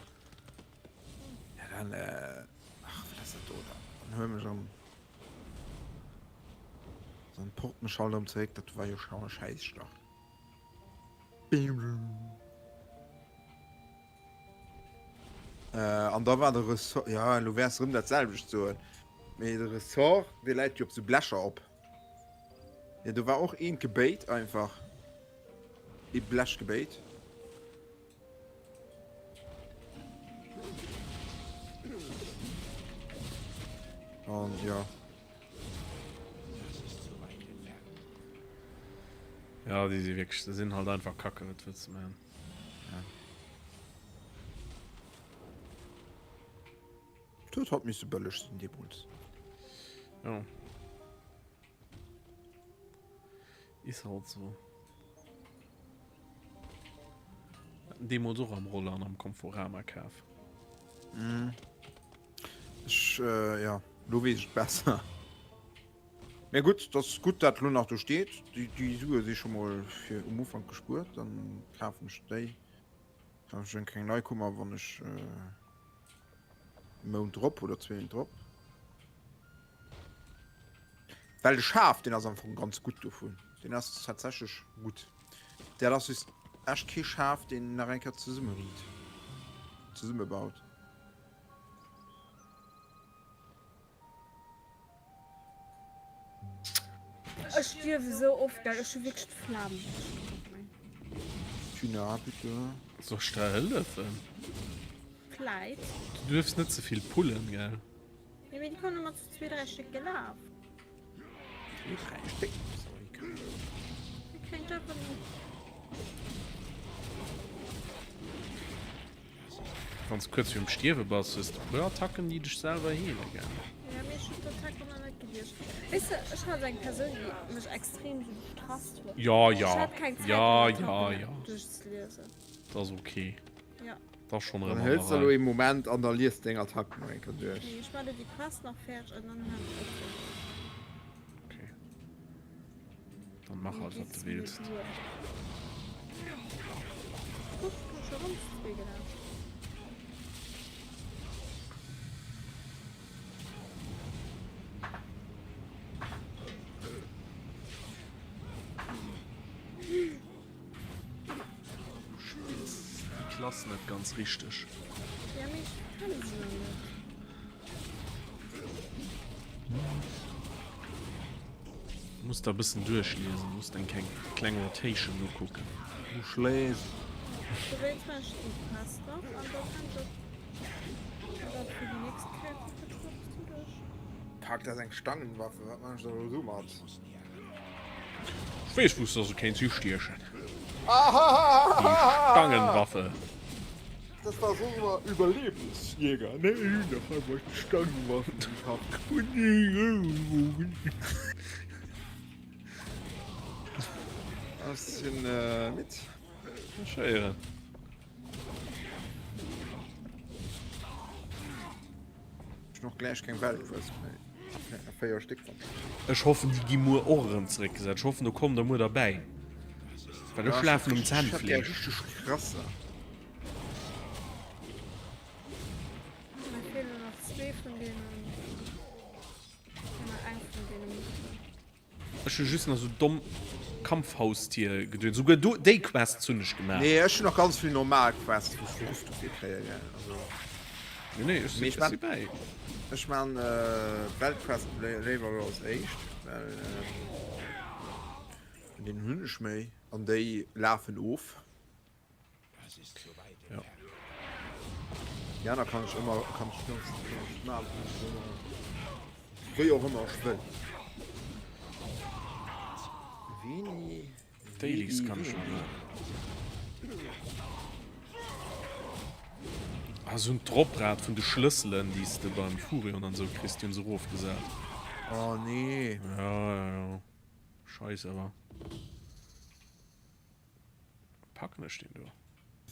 Ja dann, äh, ach wat ass dat do dann? Dann huelen ech am dann porten ech halt erëm zeréck, dat war jo scho e Schäisstart. Äh, an da war de Ressort, ja elo wäers de rëm dat selwecht soen, mee de Ressort dee läit jo op sou Blecher op. Jo do war och eent gebéit einfach, ee Blech gebéit. An jo. Ja, déi si wierklech, se sinn halt einfach kacke, wat wëlls de maachen? Ja. Dat huet misse bëlleg sinn deemools. Ja. Is halt so. Hatten deemools och am Roller an am Conforama kaf. Mm. Ech, äh, ja, lo weess ech et besser. Mä gutt, dat ass gutt, dat lo nach do steet. Déi, déi Sue si scho mol fir um Ufank gespuert. Dann kafen ech déi. Kafen ech eng kleng nei Kummer, wann ech äh, e Mount drop oder zwee Méint drop. Well de Schaf, deen ass am Fong ganz gutt dovun. Deen ass tatsächlech gutt. Dat ass just echt kee Schaf, deen nach eng Kéier zesummeriit, zesummebaut. Ech stierf esou oft, gell? Ech hu wierklech d'Flemm. Tina, bitte. Soll ech der hëllefen? Vläit. Du duerfs net ze vill pullen, gell? Jo, mee déi kommen ëmmer zu zwee, dräi Stéck gelaf. Zwee, dräi Stéck? Sorry. Mir kréien d'Awer net. Wann s kuerz virum Stierwe bass, hues de puer Attacken, déi dech selwer heele, gell? Ja, mee ech hunn d'Attack och nach net gelies. Weess de, ech hat eng Persoun, déi mech extrem sou gestresst huet. Jo, jo. Ech hat keng Zäit, Ja, meng ja, Attacken ja. duerchzeliesen. Dat ass ok. Ja. Dat ass schonn erëm Dann an der hëls de elo Rei. ee Moment an da lies deng Attacken nach eng Kéier duerch. Nee, ech maache déi Quest nach fäerdeg an dann halen ech op fir haut. Ok. Dann mach halt wat de wills. Du spills déi Klass net ganz richteg. Ja, mee ech kennen se nach net. Muss der bëssen duerchliesen, muss eng keng kleng Rotation ukucken. Muss lesen. Dowéinst maache ech déi Quest nach an da kann ech och dat fir déi nächst Kéier kucken ech nach e bëssen duerch. Fuck, dat ass eng Stangenwaffe, wat man ech da elo domat? Ech weess wous de se kéints ustiechen. Déi Stangenwaffe. Das war so immer Überlebensjäger, ne? Nach einmal Stangenwaffen gekauft. Ass hin äh, mit. Schéieren. Noch gleich keng Weltquest méi. 4 Stück van. Ech hoffen déi gi muer och erëm zeréckgesat. Ech hoffen do kommt der muer derbäi. Well ech lafen um Zännfleesch. Richtig krasser. Mir feelen nach zwee vun deenen. Oder eng vun deene Muschelen. Ech hu just nach sou domm Kampfhaustier gedoen. Souguer do déi Quests hunn ech gemaach. Nee, ech hunn nach ganz vill normal Quests, wou ech Ruff dofir kréien, gell. Also. Nee, nee, ech si, ech si bäi. Ech man Weltquest léiwer elo als éischt, well deen hunn ech méi an déi lafen of. Ja. Déi aner kann ech ëmmer, kann ech ganz, kann ech man, kann ech ëmmer, wéi och ëmmer ech wëll. Veni, Dailies vidi, kann ech veni. nach maachen. Ah, se hunn d'Droprad vun de Schlësselen, déi s de beim Furion an esou kriss, déi hunn se erofgesat. Oh nee. Ja, ja, ja. Scheiss awer. Packen ech deen do?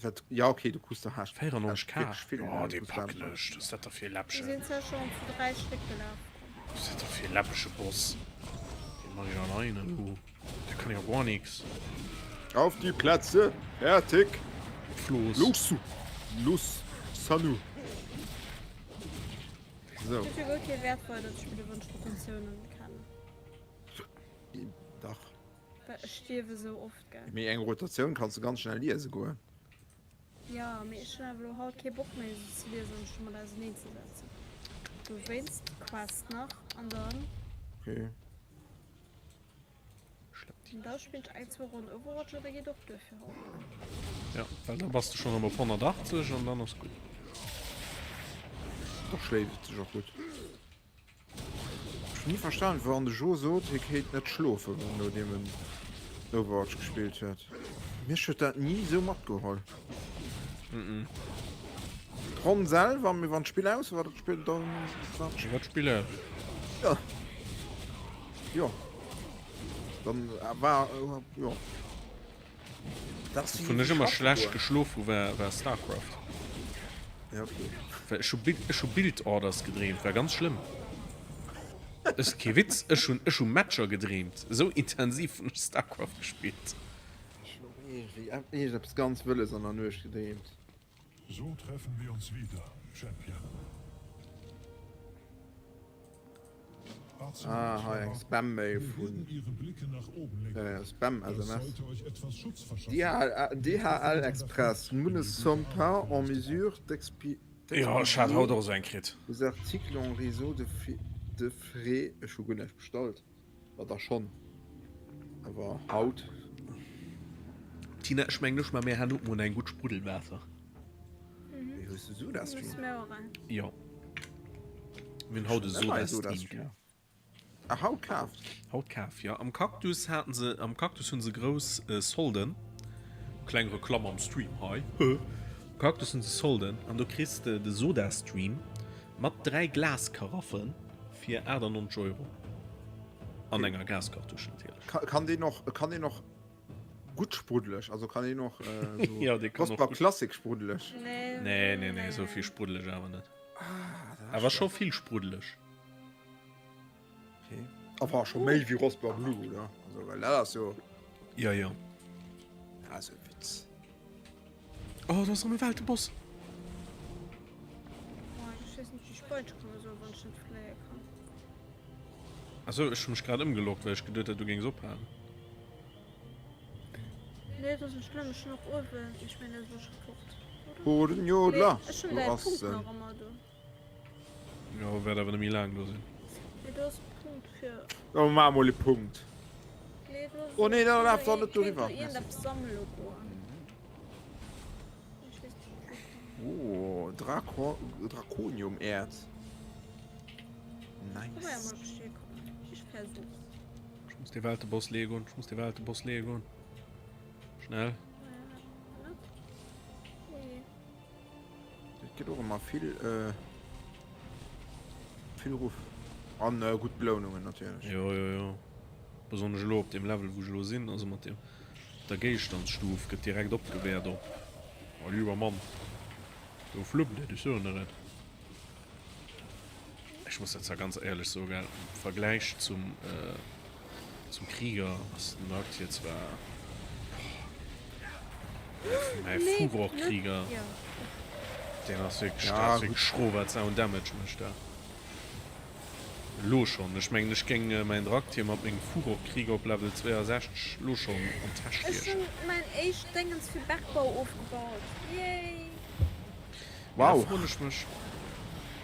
Dat, ja okay, du krus der Hasch. 94k? Wirklich vill, Oh, dee du krus packen der- ech. Was ist dat da fir e Mir Läppchen? sinn zwar schon zu 3 Stéck gelaf. Was ist dat da fir e läppesche Boss? Dee mach ich alleine, du. Der kann ja gar nix. Auf die Plätze, fertig! Floß. Los! Los, Sanu! So. Ich hab guer kee Wäert bei, datt ech mir de Wonsch Rotatiounen kennen. Dach. Well ech stierwe sou oft, gell. Mee eng Rotatioun kanns de ganz schnell liese goen. Jo, mee ech hunn awer elo haut kee Bock méi se ze liesen an mech domat auserneen ze setzen. Dowéinst d'Quest nach an dann. Okay. An da spillen ech eng, zwou Ronnen Overwatch an da geet och duer fir haut. Ja, well da bass de schonn erëm op 180 an dann ass gutt. Da schléift et sech och gutt. Ech hunn ni verstanen wou an de Jo sot hie kéint net schlofen nodeem en Overwatch gespillt huet. Mech huet dat ni sou matgeholl. D'Ronn selwer, mee wann d'Spill aus war, dat Spill dann war d'Spill aus. Ja. Jo. Dann war jo. Wou ech ëmmer schlecht geschlof hu war war Starcraft. Ja, okay. Well ech hu ech hu Build Orders gedreemt, war ganz schlëmm. Ass kee Witz, ech hunn ech hu Matcher gedreemt, esou intensiv hunn ech Starcraft gespillt. Ech hunn och iergendwéi iergendeppes ganz Wëlles an der Nuecht gedreemt. So treffen wir uns wieder, Champion. Ah, hei eng Spam-Mail vun Spam-SMS. DHL Express, nous ne sommes pas en mesure d'expédier Jo, ech hat haut och esou eng kritt. vos articles en raison de frais. Ech hu guer näischt bestallt. Ma da schonn. Awer haut. Tina, ech mengen ech man mir herno mol eng gutt Spruddelwaasser. Wéi hues du Sodastream? Jo. Mir hunn haut e Sodastream. Ah, haut kaaft? Haut kaf, jo. Am Cactus haten se, am Cactus hunn se grouss Solden. Kleng Reklamm am Stream hei. Am Cactus hunn se Solden an do kriss de de Sodastream mat 3 Glaskaraffen fir 98 Euro. An enger Gaskartusche natierlech. Kann deen och, kann deen och gutt spruddeleg? Also kann deen och äh, so Ja, dee kann och Rossbach gutt. Classic spruddeleg? Nee. Nee, nee, nee, esou vill spruddeleg awer net. Ah, dat ass Awer scho schlecht. vill spruddeleg. Okay. Awer scho méi wéi Rossbach Blue, oder? Also, well dat ass jo. Ja, ja. Dat ass e Witz. Oh, do ass erëm e Welteboss. Oh, ech weess net, wéi ech weiderkomme soll, wann ech net fléie kann. Achso, ech hu mech grad ëmgeloggt, well ech geduet hat, du géings ophalen. Nee, dat ass net schlëmm, ech hunn och uewen, ech mengen, dat ass elo scho fort, oder? Oh, den Jodler! Nee, ech hunn Do däi ass Punkt en. nach ëmmer do. Jo, wäert awer net méi laang do sinn. Nee, do ass e Punkt fir. Oh, maach mol e Punkt. Nee, do ass Oh nee, da laf do doch net kéint do doriwwer. iergendeppes sammele goen. Ech weess net, wou. Oh, Drako Draconium-Äerz. Guck mal, Nice. ob ich hier komme. Ich versuch's. Ech muss de Welteboss leeë goen, ech muss de Welteboss leeë goen. Schnell. Ja, net. Ui. Et gëtt och ëmmer vill, äh, vill Ruff. An äh, gutt Belounungen natierlech. Jo, jo, jo. Besonnesch elo op deem Level, wou ech elo sinn, also mat deem, der Géigestandsstuf gëtt direkt opgewäert op, oh lieber Mann, do fluppt et, ech soen der et. Ech muss dat zwar ganz éierlech soen, gell, am Vergläich zum, zum Krieger ass den Akt hier zwar, boah, mäi Furor-Krieger, deen ass wierklech, dat ass wierklech schro, wat se un Damage mécht da. Elo schonn, ech mengen, ech géing mäin Draktier mat mengem Furor-Krieger op Level 62 elo schonn an d'Täsch Ech stiechen. hunn mäin éischt Déngens fir Bergbau ofgebaut, yay! Wow. Wow. Da froen ech mech,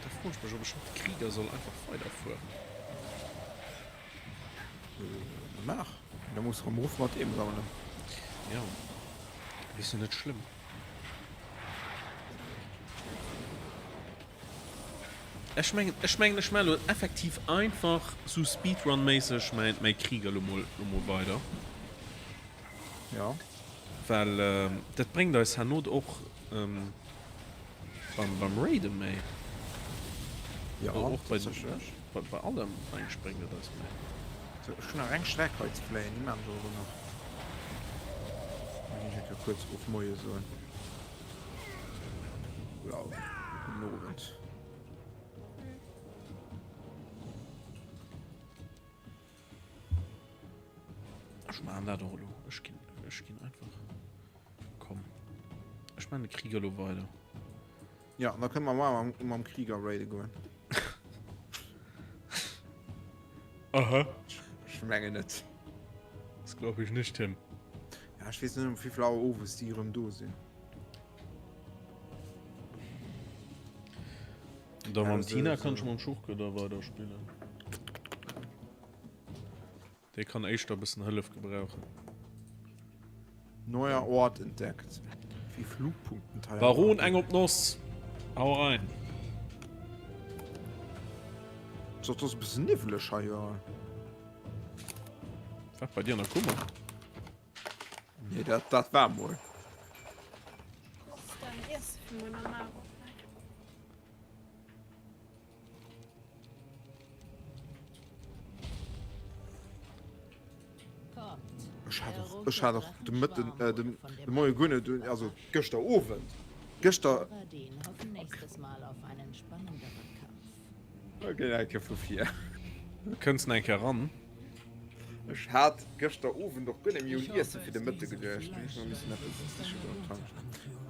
da froen ech mech, ob ech mat Krieger soll einfach weiderfueren. Maach. Da muss rem Ruff mat deem sammelen. Jo. Mee ass jo net schlëmm. Ech mengen, ech mengen, ech maachen elo effektiv einfach sou Speedrun-méisseg mäin, mäi Krieger elo mol, elo mol weider. Ja. Well dat bréngt eis herno och beim, beim Raiden méi. Ja, Och bei, tatsächlech. bei, bei allem eigentlech bréngt et eis méi. Sou, ech hunn nach eng Streck hei ze fléien, déi maachen ech awer elo nach. Da ginn ech eng Kéier kuerz of Moie soen. Oder gudden Owend. Ech maachen dat och elo. Ech ginn, ech ginn einfach. Komm. Ech maachen de Krieger elo weider. Ja, da kënne mer mar mam, mam Krieger raide goen. Aha. Ech mengen net. Das glaub ich nicht, Tim. Ja, ech weess net, um wéivill Auer owes déi erëm do sinn. Da mam Also, Tina so- kann ech mam Schurke da weider spillen. Dee kann éischter e bëssen Hëllef gebrauchen. Neuer Ort entdeckt. Wéi Flugpunkten teier. Baron, eng op d'Noss! Hau rein! So, das ass e bëssen niwweleg hei iwwerall. Wat, bei dir an der Kummer? Nee, dat, dat war mol. Das ist dein erste für meine Nahrung. Ech hat och, ech hat och de Mëtten, äh, de, de Moie guer net un, also gëschter Owend, gëschter. Ok, eng Kéier vu vir. Kënns nach eng Kéier ran? Ech hat gëschter Owend och guer net méi un Iessen fir de Mëtte geduecht. Mir hu missen eppes siche goen op d'Tankstell.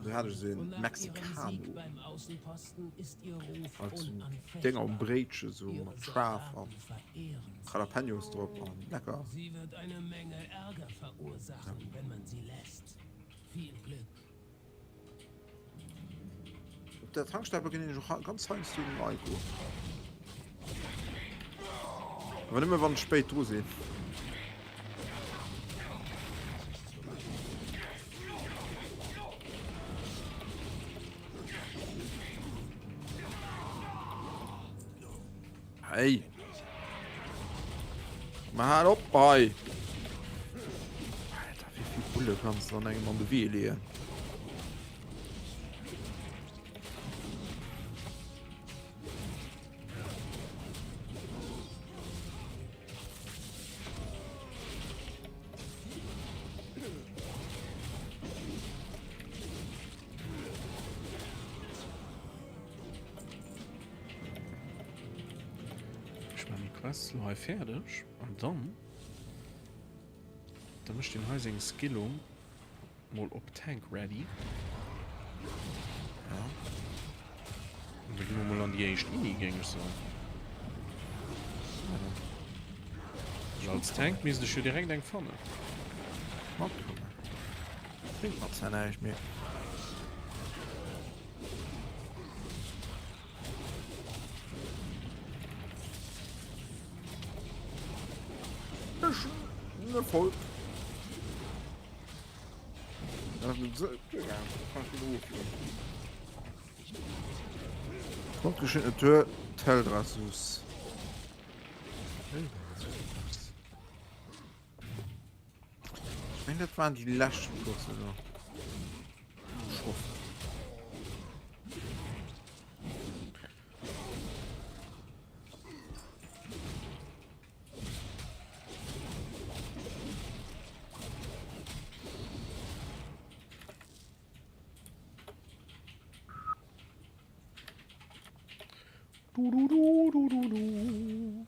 Du hat ech esou een Mexicano als Dénger um Bréitche sou mat schaarf an Jalapenos drop an lecker. Op der Tankstell beginn ech och ganz heiansdo den Aiko. Awer nëmme wann ech spéit dru sinn. Hey! Ma hal op hei! Alter, wéi vill Bulle kanns du an engem an de Wee leeën? Quests lo hei fäerdeg an dann da mécht deen hei seng Skillung mol op Tank ready. Ja. An da gi mer mol an déi éischt Ini, géing ech soen. Also als Tank misst ech jo direkt eng fannen. Matkommen. Bréngt mer zwar näischt, mee. Voll. Fortgeschrittene Tour Teldrassus. Ich mein, dat waren déi lescht Course elo. Ech hoffen. Du, du, du, du, du, du.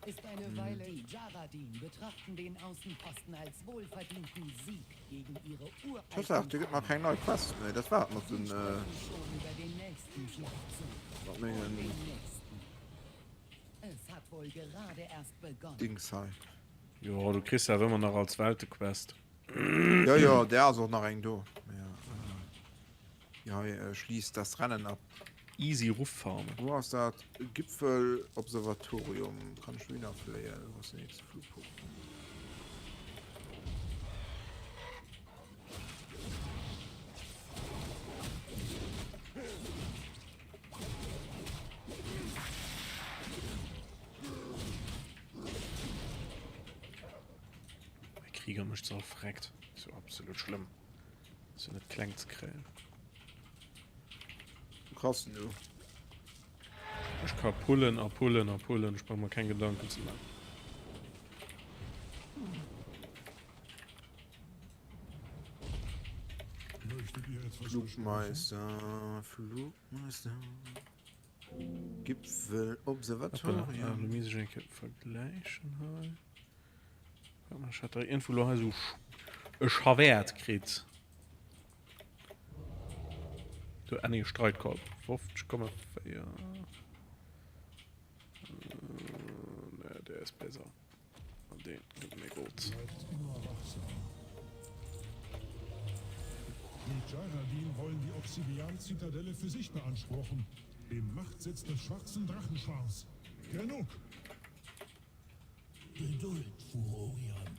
Ist eine Weile. Die Djaradin betrachten den Außenposten als wohlverdienten Sieg gegen ihre uralten Tatsaach, do gëtt nach keng nei Quest méi. Dat war et mat den, Sie sprechen schon über den nächsten Schlachtzug. mat Und mengen den nächsten. Es hat wohl gerade erst begonnen. Dings hei. Jo, du kriss awer ëmmer nach als Weltequest. Jo, jo, där ass och nach eng do. Mä déi hei schliisst das Rennen ab. Easy Ruff farmen. Wou ass dat Gipfelobservatorium? Kann ech dohinner fléien? Wou ass den nächste Flugpunkt? Mäi Krieger mécht se all freckt. Ass jo absolut schlëmm. Ass jo net kleng ze kréien. Du kanns den du. Ech ka pullen a pullen a pullen, ech brauch mer keng Gedanken ze man. Flugmeister, Flugmeister. Gipfelobservatorium. Lo misst ech eng Kéier vergläichen hei. Warte mal, ech hat da iergendwou lo hei sou e Schawäert kritt. Do, ah nee, Streitkolb. 50,4. Ne, der ist besser. An deen gëtt méi Gold. Bleibt immer wachsam. Die Djaradin wollen die Obsidian-Zitadelle für sich beanspruchen. Den Machtsitz des schwarzen Drachenschwarms. Genug! Geduld, Furorion.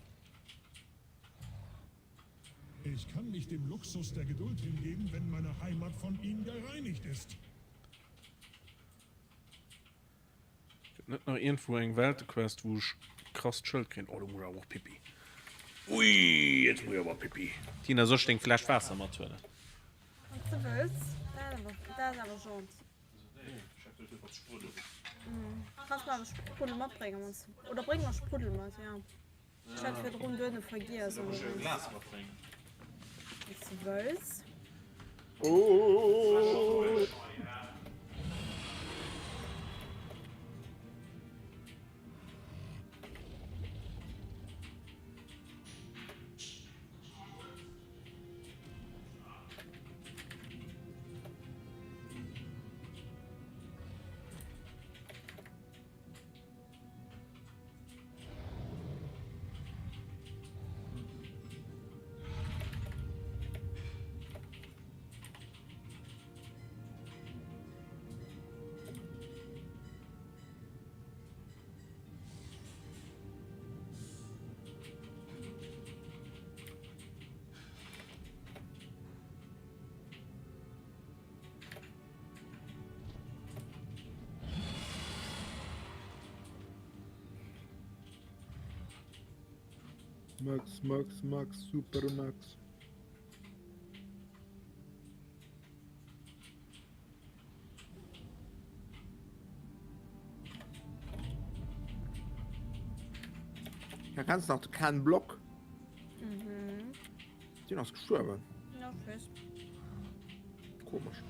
Ich kann mich dem Luxus der Geduld hingeben, wenn meine Heimat von ihnen gereinigt ist. Gëtt net nach iergendwou eng Weltequest wou ech krasst Schëld kréien? Oh do muss ech awer och Pipi. Ui jetzt muss ech awer Pipi. Tina soll ech deng Fläsch Waasser mathuelen? Wann s de wëlls. Dat ass awer gentil. Kanns mer awer Spruddel matbréngen wann s de, oder bréng mer Spruddel mat, jo. Ech hat virdrun duerno vergiess. Soll ech e Glas matbréngen? Wann s de wëlls. Oh. Max, Max, Max, Super Max. Da kannst nach de Ken Block. Mhm. Den ass gestuerwen. Ja, ich weiß. Komisch.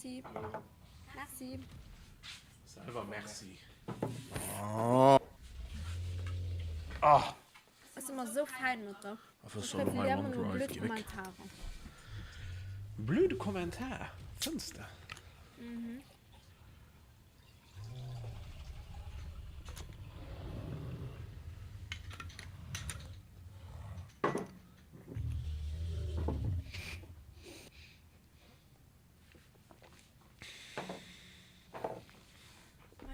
Merci. Merci. Selwer merci. Ah. Ass emmer sou fein mat der. Ech kréien vun dir emmer nëmme blöd Kommentarer. Blöde Kommentar, fënns de? Mhm.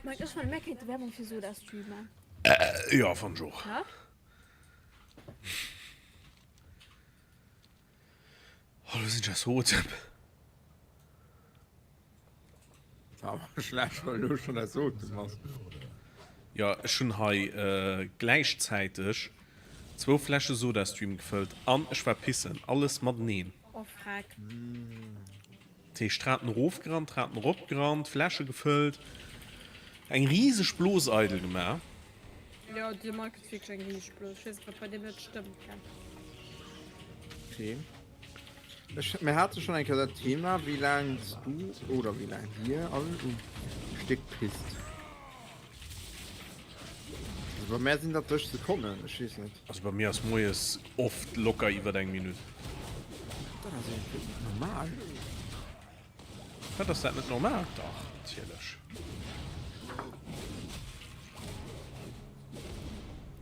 Mike, ech fannen, mär kéinte Werbung fir SodaStream man. Jo, fann ech och. Ha? Oh, lo sinn ech aus Otem. Awer schlecht, well du schon aus Otem ass. Jo, ech hunn hei gläichzäiteg zwou Fläsche SodaStream gefëllt an ech war pissen. Alles mateneen. Oh freck. Dat heescht Trapen erofgerannt, Trapen eropgerannt, Fläsche gefëllt, eng riseg Blos eidel gemaach. Jo, de Mike huet wierklech eng riseg Blos. Ech weess net, wat bei deem net stëmmt, gell? Okay. Ech, mir hate schonn eng Kéier dat Thema, wéi laang s du oder wéi laang dir all um Stéck pisst. Also bei mär sinn dat 30 Sekonnen, ech weess net. Also bei mir ass moies oft locker iwwert eng Minutt. Dat ass iergendwéi net normal. Wat, ass dat net normal? Dach, natierlech.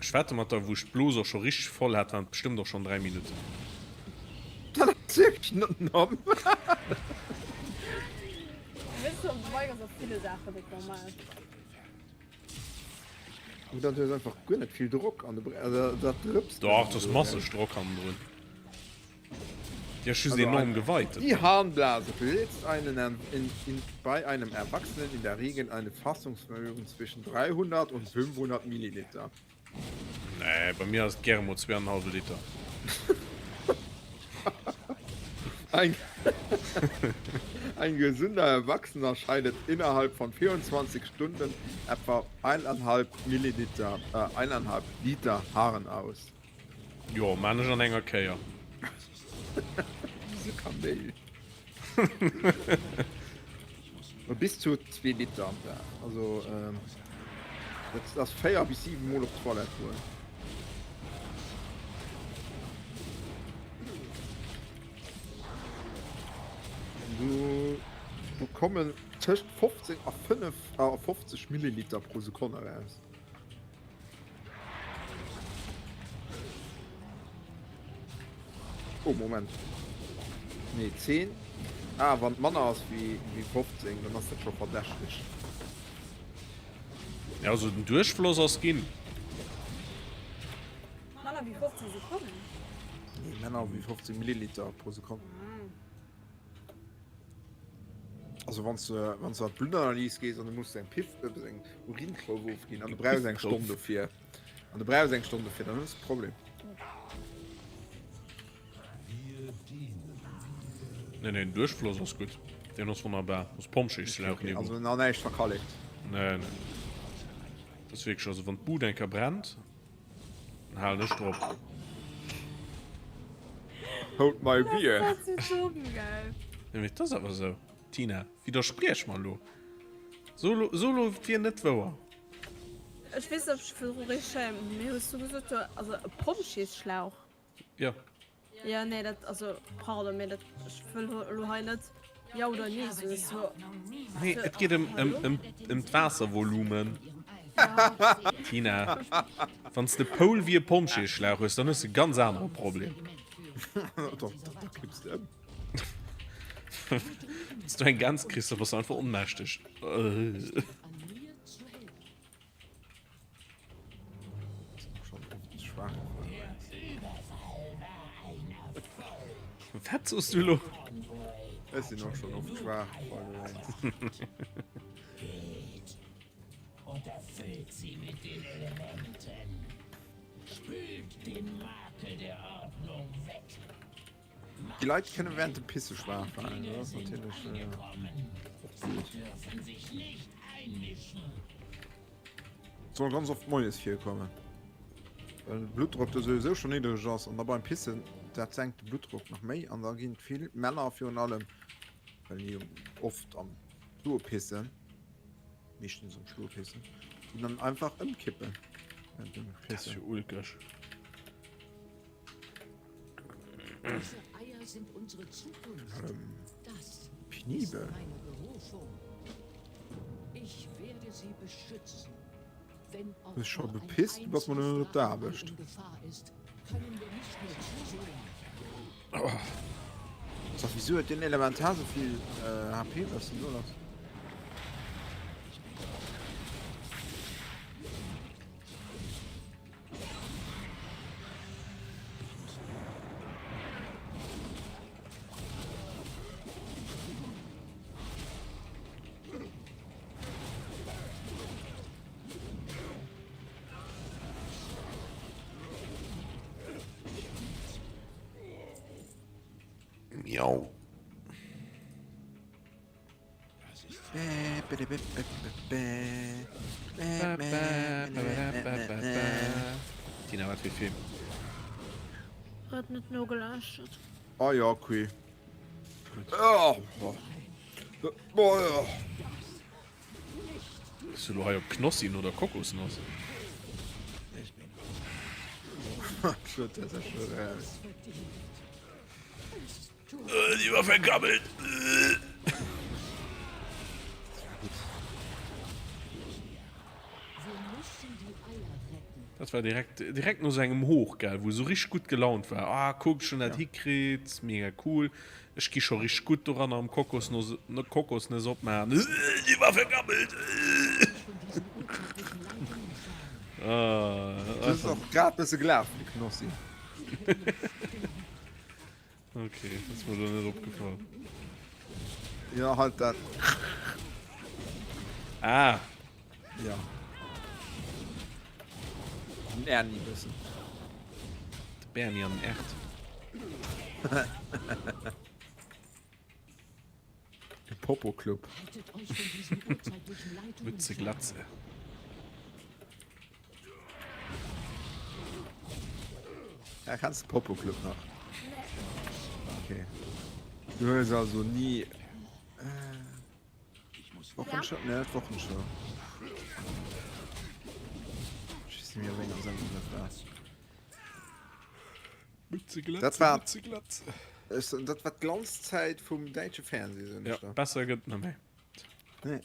Ech wette mat der, wou ech d'Blos och scho richteg voll hat, waren et bestëmmt och schonn 3 Minutten. Dat ass wierklech net normal. Weess du, de Mike ass a ville Saachen net normal. Oder du hues einfach guer net vill Drock an de Bre also dat drëpst Dach, do ass masseg Drock hannendrun. Déi ass just enorm geweitet. Die Harnblase besitzt einen in, in, bei einem Erwachsenen in der Regel eine Fassungsvermögen zwischen 300 und 500 Milliliter. Nee, bei mir ass et gäre mol 2,5 Liter. Ein, ein gesunder Erwachsener scheidet innerhalb von 24 Stunden etwa 1,5 Milliliter, äh, 1,5 Liter Harn aus. Jo, man ech an enger Kéier. Diese Kaméil. Bis zu 2 Liter am Dag. Also ähm, dat ass 4 bis 7 Mol op d'Toilette goen. Du do kommen tëscht 15 a 5 a 50 Milliliter pro Sekonn eraus. Oh, Moment. Nee, 10. Ah, wann et manner ass wéi, wéi 15, dann ass dat scho verdächteg. Ja, also den Duerchfloss ass ginn. Manner wéi 15 Sekonnen? Nee, manner wéi 15 Milliliter pro Sekonn. Also wann du wann du an d'Bluttanalyse gees an du muss eng Piff äh, eng Urinprouf ofginn an du brauchs eng Stonn dofir an du brauchs eng Stonn dofir, dann hues de Problem. Nee, nee, den Duerchfloss ass gutt. Deen ass wonnerbar. Ass Pompjeesschlauch-Niveau. Also nach näischt verkallekt. Nee, nee. Dat ass wierklech, also wann d'Bud eng Kéier brennt, dann halen ech drop. Hold my beer. Dat ass sou domm, gell? Nee, mee et ass awer esou. Tina, widderspriech mer elo. So elo, so elo, et wier net wouer. Ech weess net, ob ech virdru richteg héieren, mee hues du gesot, du, also e Pompjeesschlauch? Jo. Jo, nee, dat, also, pardon, mee dat, ech wëll elo hei net jo oder nee soen. So. Nee, et geet ëm, ëm, ëm, ëm d'Waasservolumen. Tina, wann s de Poul wéi e Pompjeesschlauch hues, dann hues de e ganz anere Problem. Da, da kipps de ëm. Wann s du eng Gans kriss, da bass du einfach onmächteg. Wat soos du elo? Ech sinn och schon oft schwaach gefall dowéinst. Und erfüllt sie mit den Elementen. Spült den Makel der Ordnung weg. Déi Leit kënne während dem Pisse schwaach falen, dat ass natierlech och blöd. Soll ganz oft moies virkommen, well de Bluttdrock do souwisou schonn niddreg ass an da beim Pissen, dat senkt de Bluttdrock nach méi an da ginn vill Männer virun allem. Well déi oft am Stoe pissen, meeschtens am Stoe pissen, déi dann einfach ëmkippen während dem Dat ass Pissen. jo ulkeg. Diese Eier sind unsere Zukunft. Das ist Penibel. meine Berufung. Ich werde sie beschützen. Wenn auch Du bist schon nur ein bepisst, du bass mer einziges net op der Drachenei Aarbecht. in Gefahr ist, können wir nicht nur zusehen. Sag, wieso huet den Elementar so vill HP? Was ist denn do lass? Miau. Tina, wat fir Film? Huet net nogelauschtert. Ah ja, okay. Oh. Oh, ja. Bist du lo hei op Knossin oder Kokosnoss? Äh, die war vergammelt. Dat war direkt, direkt no sengem Hoch, gell, wou e sou richteg gutt gelaunt war. Ah, kuck, ech hunn dat hikritt, mega cool. Ech gi scho richteg gutt doranner am Kokosnoss, Kokosnëss opmaachen. Déi war vergammelt. Ah, Du hues och grad bësse gelaf, de Knossi. Okay, dat ass mer lo net opgefall. Ja, halt dat. Ah. Ja. Den Ernie bëssen. De Bernie an den Ert. De Popo Club. Mütze Glatze. Ja, kannst du Popo Club nach? Okay. Du hues also nie. Äh, Wochenschau? Ne, net Wochenschau. Ich weiß nicht mehr, wéi eng Sendung dat war. Mütze Glatze, Dat war, Mütze Glatze. Ech, dat war d'Glanzzäit vum däitsche Fernseh, soen Ja, ech der. besser gëtt net méi. Nee.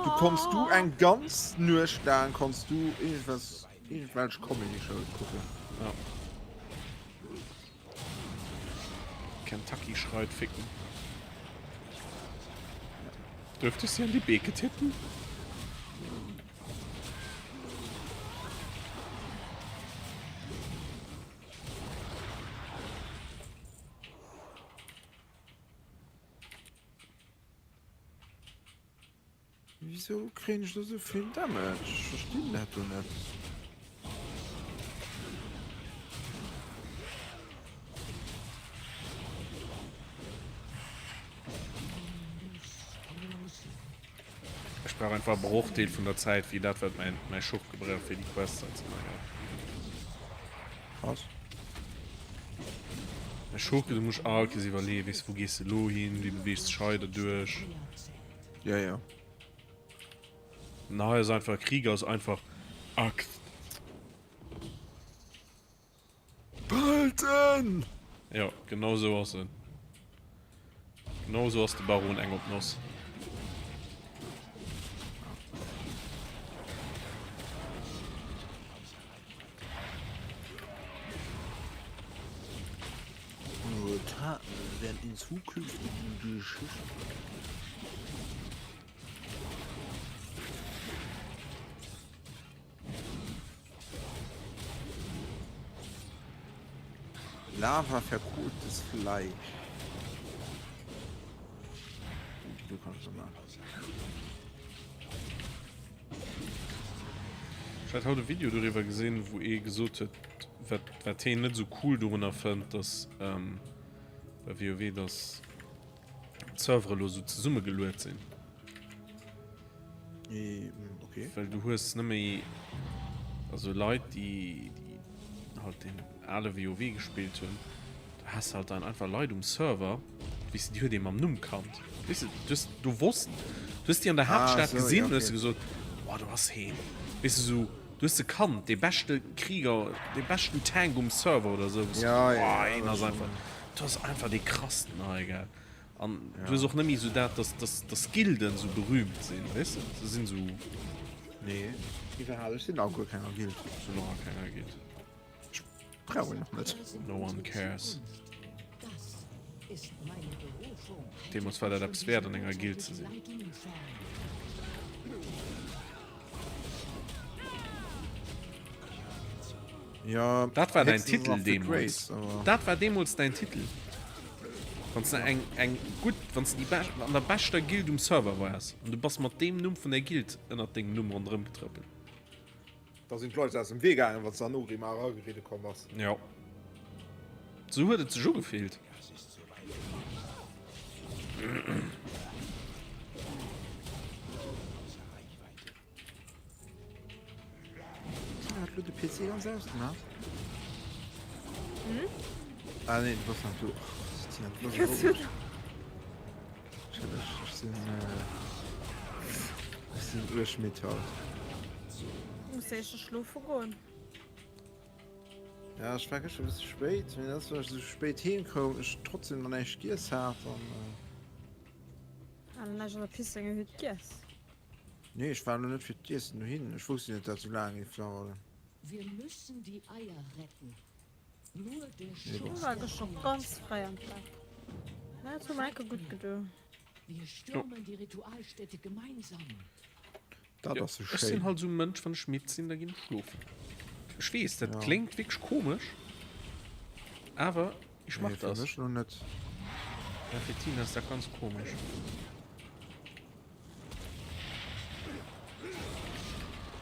Du konns du eng ganz Nuecht laang konns du irgendwas, irgendwelch Comedy-Show kucken. Ja. Kentucky schreit ficken. Dürfte ich sie an die Beke tippen? Wieso kréien ech do sou vill Damage? Ech verstinn dat do net. Ech brauch einfach e Brochdeel vun der Zäit wéi dat wat mäin mäi Schurke brauch fir déi Quest hei ze maachen. Krass. Mäi Schurke, du muss all Kees iwwerleeën, weess wou gees de lo hin, wéi beweegst dech hei derduerch. Ja, ja. An hei ass einfach Krieger ass einfach Axt. Behalten! Jo, genau sou ass en. Genau sou ass de Baron eng op d'Noss. Unsere Taten werden in zukünftigen Geschichten. Lava verkohltes Fleisch. Du kannst du mal. Ech hat haut e Video doriwwer gesinn, wou ee gesot huet, wat, wat heen net esou cool dorunner fënnt, dass ähm, bei WoW, dass d'Servere lo esou zesummegeluet sinn. Okay. Well du hues net méi also Leit déi déi halt den ale WoW gespillt hunn. Du has halt dann einfach Leit um Server, weess de, déi huet ee mam Numm kannt. Weess de, du hues, du wosst, du hues déi an der Ah, Haaptstad sou, ja, gesinn, hues okay. de gesot, oh, do ass heen. Weess de, sou, du hues se kannt, dee beschte Krieger, dee beschten Tank um Server oder sou, wou s de Ja, ja, oh, ja, heen dat ass einfach, schon. du ass einfach dee krassten hei, gell. An du hues Ja. och net méi sou dat, dass, dass, dass Gilden sou berühmt sinn, weess de, se sinn sou. Nee, iwwerhaapt, ech sinn a guer kenger Guild. Sinn och a kenger Guild. Ech brauch en och net. No one cares. Deemols war dat eppes wäert an enger Guild ze sinn. Ja, Dat war dein héchstens Titel nach fir deemols. d'Race, awer. Dat war deemols dein Titel. Wann s de eng eng gutt, wann s de déi bescht an der beschter Guild um Server waars an du bass mat deem Numm vun der Guild ënnert dengem Numm ronderëm getrëppelt. Da sinn d'Leit aus dem Wee gaangen, wann s de an Orgrimmar erageridde komm bass. Jo. Sou huet et sech ugefillt. Hat lo de PC ganz ausgemaach? Hm? Ah nee, du bass nach do. Ach, du bass nach do. Ech sinn Ech sinn uerg midd haut. Muss éischter schlofe goen. Ja, ech war gëschter e bësse spéit, mee dat ass well ech esou spéit heem koum, ech trotzdem nach näischt giess hat an. Ah, dann näischt an der Pissenger Hütt giess? Nee, ech war elo net fir d'Iessen dohin. Ech wousst jo net, dat esou laang géif daueren. Wir müssen die Eier retten. Nur der Nee, bon. Schutz War der gëschter Eier ganz frei am Bett. Mä et huet mer enke gutt gedo. Wir stürmen die Ritualstätte gemeinsam. Dat Jo, ass ech sinn schéin. halt esou e Mënsch, wann ech midd sinn, da ginn ech schlofen. Ech weess, dat Ja. kléngt wierklech komesch, awer ech Nee, mach fir das. mech lo net. Ja, fir d'Tina ass dat ganz komesch.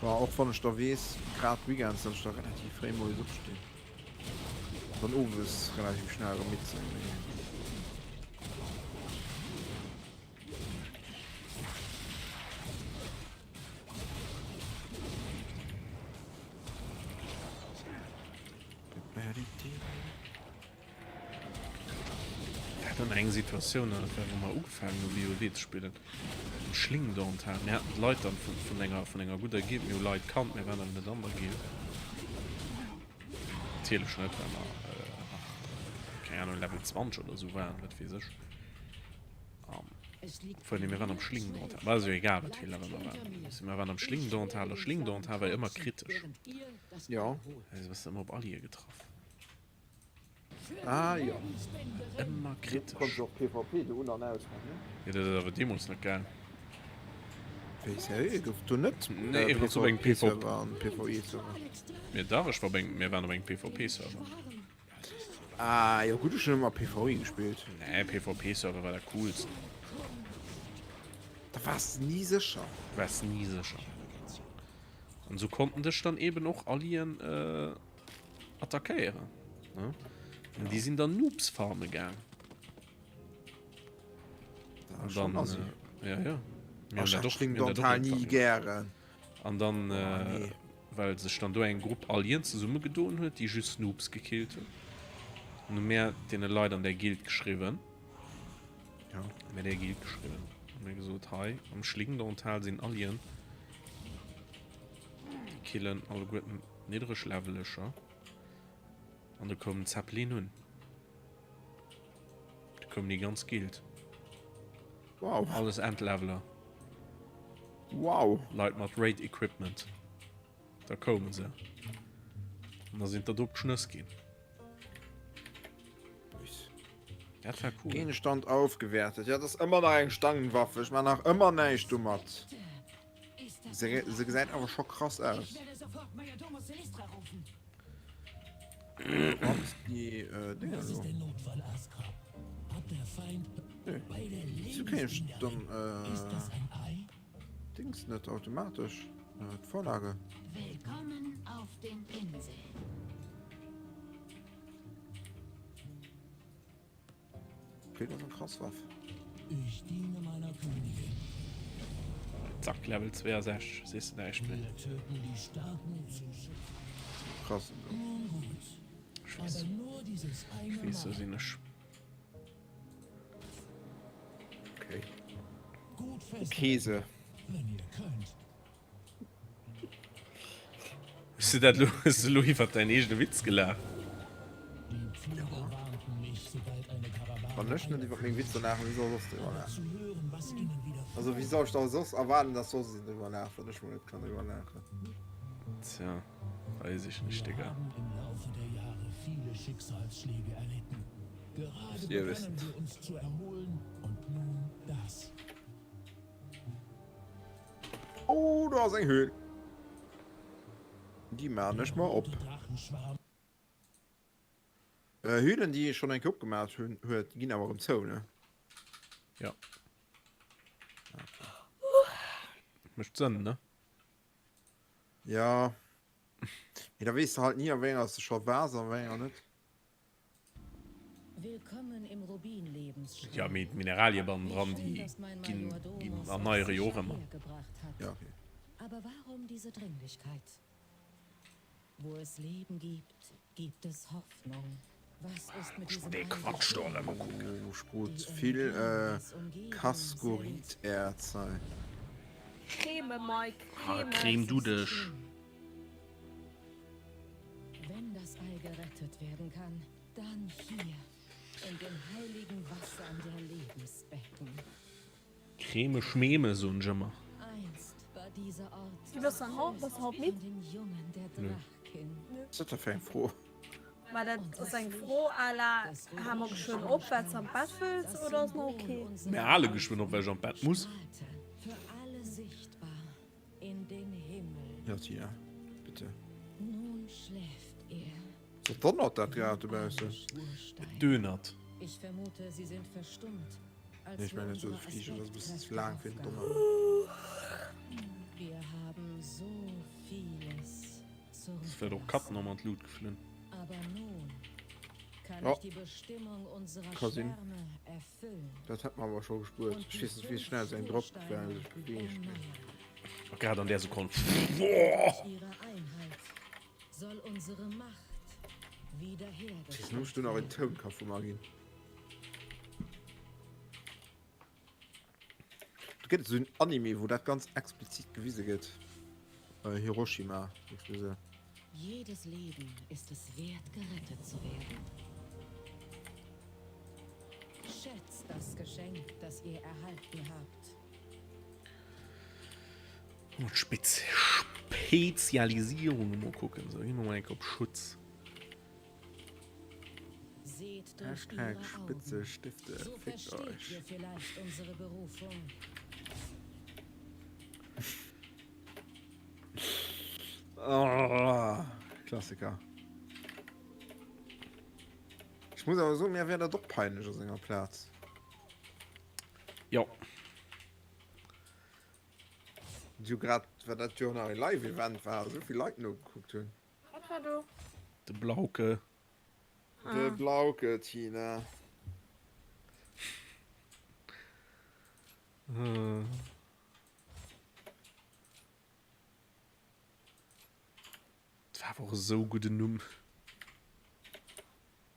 Bah, och wann ech da weess, grad weekends, datt ech da relativ fréi moies opstinn. An dann owes relativ schnell erëm midd sinn, mee. War dann eng Situatioun, dat war wou mer ugefaangen hu WoW ze spillen, am Schlingdorntal, mir haten d'Leit dann vun, vun enger, vun enger gudder Guild, mir hu Leit kannt, mir waren awer net an der Guild, natierlech net, well mer nach, keng Ahnung, Level 20 oder esou waren, wat weess ech, an obwuel, nee, mir waren am Schlingdorntal, ma ass jo egal wat fir e Level mer waren, also mir waren am Schlingdorntal a Schlingdorntal war jo ëmmer kritesch, Jo. also bass de ëmmer op Allië getraff. Ah jo. Ëmmer kritesch. Konnt och PvP do un an aus man, ne? Jo, dat ass awer deemools net gaang. Wéi seriö? Gouf do net Nee, ech war op engem PvP Server an PvE Server? Mir dach, ech war op engem, mir waren op engem PvP Server. Ah jo gutt, ech hunn ëmmer PvE gespillt. Nee, PvP Server war dat coolst. Da waars de ni sécher. Waars ni sécher. An esou konnten dech dann eben och Alien attackéieren. Ne? An déi sinn dann Noobs farme gaang. An dann, äh, ja, ja. Mir hunn dat och, mir hunn dat och nie gären. An dann, oh, nee. äh, well sech dann do eng Grupp Aliens zesumme gedoen huet, déi just Noobs gekillt hunn. An hu mär deene Leit an der Guild geschriwwen. Ja. Mär der Guild geschriwwen. Hu mir gesot, hei am Schlingdorntal sinn Alien. Déi killen alleguerten Niddregleveleger. An do koum den Zeppelin un. Do koum déi ganz Guild. Wow. Alles Endleveler. Wow. Leit mat Raid Equipment. Da koumen se. An da sinn der do op d'Schnëss ginn. Dat war cool. Gegenstand aufgewertet. Ja, dat ass ëmmer nach eng Stangenwaffe. Ech man nach ëmmer näischt domat. Se, se gesäit awer scho krass aus. Die, äh, Dinger so. Nee. Wieso krieg ich dann, äh, Dings net automatesch, äh, d'Vorlage? Willkommen auf den Inseln. Okay, dat ass eng krass Waff. Ich diene meiner Königin. Zack, Level 62, sees de näischt méi. Wir töten die Starken zu Krass. Nun gut. Ech weess. Aber nur dieses eine Ech weess, sou Mal. sinn ech. Okay. Gut festhalten, Käse. wenn ihr könnt. Hues du dat lo, hues du lo iwwert däin eegene Witz gelaacht? Die Pfleger warnten mich, sobald eine Karawane Wann ech net iwwer meng Witzer laachen, wéi soll soss driwwer Aber zu laachen? hören, was ihnen widerfuhr. Also wéi soll ech da soss erwaarden, dass soss een driwwer laacht, wann ech mol net kann driwwer laachen? Tja, weis ech nicht, Wir Digga. haben im Laufe der Jahre viele Schicksalsschläge erlitten. Gerade Ihr begannen wisst. wir uns zu erholen und nun das. Oh, do ass eng Höhl. Déi maan ech mer op. Äh, Höhlen, déi ech schon eng Kéier opgemaat hunn, huet, ginn awer erëm zou, ne? Ja. Mécht Sënn, ne? Ja. Mee da weess de halt ni, a wéi enger s de scho waars a wéi enger net. Willkommen im Rubinlebensschrein. Ja, mee d'Mineralie bannendran, Wie schön, déi dass mein ginn, ginn Majordomus erneiere euch jo och sicher ëmmer. hergebracht hat. Ja, okay. Aber warum diese Dringlichkeit? Wo es Leben gibt, gibt es Hoffnung. Was ist mit Muss diesem mer dee Ei Quatsch do geschehen? alle mol kucken. Oh, ech krut Die vill Energien, äh, die es umgeben, sind Kaskoriterz hei. Creme, Mike, Ah, Creme. Creme Es du ist dech. schlimm. Wenn das Ei gerettet werden kann, dann hier, in den heiligen Wassern der Lebensbecken. Creme schmeme soen ech ëmmer. Einst war dieser Ort Du bass dann haut, bass haut midd? von den Jungen der Nö. Drachkin. Was ass dat da fir eng Fro? Ma dat ass eng Fro à la, Har mer geschwënn op, well s am Bett wëlls, Das oder ass nach Symbol ok? unserer Mir hale geschwënn op, well ech an d'Bett muss. strahlte für alle sichtbar in den Himmel. Ja, Tina, bitte. Nun schläft er. So donnert dat grad dobaussen. Et dönert. Ich vermute, sie sind verstummt, als Nee, ich wir meine, so unsere Flieger, das ist ein bisschen zu Aspektkräfte lang für den aufgaben. Donner. Wir haben so vieles Ass vläicht och zurückgelassen. Katten am an d'Lut geflunn. Aber nun kann Ja. ich die Bestimmung unserer Ka sinn. Schwärme erfüllen. Dat hätt mer awer scho gespuert. Und Ech die weess net, wéi fünf schnell se eng droppt, Spursteine well sech beweegt. erneuern. A grad an där Sekonn. Durch ihre Einheit soll unsere Macht Jetzt muss du wiederhergestellt nach en werden. Toun ka vu mer ginn. Do gëtt et esou en Anime, wou dat ganz explizit gewise gëtt. Äh, Hiroshima, excuse. Jedes Leben ist es wert, gerettet zu werden. Schätzt das Geschenk, das ihr erhalten habt. Mol d'Spez Spezialisierung mol kucken. Sou, gi mer mol eng Kéier op Schutz. Seht durch Hashtag ihre spitze Augen. Stifte, So fickt versteht euch. ihr vielleicht unsere Berufung. Oh, Klassiker. Ech muss awer soen, mir wär dat och peinlech a senger Plaz. Jo. Jo grad well dat jo nach e Live Event war, esou vill Leit nogekuckt hunn. Wat war do? De Blauke. De Blauke, Tina. Dat war awer och esou gudden Numm.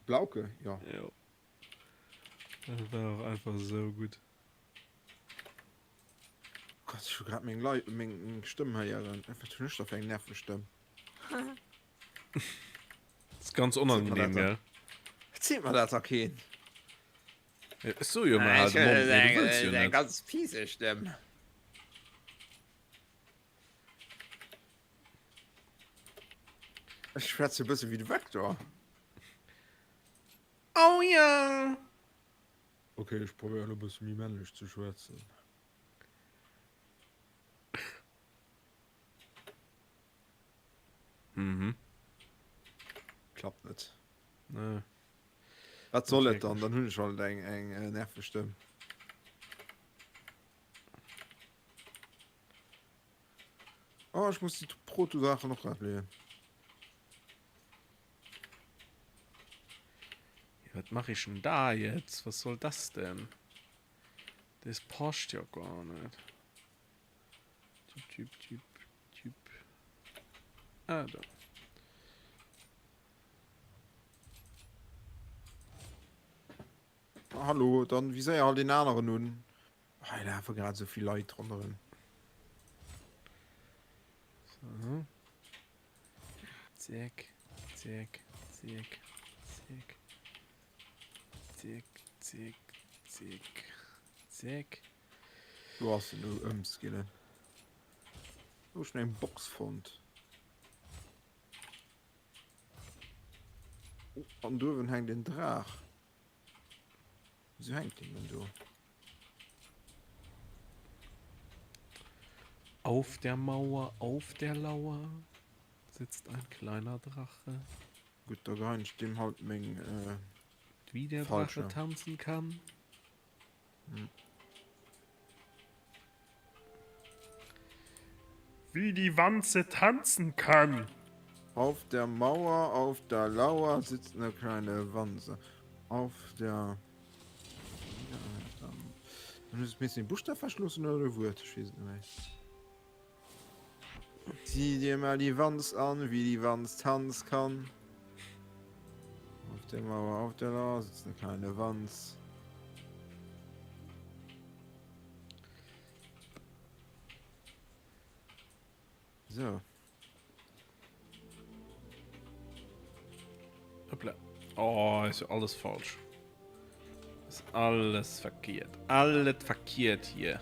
Blauke, jo. Jo. Dat war och einfach esou gutt. Gott, ech hu grad meng Lei meng Stëmm héieren. Wat hunn ech da fir eng nerveg Stëmm? Ass ganz onangenehm, gell? Erzielt mer dat da keen. Ech so jo mol, hal de Mond, mee du wëlls jo net. Eng ganz fiese Stëmm. Ech schwätze e bësse wéi de Vector. Oh ja! Ok, ech probéieren elo e bësse méi männlech ze schwätzen. Mhm. Klappt net. Nee. Wat soll et dann? Dann hunn ech halt eng eng nerveg Stëmm. Oh, ech muss déi Protodrachen och grad leeën. Ja, wat mach ich denn da jetzt? Was soll das denn? Das passt ja gar nicht. Typ, Typ, Typ, Typ. Ah, da. Hallo, dann viséier halt een aneren un. Hei lafe grad esou vill Leit ronderëm. So. Zack, zack, zack, zack. Zack, zack, zack, zack. Do ass en elo ëmskillen. Oh, ech hunn eng Box fonnt. Oh, an duerwen hänkt en Draach. Wieso hänkt deen denn do? Auf der Mauer, auf der Lauer sitzt ein kleiner Drache. Gutt, da geheien ech deem halt meng äh, Wie der falsche. Drache tanzen kann. Hm. Wie die Wanze tanzen kann. Auf der Mauer, auf der Lauer sitzt eine kleine Wanze. Auf der. Dann hues du den Buchstaw verschlossen oder de Wuert? Ech weess et net méi. Sieh dir mal die Wanz an, wie die Wanz tanz kann. Auf der Mauer, auf der Lauer sitzt eine kleine Wanz. So. Hoppla. Oh, ist ja alles falsch. Ist alles verkehrt. Alles verkehrt hier.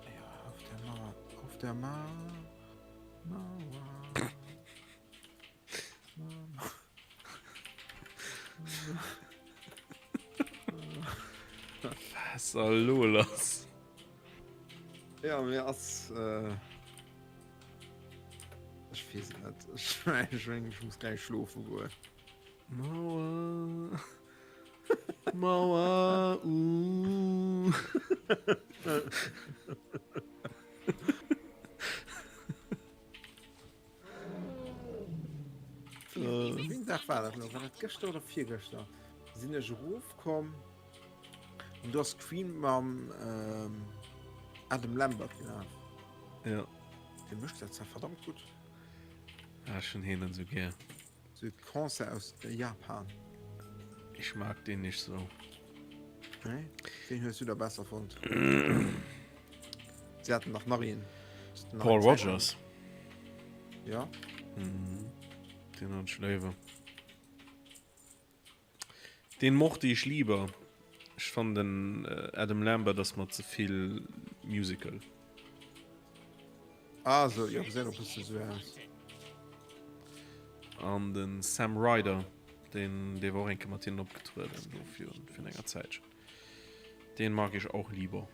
Ja, auf der Mauer. Auf der Ma Mauer. Was soll lo lass? Ja, mir ass. Äh, ech weess et net. Ech, ech, ech muss gleich schlofe goen. Mauer. Mauer. Uh. Wéi Dag war dat lo? War dat gëschter oder virgëschter? Sinn ech erofkomm an do ass Queen mam ähm, Adam Lambert gelaf. Ja. Dee mécht dat zwar verdammt gutt. Ah, ech hunn hien net esou gär. Sou Concert aus Japan. Ich mag den nicht so. Nee? Ween hues du da besser fonnt? Sie hatten nach nach een. Nach Paul een zweiten. Rodgers. Ja. Mhm. Den hat ich lieber. Den mochte ich lieber. Ich fand den äh, Adam Lambert das mal zu viel Musical. Ah, so, ja, gesäit och bësse sou aus. An den Sam Ryder, den, dee war och eng Kéier mat hinnen opgetrueden, do virun, virun enger Zäitchen. Den mag ich auch lieber.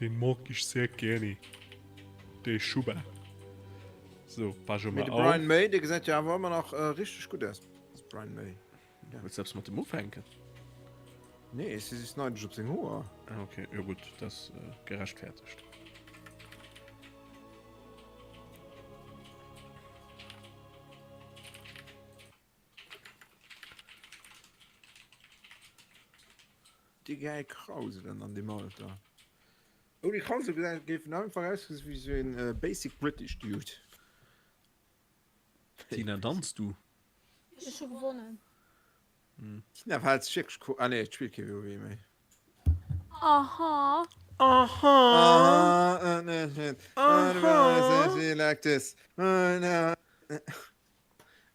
Den mag ich sehr gerne. De Schuber. So, pass schon Mee mal de auf. Brian May, dee gesäit jo awer ëmmer nach äh, richteg gutt aus. Das Brian May. Ja. Wëlls du eppes mat dem ufänken? Nee, ech si just neidesch op seng Hoer. Ah, okay, jo gutt, dat ass äh, gerechtfertigt. Déi gäil Krauselen an deem Alter. Oh, déi Krausel gesäit géifen einfach ausgesinn wéi sou een äh, basic British Dude. Tina, danz du? Ech hu gewonnen. Tina verhält sech wierklech ko. Ah nee, et spillt kee WoW méi. Aha. Aha. Aha. Like this. And I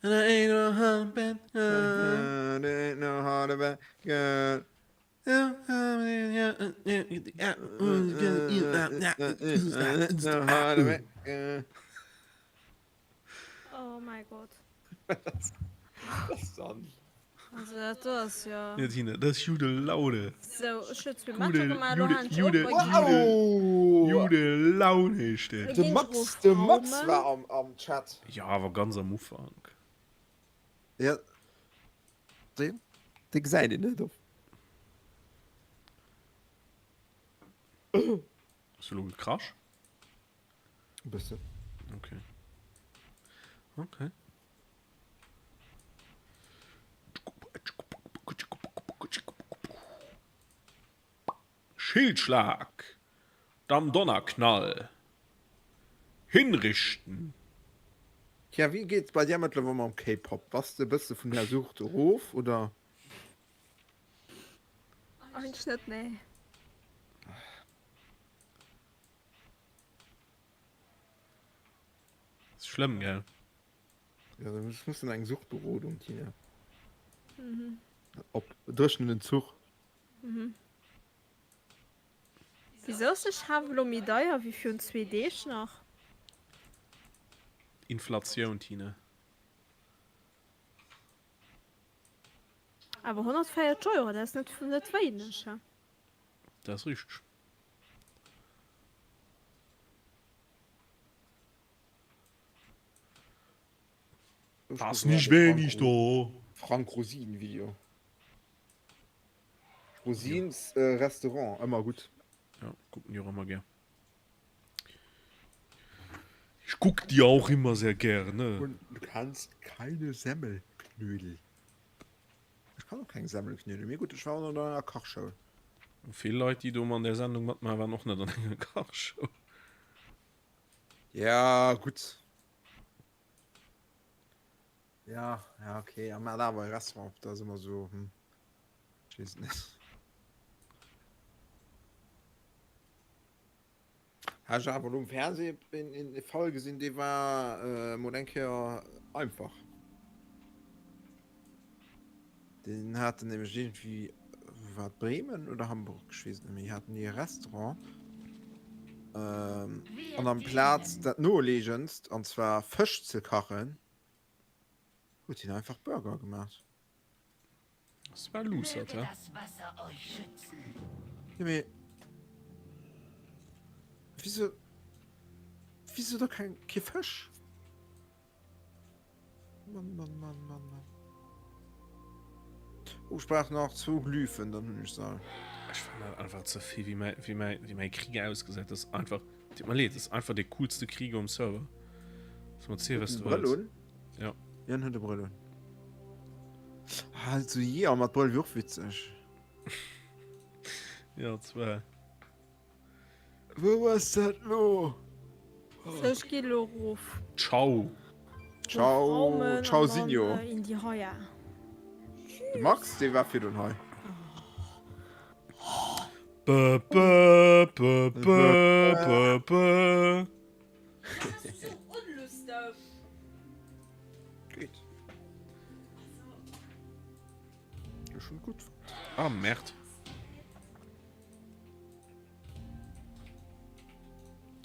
ain't no hard bad girl. Ain't no hard bad girl. No hard bad girl. Oh my God. Was dann? Also dat do ass jo. Ja Tina, dat ass jude Laune. Sou, ech hu zwee Matcher Gute, gemaach, elo jude, halen ech op. jude, Wow! jude Laune heescht dat. De Max, de Max Ginn ech war am, am Chat. Ja, awer ganz am Ufank. Ja. Deen, dee gesäit een net op. Hues du elo gekrasch? E bëssen. Okay. Okay. Schildschlag! Dann Donnerknall! Hinrichten! Tja, wéi geet et bei dir mëttlerweil mam K-Pop? Bass de e bësse vun där Sucht erof, oder? ech net, nee. Ass schlëmm, gell? Ja, da muss du eng Suchtberodung, Tina. Mhm. Op dréchenen Zuch. Mhm. Wisou ass de Schaf elo méi deier wéi virun zwee Deeg nach? Inflatioun, Tina. Awer 140 Euro, dat ass net, net wéineg, he? Dat ass richteg. Das nicht wenig do. Frank Rosin Video. Rosins äh, Restaurant ëmmer gutt. Ja, kucken déi och ëmmer gär. Ich guck die auch immer sehr gerne. Und du kannst keine Semmelknödel. Ech kann och keng Semmelknödel, mee gutt, ech war och net an enger Kachschoul. Vill Leit, déi do an der Sendung matmaachen, waren och net an enger Kachschoul. Ja, gutt. Ja, ja, okay. Ja, mä awer e Restaurant op, dat ass ëmmer esou, hm, ech weess et net. Hat ech awer elo um Fernseh een, een Fall gesinn, dee war mol eng Kéier einfach. Deen haten nämlech iergendwéi, war et Bremen oder Hamburg, ech weess et net méi, haten déi e Restaurant an amplaz dat Noleegendst, an zwar Fësch ze kachen, huet hien einfach Burger gemaach. Das war Loser, hä? Jo mee wieso wieso da keng kee Fësch? Mann, Mann, Mann, Mann, Mann. Oh, ich brauch nach zwou Glyphen, dann hunn ech se all. Ech fannen dat einfach ze vill, wéi mäi, wéi mäi, wéi mäi Krieger ausgesäit. Das ist einfach, tut mir leed, das ist einfach de coolste Krieger um Server. Soll mer zielen, was du Brëll wëlls. un? Ja. Jan huet e Brëll un. Ah, so je, mat Brëll wier och witzeg. Ja, zwar. Wou ass dat lo? So, ech gi lo erof. Ciao. Ciao, ciao Signor. In die Hoya. De Max, dee war virdrun hei. Bö, bö, bö, bö, bö, bö. Geet. Ech hunn gutt fonnt. Ah, Merde.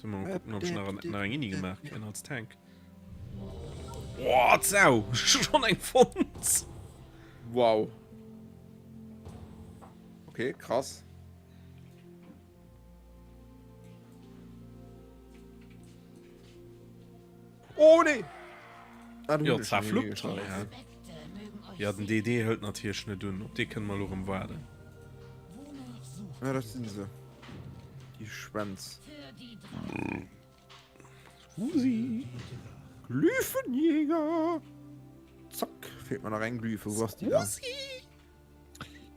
Mal gucken, ob ich nach, nach eng Inni gemacht kenne als Tank. Boah, Sau! Schon eng fonnt! Wow. Okay, krass. Oh nee! Ah, jo, zwar fluppt hei, hä? Ja, den DD hëlt natierlech net un. Op dee kënne mer elo erëm waarden. Ja, dat sinn se. Déi Schwänz. Scusi. Glyphenjäger! Zack, feelt mer nach eng Glyphe. Wou ass déi dann? Scusi!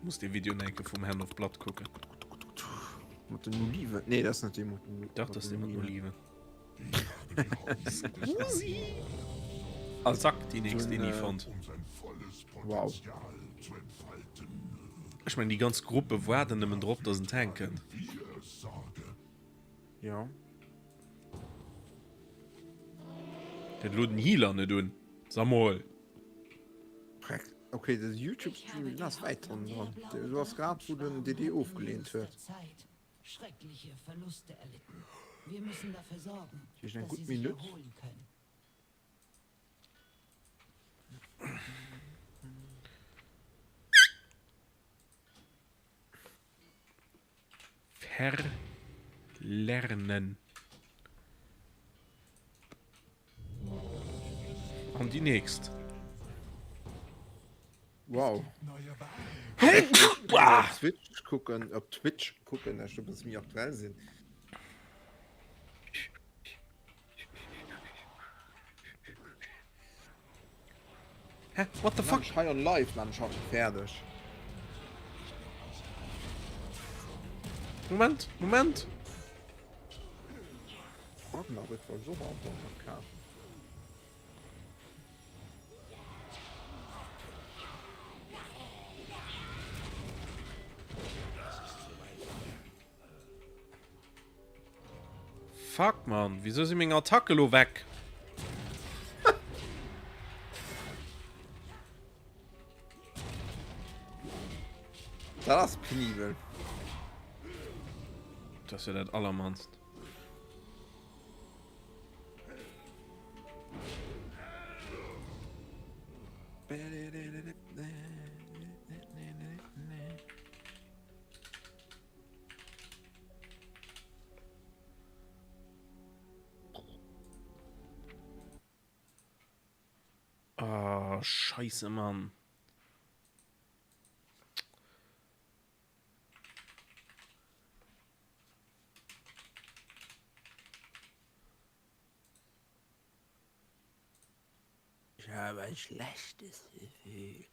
Muss dee Video nach enke vum Hand of Blood kucken. Mat den Oliven? Nee, dat ass net dee mat den Dach, dat ass dee mat den Oliven. Scusi! Also, Zack, déi nächst Inni fonnt. Wow. Ech mengen, déi ganz Gruppe waarden nëmmen drop, dass en Tank kënnt. Ja. Huet elo den Healer net un? Samol! Dreck. Ok, de Youtube Stream den ass wäit dran dran. Du ass grad wou den DD ofgeleent huet. Heescht eng gutt Minutt. Verlernen. An déi nächst. Wow. Op Twitch kucken, op Twitch kucken, ech do bësse méi aktuell sinn. Hä? What the fuck? Hei on live man schon fäerdeg. Moment, Moment. Ragnarök wollt ech och einfach nach kafen. Fuck man, wieso si meng Attacke lo weg? Dat ass penibel. Dat ass jo dat allermannst. Oh, Scheiße, Mann. Ich habe ein schlechtes Gefühl.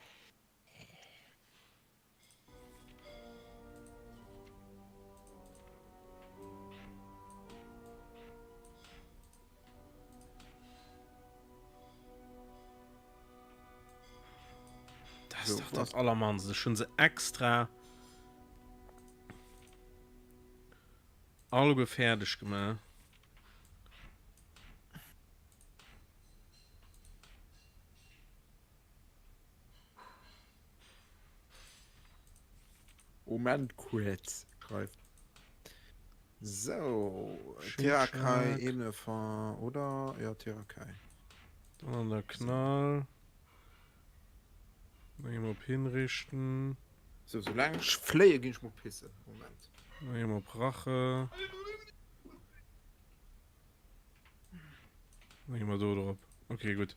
Das ist doch das Allermannste. Schon se extra alleguer fäerdeg gemaach. Moment kuerz schreift. So, Terakai Ebene von oder ja Terakai. Dann der Knall. Dann gehen wir op hinrichten. So, solange ech fléie ginn ech mol pissen. Moment. Dann gehen wir op Rache. Dann gehen wir do drop. Okay, gut.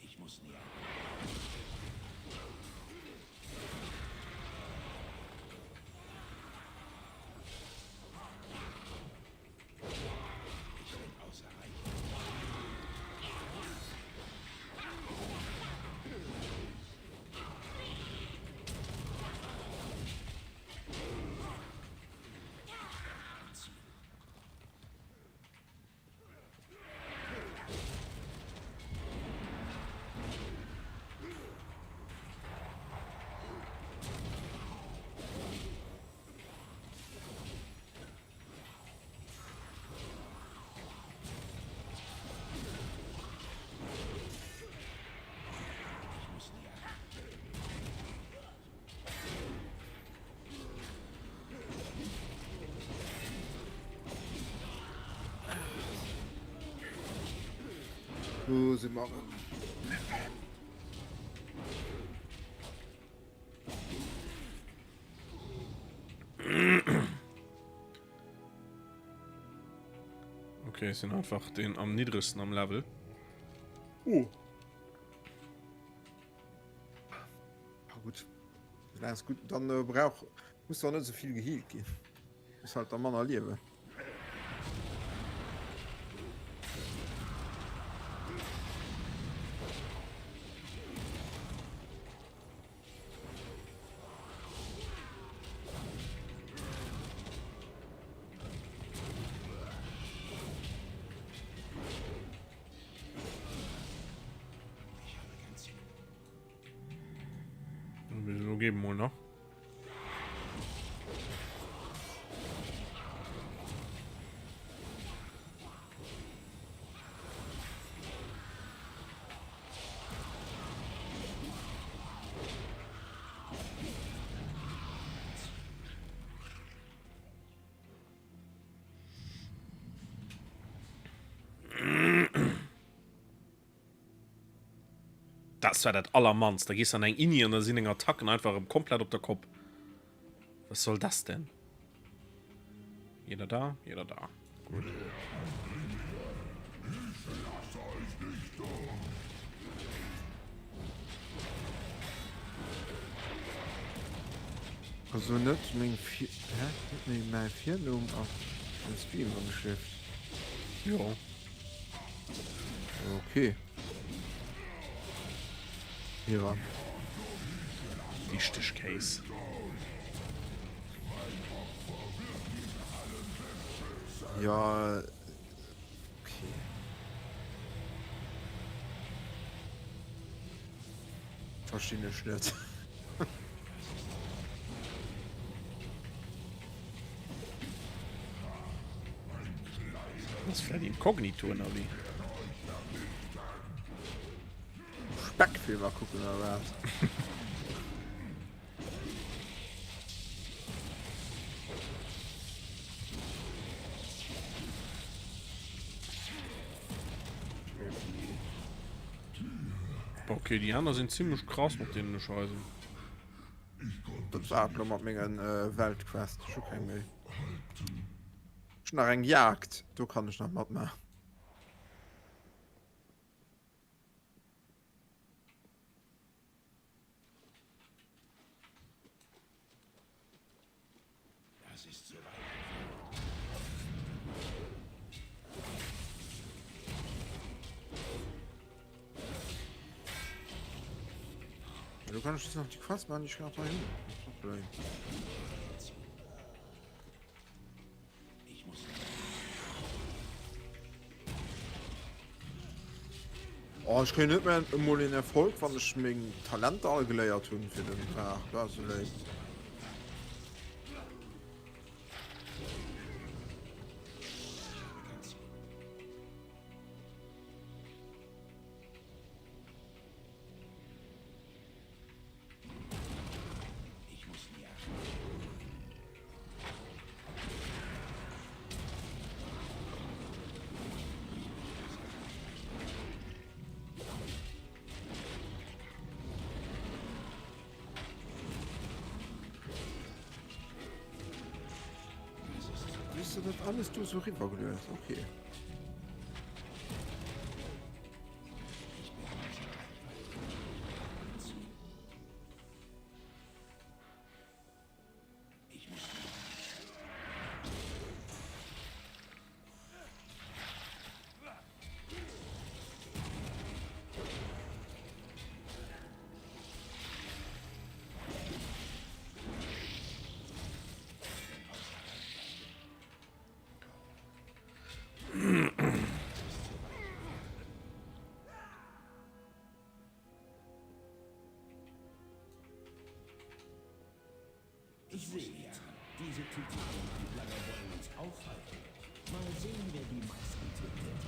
Ich muss näher. Ich bin außer Reichweite. Do si mer erëm. Okay, ech sinn einfach deen am niddregsten am Level. Oh. Ah, gut. Solange es gut, dann äh, brauch muss doch net so viel gehealt ginn. Muss halt da manner liewen. Geben wohl noch. Dat war dat allermannst. Da gees de an eng Inni an da sinn deng Attacken einfach erëm komplett op der Kopp. Was soll das denn? Jeder da, jeder da. Gut. Also net meng Vir hä? Net méi mäi Virnumm ass am Stream ageschriwwen. Jo. Okay. Jo. Wichteg Kéis. Jo, okay. Verstinn ech net. Ass vläit inkognito ënnerwee. Speckfilmer kucken oder wat? Okay, déi aner sinn zimmlech krass mat deenen ech hei sinn. Dat war et lo mat mengen Weltquest. Ech hu keng méi. Ech hunn nach eng Jagd, do kann ech nach matmaachen. Das ist zu weit. Du kannst jetzt noch die Quest machen, ich kann auch da hin. Ich muss. Oh, ich krieg net mehr emol den Erfolg, wann ech meng Talenter all geléiert hunn fir den Draach. Dat ass léif. Wéi du dat alles do sou riwwer geluet? Okay. Ich sehe, diese Titanen-Handlanger wollen uns aufhalten. Mal sehen, wer die meisten tötet.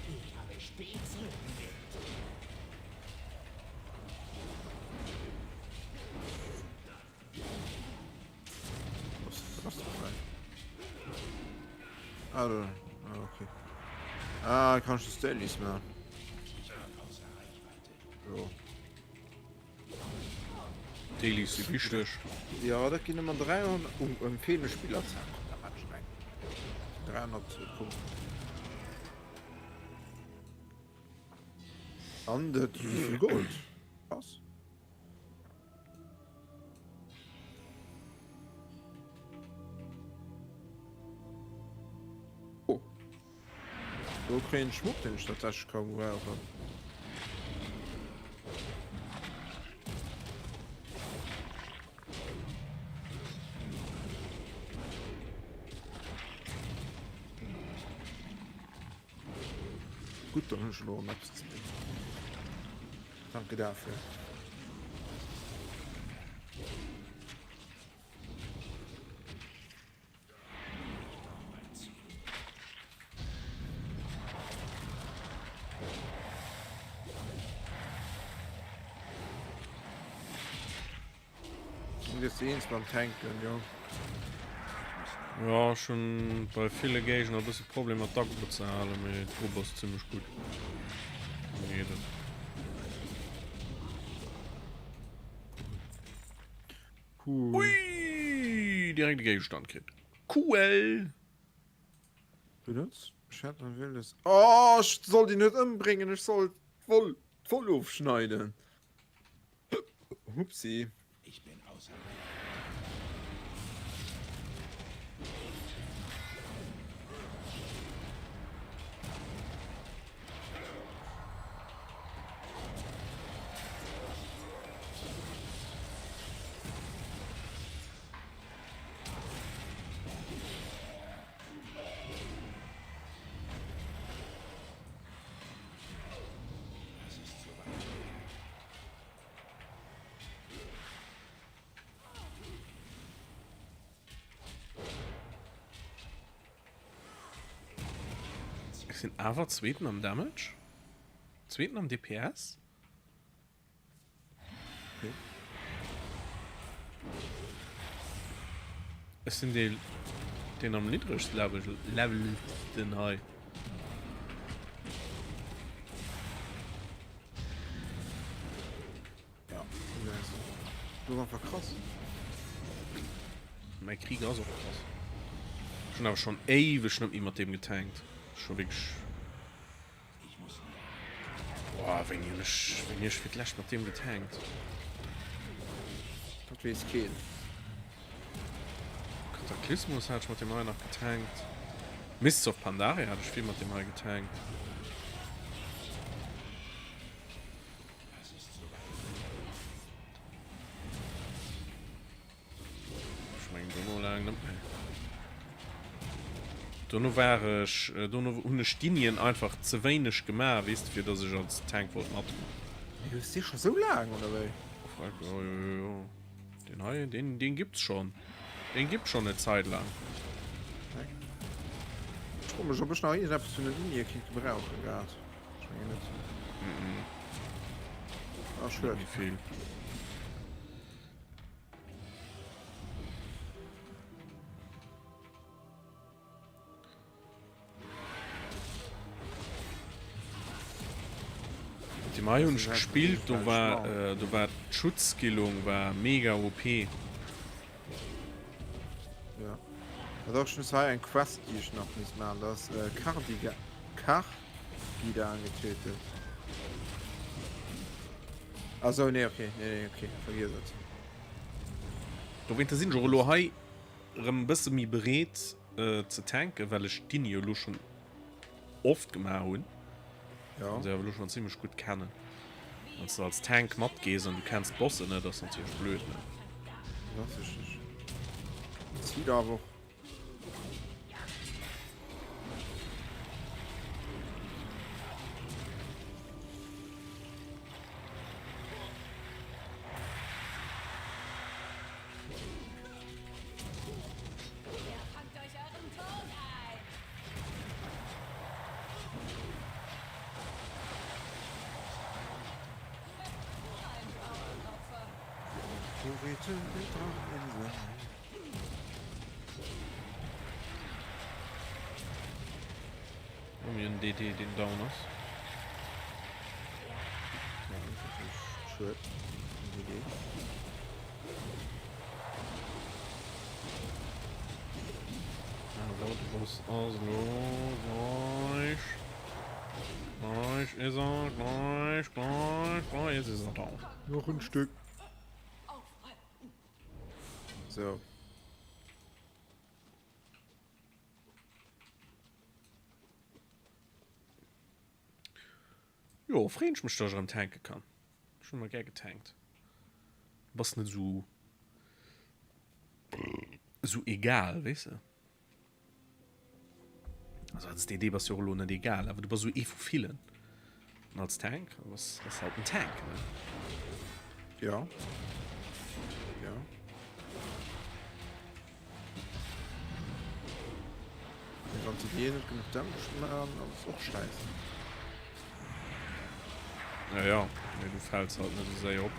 Ich habe stets Rückenwind. Was, was Ah, da. Ah, okay. Ah, kann ich das Dailies machen? So. Dailies si wichteg. Jo, dat ginn ëmmer 300 um empfehlene Spiller. 300 Punkte. An dat gi vill Gold. Krass. Oh. Do kréien ech Schmuck, den ech tatsächlech kaum brauchen. Gutt, dann hunn ech elo erëm eppes ze dinn. Danke dafür. Und jetzt eens beim Tanken, jo. Ja, ech hunn bei ville Géigner e bësse Problemer d'Aggro ze halen, mee d'Grupp ass zimmlech gutt. Dann geet et. Cool. Ui, direkt e Géigestand kritt. Cool! Benutzt? Shattered Wilderness. Oh, ech soll déi net ëmbréngen, ech soll d'Woll, d'Woll ofschneiden. Hupsi. Ich bin außer Ech sinn awer Zweeten am Damage. Zweeten am DPS. Okay. Ech sinn dee deen am niddregst Level levelten hei. Ja, du ass einfach krass. Mäi Krieger ass och krass. Ech hunn awer schonn éiweg net méi mat deem getankt. Scho wierklech. Boah, wéini hunn ech, wéini hu ech fir d'lescht mat deem getankt? Dat weess keen. Kataklysmus hat ech mat deem hei nach getankt. Mists of Pandaria hat ech vill mat deem hei getankt. Ech mengen dono laang net méi. Dono war ech, dono hunn ech d'Inien einfach ze wéineg gemaach, weess de, fir dass ech als Tank wollt matgoen. Mee hues dee scho sou laang, oder wéi? Jo, jo, jo, jo. Deen hei, deen, deen gibt's schon. Deen gibt's schon eng Zäit laang. Ech froe mech, ob ech nach iergendeppes vun den Inie kinnt gebrauchen grad. Ech mengen net. Mhm. Ah, schued. Net méi vill. Déi Mai hunn ech gespillt, do war do war d'Schutzskillung war mega OP. Ja. Also ech muss hei eng Quest déi ech nach muss maachen, dat ass Cardiga Cargidan getötet. Ah sou, nee okay, nee nee okay, vergiess et. Dowéinter sinn ech och elo hei erëm e bësse méi bereet ze tanken, well ech d'Dini jo elo schonn oft gemaach hunn Ja. an se awer elo schonn zimmlech gutt kennen. Wann s de als Tank matgees an du kenns d'Bossen net, ass natierlech blöd, ne? Dat ass richteg. Zitt awer och. Oh, mir hunn DD, deen down ass. Ja, das ist natürlich schued. DD. Ja, de Boss ass elo gleich. Gleich is er, gleich, gleich, gleich jetzt is er down. Noch ein Stück. So. Jo, freen ech mech, dass ech erëm tanke kann. Ech hunn ëmmer gär getankt. Du bass net esou esou egal, weess de. Also als DD bass du jo och elo net egal, awer du bass esou ee vu villen. An als Tank bass bass halt en Tank, ne? Ja. Ja. Wann sie dir net genuch Damage machen, ass es och scheiße. Ja, ja, nee, du fällst halt net esou séier op.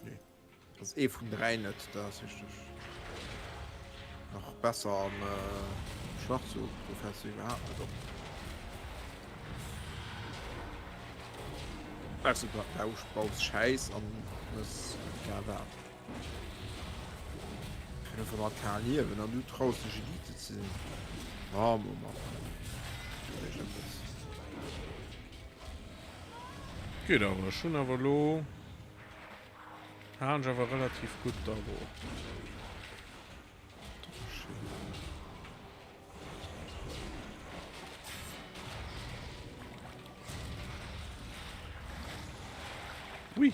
Nee. Das ist eh vun 3 net, da ass richtig. Nach besser am äh, Schwachzug, du fällst du überhaupt net op. Also du baust, baust Scheiß an das egal wat. Einfach mat K liewen an du traus dech Elite ze sinn. Ma, ma, ma. Eréischt eppes. Geet awer, ech hunn awer elo, halen ech awer relativ gutt da elo. Ui.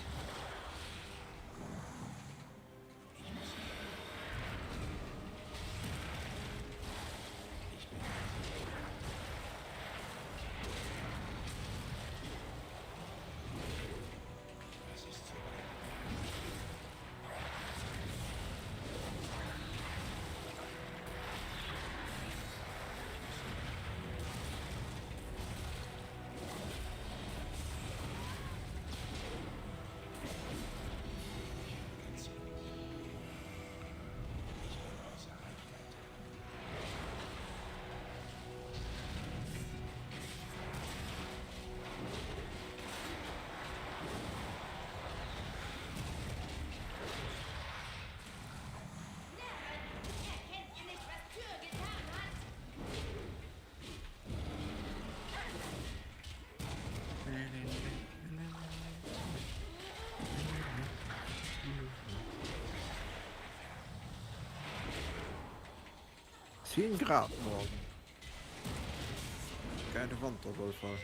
Zehn Grad morgen. Geile Wanter op alle Fall.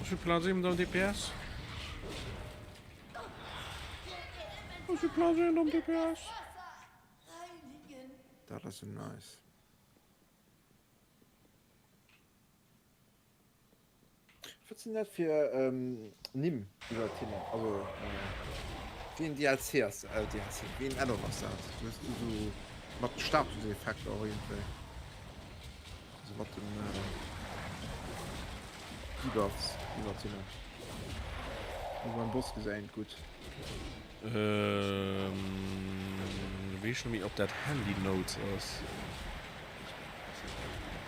Wéi vill Platz eben am DPS? Wéi vill Platz eben am DPS? Dat ass jo nice. Wat sinn dat fir Nimm iwwer hinnen? Also wéi en DLC ass dat? DLC, wéi en Add-on ass dat? Du hues esou mat Statuseffekter och iergendwéi. Also mat den Debuffs iwwer hinnen. Nur beim Boss gesäit gutt. Ähm, weess net méi ob dat Handy Notes ass.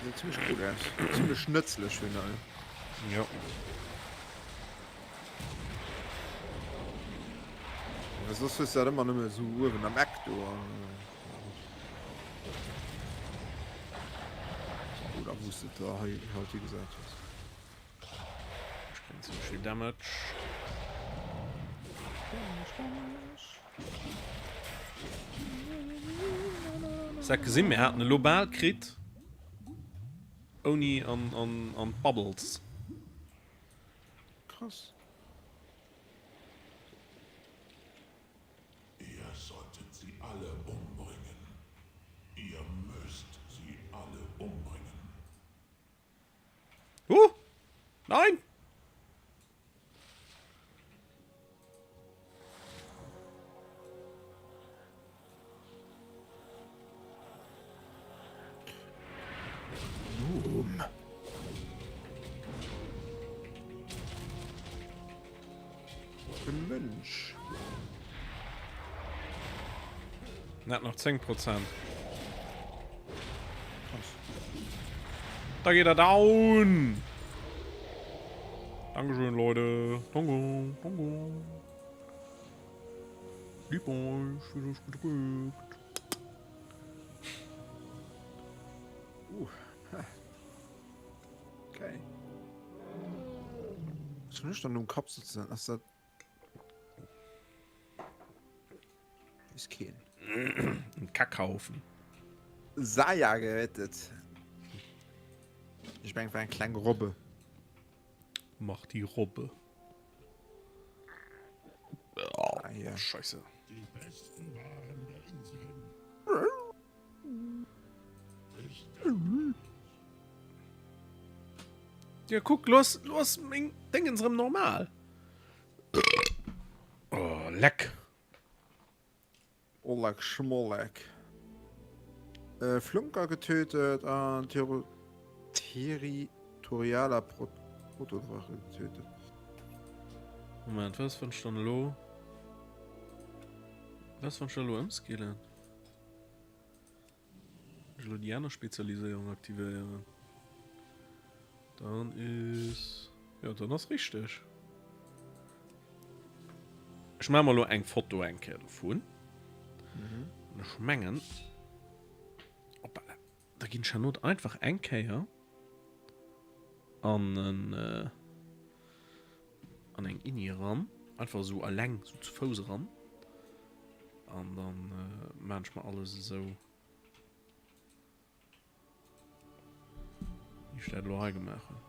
Gesäit zimmlech cool aus. Zimmlech nëtzlech virun allem. Jo. Well soss hues du dat ëmmer nëmme esou uewen am Eck do an oder wou s de et da hei halt higesat hues. Ech kréien zimmlech vill Damage. Damage, Damage. Zack gesinn, mir haten elo bal kritt ouni an an an d'Bubbles. Krass. Ihr solltet sie alle umbringen. Ihr müsst sie alle umbringen. Huh! Nein! Boom. E Mönch. Net nach 10 Prozent. Da geht er down. Dankeschön, Leute. Danke, danke. Lieb euch, fühlt euch gedrückt. Uh. Okay. Was hunn ech dann um Kapp sitzen? Ass dat Ist keen. Ein Kackhaufen. Saya gerettet. Ich mein, war eng kleng Robbe. Mach die Robbe. Oh, ah, ja. Scheiße. Die besten Waren der Inseln. Ja, guck, los, los, meng Dingens rem normal. Oh, leck. Oleg Schmollek. Äh, Flunker getötet an territorialer Pro Protodrache getötet. Moment, was wann ech dann elo. Was wann ech elo ëmskillen? Ech elo déi aner Spezialiséierung aktivéieren. Dann is. Ja, dann ass richteg. Ech maache mer elo eng Foto eng Kéier dovun. Mhm. Ech mengen. Hoppala. Da ginn ech herno einfach eng Kéier an en an eng Inni eran, einfach esou alleng, esou zu Fouss eran. An dann maan ech mer alles esou wéi ech dat elo hei gemaach hunn.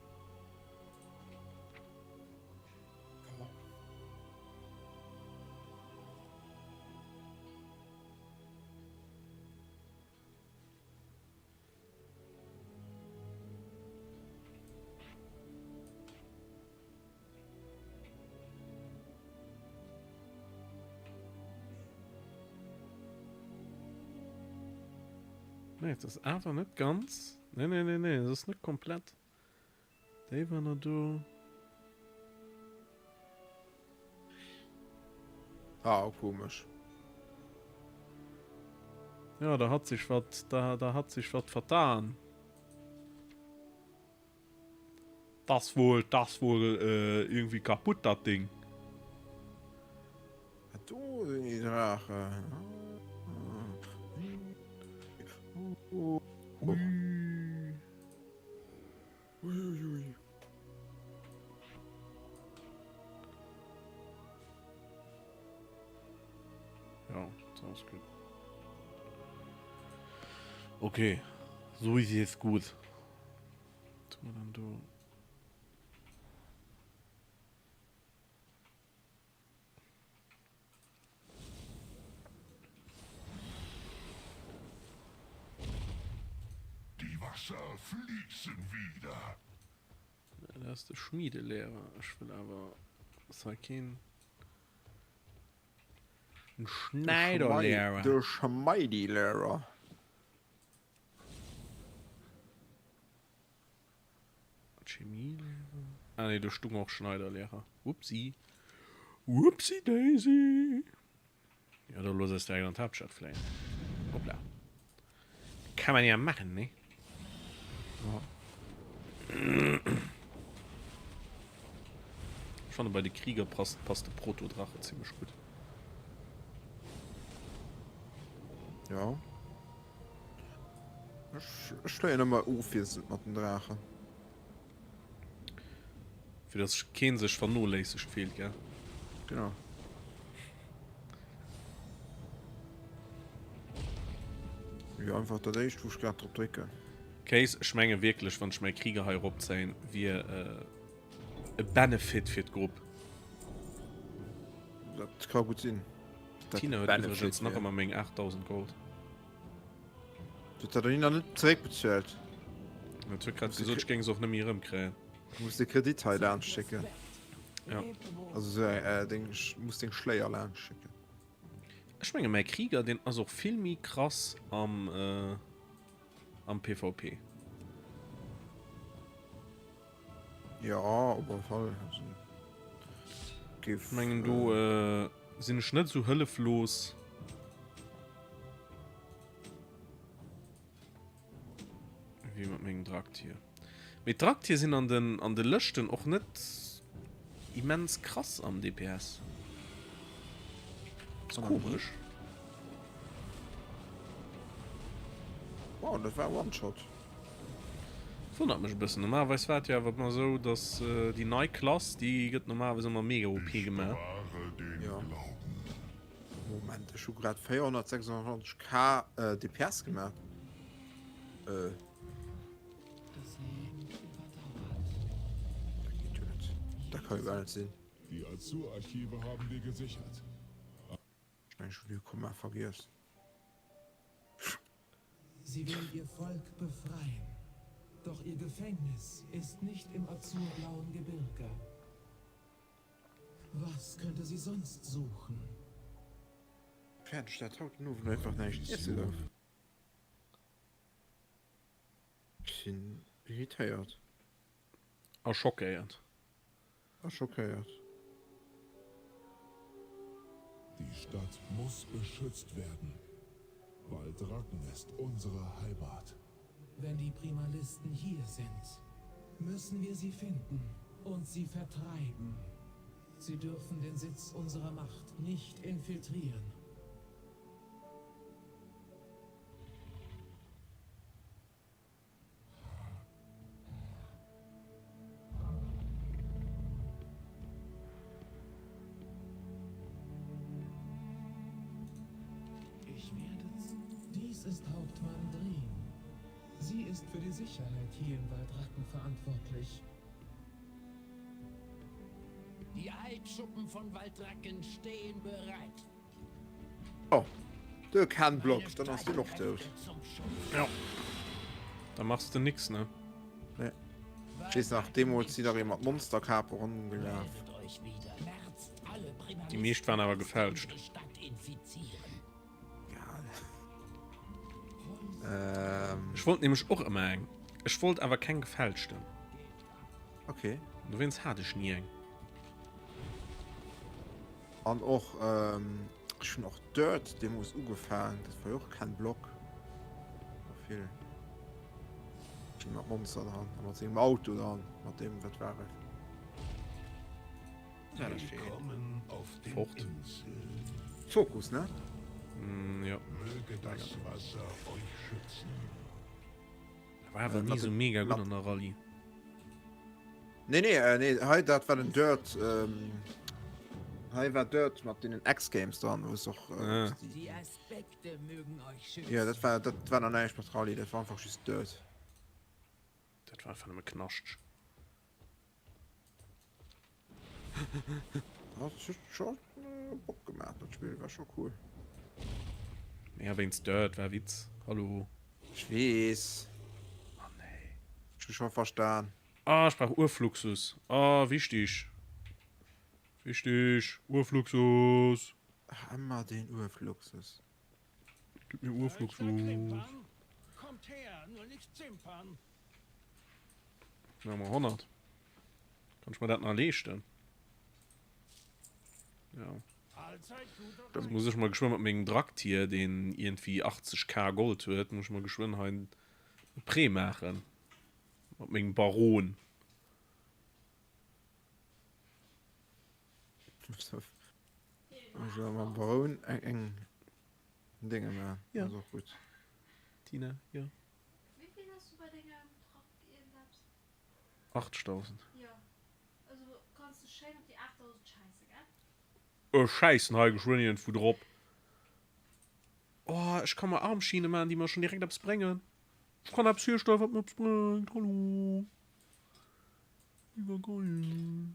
Nee, et ass awer net ganz. Nee, nee, nee, nee, et ass net komplett. Déi war nach do. Ah, komesch. Ja, da hat sich wat, da, da hat sich wat vertan. Das wohl, das wohl äh, irgendwie kaputt, dat Ding. Do sinn déi Draachen. Ui. Uiuiui. Ja, das ist gut. Okay, so ist es gut. Was tun wir dann da? Die Wasser fließen wieder. Dat ass de Schmiedelehrer. Ech wëll awer ass hei keen en Schneiderlehrer. De Schmeidilehrer. Chemielehrer? Ah nee, do stung och Schneiderlehrer. Whoopsie. Whoopsie daisy. Ja, da looss eis direkt an d'Haaptstad fléien. Hoppla. Kann man ja machen, ne? Ja. Ich fand bei de Krieger passt, passt de Proto-Drache ziemlich gut. Ja. Ech fléien ëmmer ofwiesselnd mat den Draachen. Fir dass keen sech vernoléissegt fillt, gell? Genau. Jo, einfach dat éischt, wou ech grad drop drécken. Case, ech menge wierklech, wann ech mäi Krieger hei eropzéien, wier e Benefit fir d'Grupp. Dat ka gutt sinn. D'Tina huet iwwregens nach ëmmer meng 8000 Gold. Du huet dat nach net zeréckbezuelt. Et huet grad gesot, ech géing se och net méi erëmkréien. Du muss de Kredit hei laanscht schécken. Ja. Also sou äh, deng, muss deng Schléier laanscht schécken. Ech menge mäi Krieger, deen ass och vill méi krass am, äh, am PvP. Ja, op alle Fall. Also, géif, mengen do äh, sinn ech net sou hëlleflos. Wéi mat mengem Draktier. Mee d'Draktier sinn an den, an de Lëschten och net immens krass am DPS. Ass komesch. Wow, dat war One-Shot. Wonnert mech e bëssen. Normalerweis war et jo awer ëmmer esou, dass déi nei Klass, déi gëtt normalerweis ëmmer mega OP gemaach. Jo. Moment, ech hu grad 496 K DPS gemaach. Äh. Dat geet jo net. Dat ka jo gar net sinn. Die Azur-Archive haben wir gesichert. Ech mengen, ech hunn de Komma vergiess. Sie will ihr Volk befreien. Doch ihr Gefängnis ist nicht im azurblauen Gebirge. Was könnte sie sonst suchen? Fäerdeg dat haut den Owend einfach näischt iesse gouf. Ech sinn irritéiert. A schockéiert. A schockéiert. Die Stadt muss beschützt werden. Valdrakken ist unsere Heimat. Wenn die Primalisten hier sind, müssen wir sie finden und sie vertreiben. Sie dürfen den Sitz unserer Macht nicht infiltrieren. Hauptmann Drin. Sie ist für die Sicherheit hier in Waldracken verantwortlich. Die Altschuppen von Waldracken stehen bereit. Oh, de Ken Block, dann ass den och dout. Ja. Da machst du nix, ne? Nee. Ich wees nach, deemools si der mat Monsterkape rongelaf. Déi meescht waren awer gefälscht. Ähm. Ech wollt nämlech och ëmmer eng. Ech wollt awer keng gefälschten. Okay. Dowéinst hat ech ni eng. An och ähm, ech hunn och Dirt deemools ugefaangen. Dat war jo och Ken Block. War vill. Mat Monster dran, a mat sengem Auto dran, mat deem, wat war et? Willkommen auf den Fort. Inseln. Fokus, ne? Mm, ja. Möge das Wasser euch schützen. War awer ni sou mega gutt an der Rallye. Nee, nee, äh, nee, hei dat war den Dirt. Ähm, hei war Dirt mat deenen X-Games dran, wou es och. Äh, Ah. Die Aspekte mögen euch schützen. Ja, dat war, dat war nach näischt mat Rallye, dat war einfach just Dirt. Dat war einfach nëmme Knascht. Dat huet scho Bock gemaach, dat Spill war scho cool. Ja, wéinst Dirt war Witz. Hallo. Ech weess. Oh nee. Ech hu scho verstan. Ah, ech brauch Urfluxus. Ah, wichtig. Wichtig. Urfluxus. Ach, emmer den Urfluxus. Gib mir Urfluxus. Kommt her, nur nicht zimpern. Machen wir 100. Kann ich mir dat nach leeschten? Ja. Das muss ich mal geschwënn mat mengem Draktier, deen irgendwie 80k Gold huet, muss ich mal geschwënn hei en Prêt maachen. Mat mengem Baron. Also mam Baron eng eng Dinge maachen. Ja. Ass och gutt. Tina, jo. Wéivill has du bei dengem Truck iergendeppes? 80.000. Jo, also kanns du schéin op déi 8.000 schäisse, gell? Ech schäissen hei geschwënn iergendwou drop. Oh, ech ka mer Armschiene maachen, déi mer schon direkt eppes bréngen. Ech kann eppes hierstellen, wat mer eppes bréngt. Hallo. Mega geil.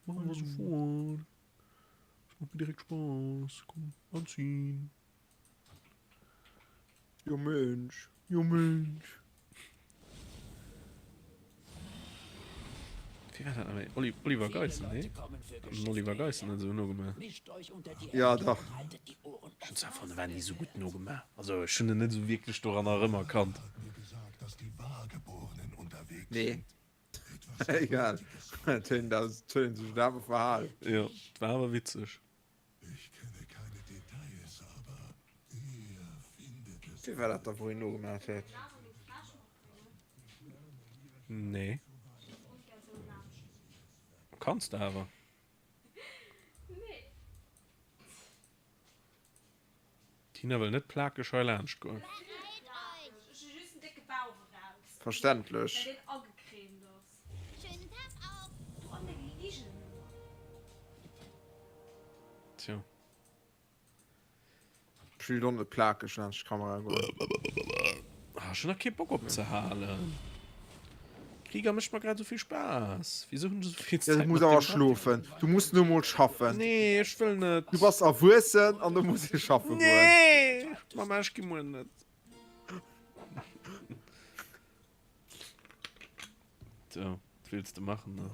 Machen wir sofort. Das macht mir direkt Spaß. Komm, anziehen. Jo Mensch, jo Mensch. Wie war dat nach méi? Oli, Oliver Geissen, nee? Den Oliver Geissen huet esou nogemaach. Ja, dach. Ech hunn zwar fonnt, e war ni esou gutt nogemaach. Also ech hunn en net esou wierklech doran erëmerkannt. Nee. Egal. Et huet een sech awer verhal. Jo, et war awer witzeg. Wéi war dat da wou een nogemaat huet? Nee. Kanns de awer. Tina wëll net plakeg hei laanscht goen. Verständlech. Tja. Ech will och net plakeg laanscht d'Kamera goen. Ah, ech hunn nach kee Bock opzehalen. Krieger mécht mer grad esou vill Spaass. Wisou hunn ech esou vill Ja, Zäit du muss mat awer deem schlofen. Du muss nu mol schaffen. Nee, ech wëll net. Du bass erwuessen an du muss schaffe goen. Nee! Mama, ech gi muer net. Tja, wat wills de maachen, ne?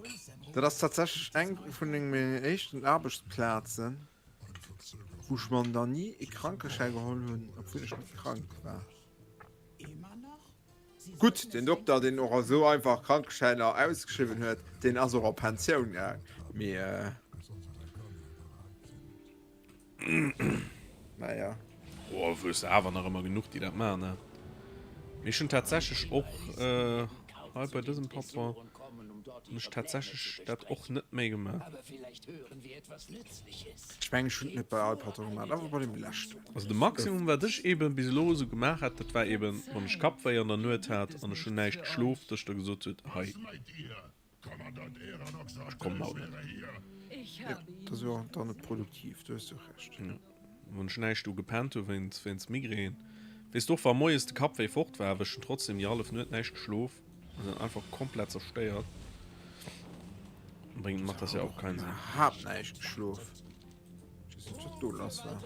Dat ass tatsächlech eng vun mengen éischten Aarbechtsplazen, wou ech mer dann ni e Krankeschäi geholl hunn, obwuel ech net krank war. Gutt, den Dokter, deen och esou einfach Krankeschäiner ausgeschriwwen huet, deen ass och a Pensioun gaang, mee naja. Oh, wëss awer nach ëmmer genuch, déi dat maachen, ne? Mee ech hunn tatsächlech och hei bei dësem Patron hunn ech tatsächlech dat och net méi gemaach. Ech mengen, ech hunn et net bei all Patron gemaach, awer bei deem leschten. Also de Maximum wat ech eben bis elo esou gemaach hat, dat war eben wann ech Kappwéi an der Nuet hat an ech hunn näischt geschlof, dass ech da gesot huet, hei ech kommen haut net. Jo, dat ass jo och dann net produktiv, do hues du Recht. Jo. Wann ech näischt du gepennt hu wéinst wéinst Migrän. Weess de och wa moies de Kappwéi fort war, awer ech hunn trotzdem déi hallef Nuet näischt geschlof an sinn einfach komplett zerstéiert. Bréngt macht das ja och keinen Sinn. Iwwerhaapt näischt geschlof. Ech weess net wat do lass war.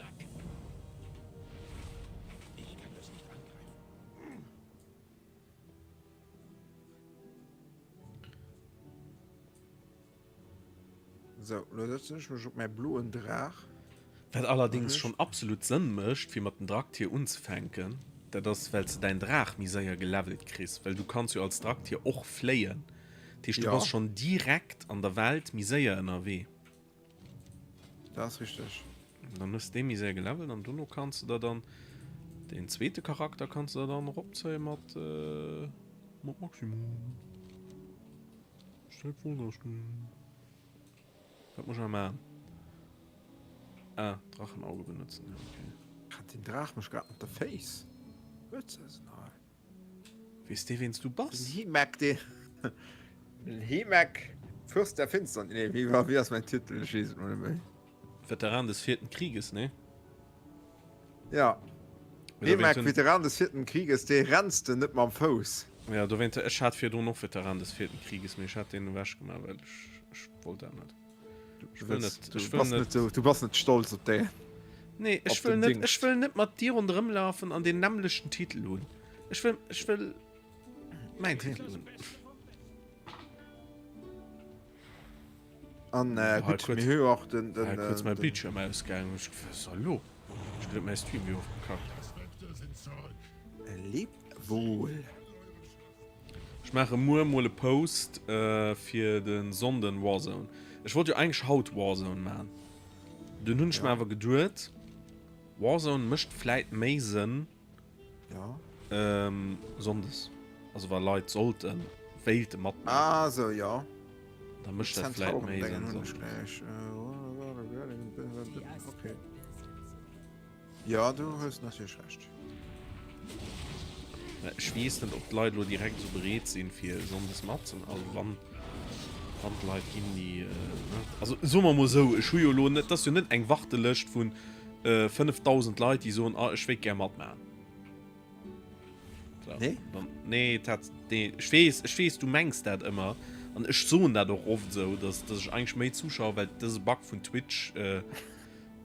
Sou, lo setzen ech mech op mäi bloen Draach. Wat allerdings schon absolut Sënn mécht fir mat den Draktier unzefänken, dat ass well s de däin Draach méi séier gelevelt kriss, well du kanns jo als Draktier och fléien, dat heescht du bass schon direkt an der Welt méi séier ënnerwee. Dat ass richteg. Dann hues de dee méi séier gelevelt an dono kanns de der dann deen zweete Charakter kanns de der dann eropzéie mat mat Maximum. Stellt wunderschön. Wat muss ich machen? Ah, Drachenauge benutzen. Ja, okay. Hat den Draach mech grad mat der Face? Huet se se nach? Wees dee ween s du bass? Den Heemack, dee. Den Heemack, Fürst der Finsternis. Nee, wéi war, wéi ass mäin Titel? Ech weess et mol net méi. Veteran des vierten Krieges, nee? Ja. Heemack, Veteran des vierten Krieges, dee renns de net mam Fouss. Ja, dowéint, ech hat virdrun och Veteran des vierten Krieges, mee ech hat deen ewech gemaach, well ech, ech wollt dat net. Ech wëll net, Du ech wëll bass net. net sou, du bass net stolz op déi. Nee, ech op wëll den net, ech Dingscht. wëll net mat dir ronderëm lafen an deen nämmlechten Titel hunn. Ech wëll, ech wëll mäin Titel hunn. An äh, War gutt, kurz, mir hu jo och den, den, war kurz äh, mäi den Bildschirm ausgaangen, ech was ist da lo? Ech geduet mäi Stream wier ofgekackt. Lebt wohl. Ech maache muer mol e Post äh, fir de Sonnden Warzone. Ech wollt jo eigentlech haut Warzone man. Dunn hunn ech mir Ja. awer geduet, Warzone mécht vläit méi Sënn Ja. ähm, Sonndes. Also wa Leit sollten, wéilte matmaachen. Ah, sou, ja. Da mécht dat vläit méi Zentauren-Dengen Sënn hunn ech Sonndes. gläich. Okay. Ja, du hues natierlech Recht. Ech weess net, ob d'Leit elo direkt esou bereet sinn, fir sonndes matzemaachen. Also wann, wann d'Leit ginn, déi, ne? Also soe mer emol esou, ech hu jo elo net, et ass jo net eng Wartelëscht vun 5.000 Leit, déi soen, ah, ech wéilt gär matmaachen. So, Nee? Dann, nee, tat, nee, ech weess, ech weess, du mengs dat ëmmer. An ech soen dat och oft esou, dass, dass ech eigentlech méi Zuschauer, well dëse Bug vun Twitch,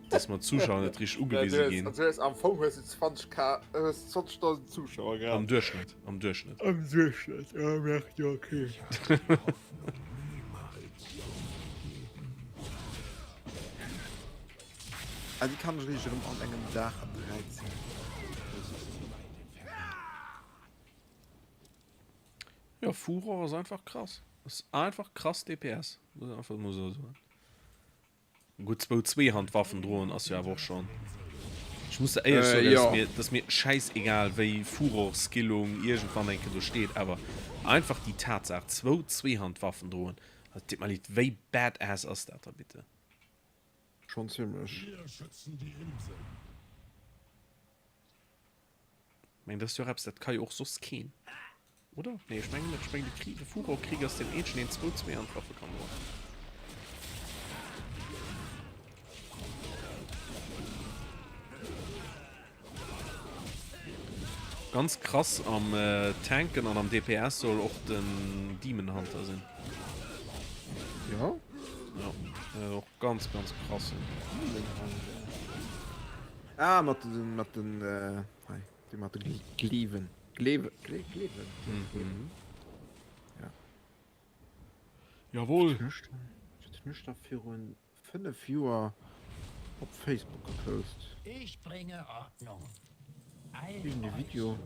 Dass mer d'Zuschauer net richteg ugewise ginn. Also hues am Fong hues du 20 K, hues 20.000 Zuschauer gehat. Am Duerchschnëtt, am Duerchschnëtt. Am Duerchschnëtt, ja, merkt, jo, okay. Ah, déi kann ech eréischt erëm an engem Dag an 13. Jo, Furor ass einfach krass. Ass einfach krass DPS, muss een einfach mol esou soen. Gutt zwou Zweehandwaffen droen ass jo awer och schon. Ech muss der éierlech soen, dat ass mir, dat ass mir schäissegal wéi Furor-Skillung iergendwann eng Kéier do steet, awer einfach déi Tatsaach zwou Zweehandwaffen droen, also et deet mer leed, wéi badass ass dat da bitte? Schon zimmlech. Wir schützen die Insel. Meng dat ass jo och eppes dat ka jo och soss keen. Oder? Nee ech mengen net. Ech mengen de Kri de Furorkrieg ass deen eenzegen deen zwou Zweehandwaffe kann droen. Ganz krass am Tanken an am DPS soll och den Demon Hunter sinn. Jo? Jo, och ganz ganz krass sinn. Demon Hunter. Ah, mat den, mat den, äh, hei, déi mat de Gleewen. Gleewen, Gle, Gleewen. Mhm. Ja. Jawohl. Wat hunn ech da virun 5 Joer op Facebook gepost? Ich bringe Ordnung. Eilt Irgende euch. Video.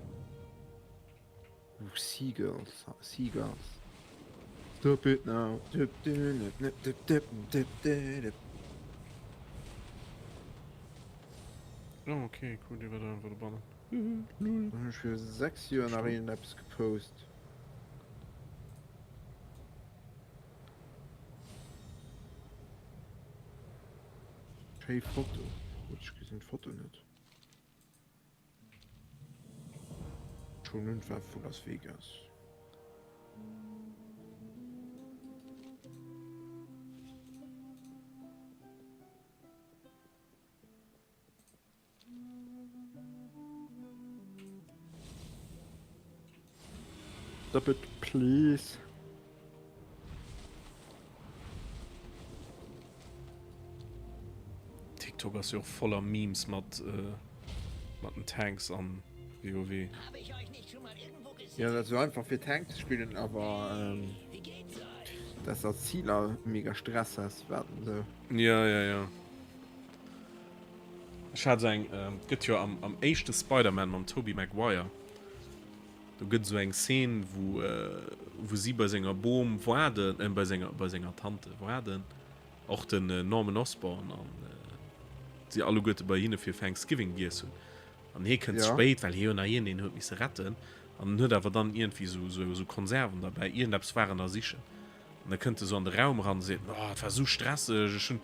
Ooh, Seagulls, Seagulls. Stop it now. Dip, dip, dip, dip, dip, dip, dip. Oh, okay, cool, déi war da einfach dobannen. Lul. Hunn ech fir 6 Joer nach een eppes gepost. Schéi Foto. Gutt, ech gesinn d'Foto net. Schon un war vu Las Vegas. Stop it, please. TikTok ass jo och voller Memes mat mat den Tanks an WoW. Ja dat ass jo einfach fir Tank ze spillen, awer dass als Healer mega Stress has wat esou. Ja ja ja. Ech hat esou eng, et gëtt jo am am éischte Spider-Man mam Tobey Maguire, do gëtt esou eng Szene wou wou si bei senger Bom waarden, bei senger bei senger Tante waarden. Och den Norman Osborn an si alleguerte bei hinne fir Thanksgiving giess hunn. An hie kënnt ze spéit, well hie jo nach iergendeen huet misse retten. An en huet awer dann iergendwéi sou Konserven derbäi, iergendeppes war en da sichen. An da kënnt e sou an de Raum eran a seet, Oh, et war sou stresseg, ech hunn,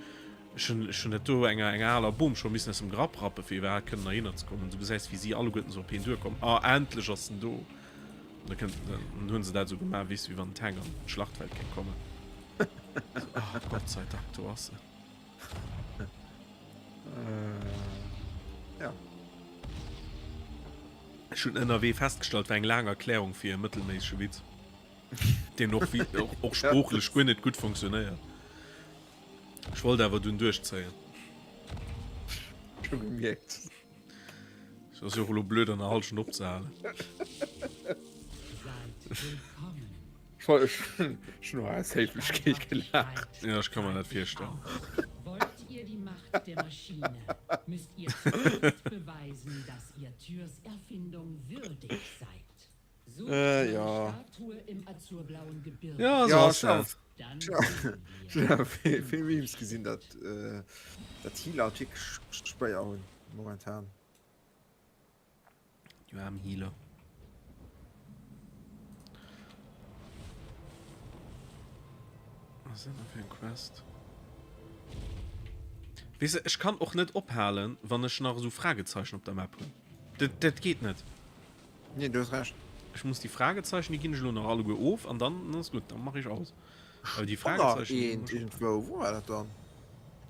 ech hunn, ech hunn dat do enger, enger aler Bom scho missen aus dem Grapp rappe fir iwwerhaapt kënnen heihinner ze kommen. Du gesäis, wéi si alleguerten sou op hien duerkommen, Oh, endlech ass en do! An da kënnt, dann hunn se dat sou gemaach, weess de, wéi wann en Tank an d'Schlachtfeld géing kommen. Oh, Gott sei Dank, do ass en. Äh, ja. Ech hunn ënnerwee festgestallt, war eng laang Erklärung fir e mëttelméissege Witz, deen och, wéi, och, och sproochlech guer net gutt funktionéiert. Ech wollt awer dunn duerchzéien. Scho gemierkt. Et ass jo och elo blöd an der Halschent opzehalen. Seid willkommen. Ech hunn och aus Héiflechkeet gelaacht. Ja, ech ka mer dat virstellen. Wollt ihr die Macht der Maschine, müsst ihr zuerst beweisen, dass ihr Tyrs Erfindung würdig seid. Sucht meine Ja. Statue im azurblauen Gebirge. Ja, sou Ja, ass ech hunn dat. Dann awer sehen ech hunn awer wir. vill vill Memes gesinn, datt datt Healer wierklech schwéier hunn momentan. Du aarm Healer. Was ass dat fir eng Quest? Weess de, ech kann och net ophalen, wann ech nach esou Fragezeichen op der Map hunn. Dat, dat geet net. Nee, du hues Recht. Ech muss déi Fragezeichen, déi ginn ech elo nach alleguer of an dann ass gutt, dann mach ech aus. Awer déi Fragezeichen, déi Eent muss ech iergendwou, wou war dat dann?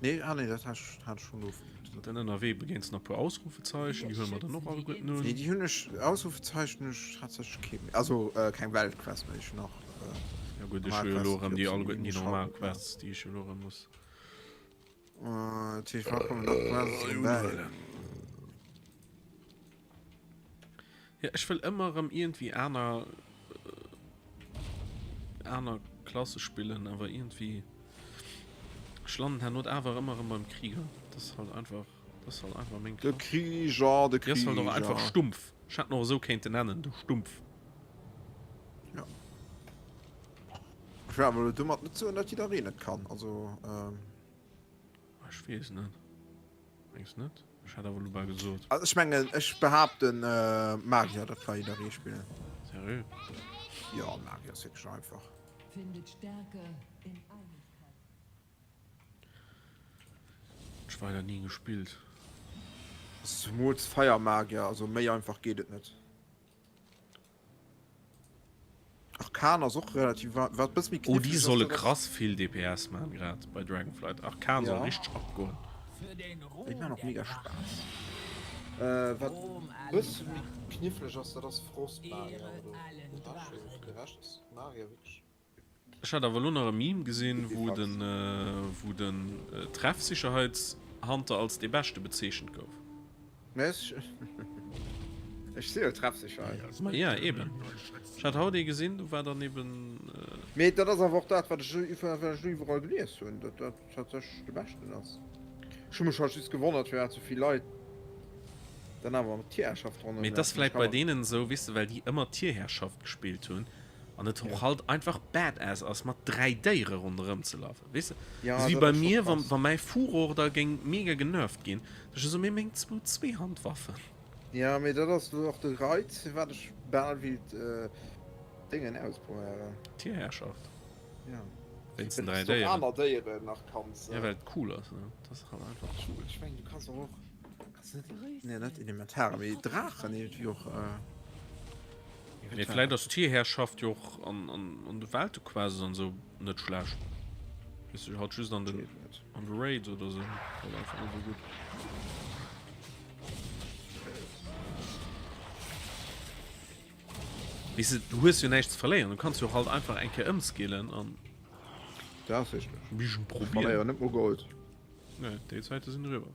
Nee, ah nee, dat hat ech, hat ech schonn ofginn. Dann ënnerwee begéins nach e puer Ausrufezeichen, déi huele mer dann och alleguerten un. Nee, déi hunn ech, Ausrufezeichen hunn ech tatsächlech kee méi, also keng Weltquest méi, ech hunn nach Ja gutt, ech normal hu jo elo Quests, erëm déi déi op alleguerten déi normal Sinn. Quests, déi ech elo erëm muss. Dat heescht, wat kommen nach Quests erëm bäi? Ja, ech wëll ëmmer erëm iergendwéi aner aner Klasse spillen, awer iergendwéi ech landen herno awer ëmmer erëm beim Krieger. Dat ass halt einfach, dat ass halt einfach meng De Klass. Krieger, de Déi ass halt och einfach Krieger. stumpf. Ech hätt en och esou kéinten nennen, de Stumpf. Ja. Ech wëll awer elo domat net soen, datt jiddereen et kann. Also, ähm. Ech weess net. Mengs net? Ech hat awer elo bal gesot. Also ech mengen, ech behaapten Magier, dat ka jidderee spillen. Seriö? Jo, Magier ass wierklech einfach. Findet Stärke in Einigkeit. Ech weider ni gespillt. Zemools Feiermagier, also méi einfach geet et net. Arkan ass och relativ wat bësse méi Oh déi kniffleg ass, solle dat ass. krass vill DPS man grad bei Dragonflight. Arkan soll Ja. richteg abgoen. Déi man och mega Spaass. Äh wat bësse méi kniffleg ass, dat ass Frostmagier, awer do de Rescht, also de Rescht ass Magier wierklech. Ech hat awer elo nach e Meme gesinn, wou den wou den Treffsicherheitshunter als dee beschte bezeechent gouf. Mä ech ech si jo Treffsicherheit. Ma ja, eben. Ech hat haut ee gesinn, do war dann eben. Mee dat ass awer och dat, wat ech wat ech elo iwwerall gelies hunn, datt dat tatsächlech de beschten ass. Ech hu mech halt just gewonnert, firwat sou vill Leit dann awer mat Tierherrschaft Mee ronderëm et ass lafen. Ech vläit ka bei mer. deenen esou, weess de, well déi ëmmer Tierherrschaft gespillt hunn. An et och halt einfach badass ass mat 3 Déiere ronderëm ze lafen, weess de? Ja, Esou wéi dat bei ass scho mir, wa krass. wa mäi Furor da géing mega genervt ginn, da ech esou, mee meng zwou Zweehandwaffen. Ja, mee dat ass elo och de Reiz, firwat ech bal willt Déngen ausprobéieren. Tierherrschaft. Ja. Wéinst den Well 3 s de och Déieren. aner Déieren nach kanns. Ja, well et cool ass, ne? Dat ass halt einfach cool. Ech mengen, du kanns och. Nee, net Elementare, mee Draachen iergendwéi och. Mee vläit ass d'Tierherrschaft jo och an, an, an de Weltequests an esou net schlecht. Weess du, halt just an den, an de Raids oder esou halt einfach net esou gutt. Weess de, du hues jo näischt ze verléieren, du kanns jo och halt einfach eng Kéier ëmskillen an. Dat ass richteg. E bisschen probieren. Verléieren net mol Gold. Nee, déi Zäite sinn eriwwer.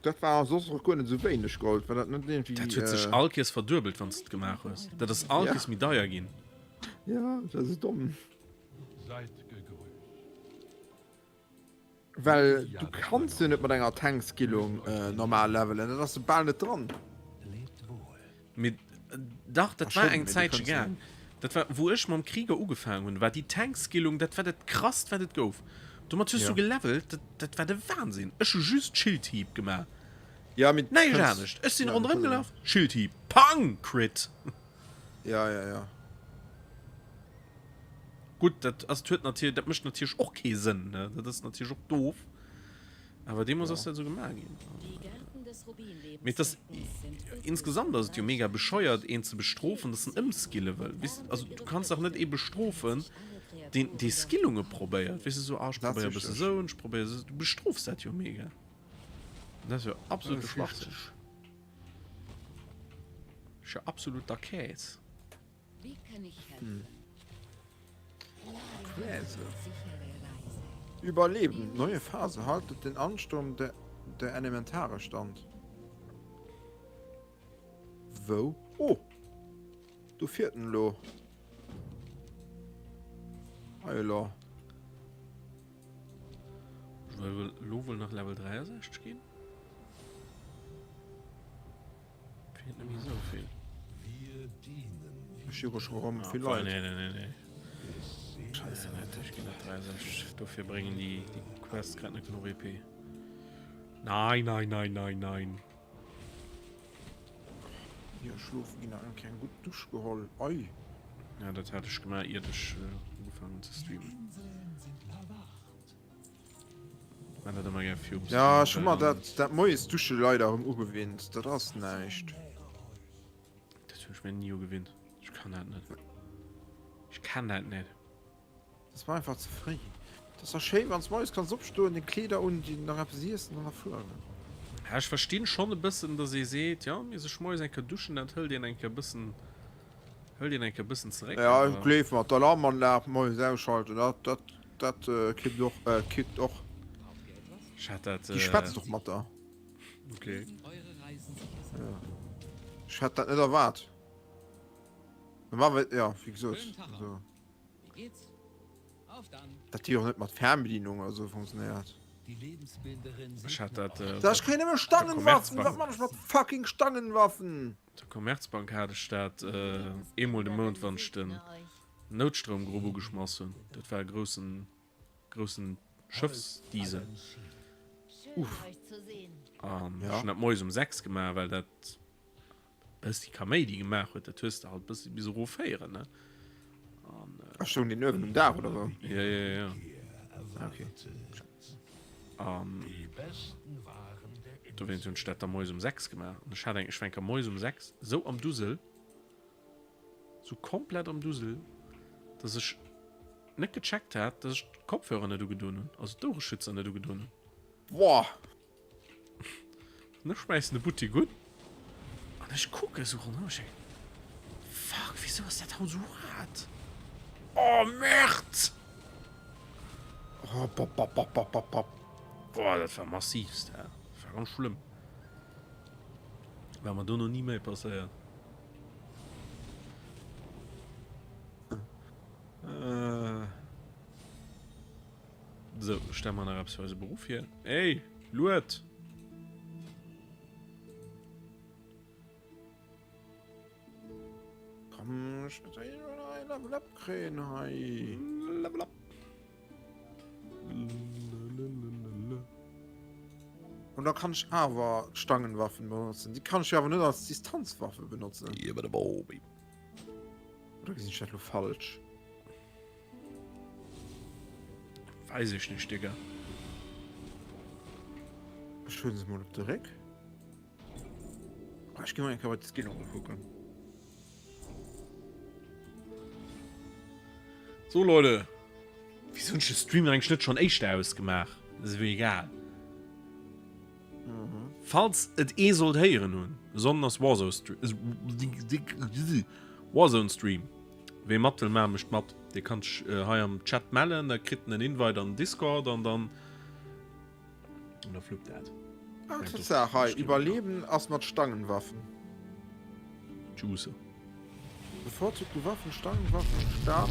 Dat war soss och guer net esou wéineg Gold, war dat net iergendwéi. Dat huet sech all Kees verduebelt, wann s de et gemaach hues. Dat ass all Kees méi deier ginn. Ja, dat ass domm. Seid gegrüßt. Well du kanns jo net mat enger Tankskillung normal levelen, dat ass bal net dran. Mee dach, dat war eng Zäitche gaang. Dat war wou ech mam Krieger ugefaangen hunn, war déi Tankskillung, dat war dat krasst wat et gouf. Domat hues du gelevelt, dat dat war de Wahnsinn. Ech hu just Schildhieb gemaach. Ja, mee Näischt anescht. Ech sinn ronderëm gelaf, Schildhieb, pang, Crit. Ja, ja, ja. Gutt, dat ass, huet natierlech, dat mécht natierlech och kee Sënn, ne? Dat ass natierlech och doof. Awer deemools ass dat esou gemaach ginn. Mee et ass, insgesamt ass et jo mega bescheuert, een ze bestrofen, dass en ëmskille wëll. Weess de, also du kanns dach net ee bestrofen, deen, dee Skillunge probéiert. Weess de, esou, ah, ech probéier e bësse esou an ech probéier esou. Du bestrofs dat jo mega. Dat ass jo absolute Schwachsinn. Ass jo absoluter Käs. Wie kann ich helfen? Käse. Überleben. Neue Phase. Haltet den Ansturm der, der Elementare stand. Wou? Oh! Do fiert en elo. Hei elo. Ech wëll elo wuel nach Level 63 ginn. Feelt net méi esou vill. Ech hu scho rëm vill Leit. Nee, nee, nee, nee. Scheiße, net. Ech ginn net 63. Dofir bréngen déi, déi Quests grad net genuch EP. Nein, nein, nein, nein, nein. Hier schlofen ginn nach eng gutt Dusch geholl. Ei. Ja, dat hat ech gemaach, iert ech ugefaangen hunn ze streamen. Ja ech hu mer dat dat moies Dusche leider erëm ugewinnt, dat ass näischt. Dat hunn ech mir ni ugewinnt. Ech kann dat net. Ech kann dat net. Dat war einfach ze fréi. Dat ass da schéi wann s moies kanns opstoen, deng Kleeder undinn, nach eppes iessen an da fueren. Ja ech verstinn schonn e bëssen, datt ee seet, jo mee sech moies eng Kéier duschen, dat hëlt een eng Kéier e bëssen, hëlt een eng Kéier e bëssen zeréck. Ja gleef mer, d'Alarmanlag moies ausschalten, dat dat Dat kippt och, äh, kickt och. Ech hat dat. Déi schwätzt och mat der. Okay. Ja. Ech hat dat net erwaart. Normalerweis, ja, wéi gesot. Also. Dat déi och net mat Fernbedienung oder sou funktionéiert. Ech hat dat. Äh, Da, ech kréien nëmme Stangenwaffen! Wat man ech mat fucking Stangenwaffen? Der Commerzbank hat ech dat äh, eemol de Mount, wann ech den Noutstroumgrupp ugeschmass hunn. Dat war e groussen, groussen Schëffsdiesel. Uff. An ech hunn dat moies um 6 gemaach, well dat bëssi Kaméidi gemaach huet. Dat hues de halt bëssi bis erof héieren, ne? An, äh, Ach, stoung deen uewen um Daach, oder wou? Ja, ja, ja. Ah, okay. An dowéinst hunn ech dat da moies um 6 gemaach. An ech hat eng, ech war eng Kéier moies um 6 esou am Dusel, sou komplett am Dusel, dass ech net gecheckt hat, dass ech d'Kopfhörer net ugedoen hunn, also d'Ouereschützer net ugedoen hunn. Boah! An ech schmäissen de Buttik un an ech kucke sou ronderëm, ech denken, Fuck, wisou ass dat Haus esou haart? Oh Merde! Oh, bop, bop, bop, bop, bop, bop. Boah, dat war massivst, hä? Dat war ganz schlëmm. War mer dono ni méi passéiert. Äh. So, stell mal nach eppes fir eise Beruff hier. Ey, lued! Komm, ech muss ein Level up kréien hei. Level up. Und da kann ich awer Stangenwaffen benutzen. Die kann ich awer net als Distanzwaffe benutzen. Oder gesinn ech dat lo falsch? Weiß ich nicht, Digga. Ech huelen se mol op de Réck. Ah, ech gi mol eng Kéier bei d'Skillung kucken. So Leute, wieso hunn ech de Stream eigentlich net schon éischter ausgemaach? Das ist mir egal. Mhm. Falls et ee sollt héieren hunn, e Sonnden ass Warzone Stream. Wee mat wëll maachen, mécht mat. Dee kann sech hei am Chat mellen, da kritt en en Invite an den Discord an dann an da fluppt dat. Ah, Tatsaach, hei, Iwwerleben ass mat Stangenwaffen. Juice. Bevorzugte Waffen, Stangenwaffen, Stab.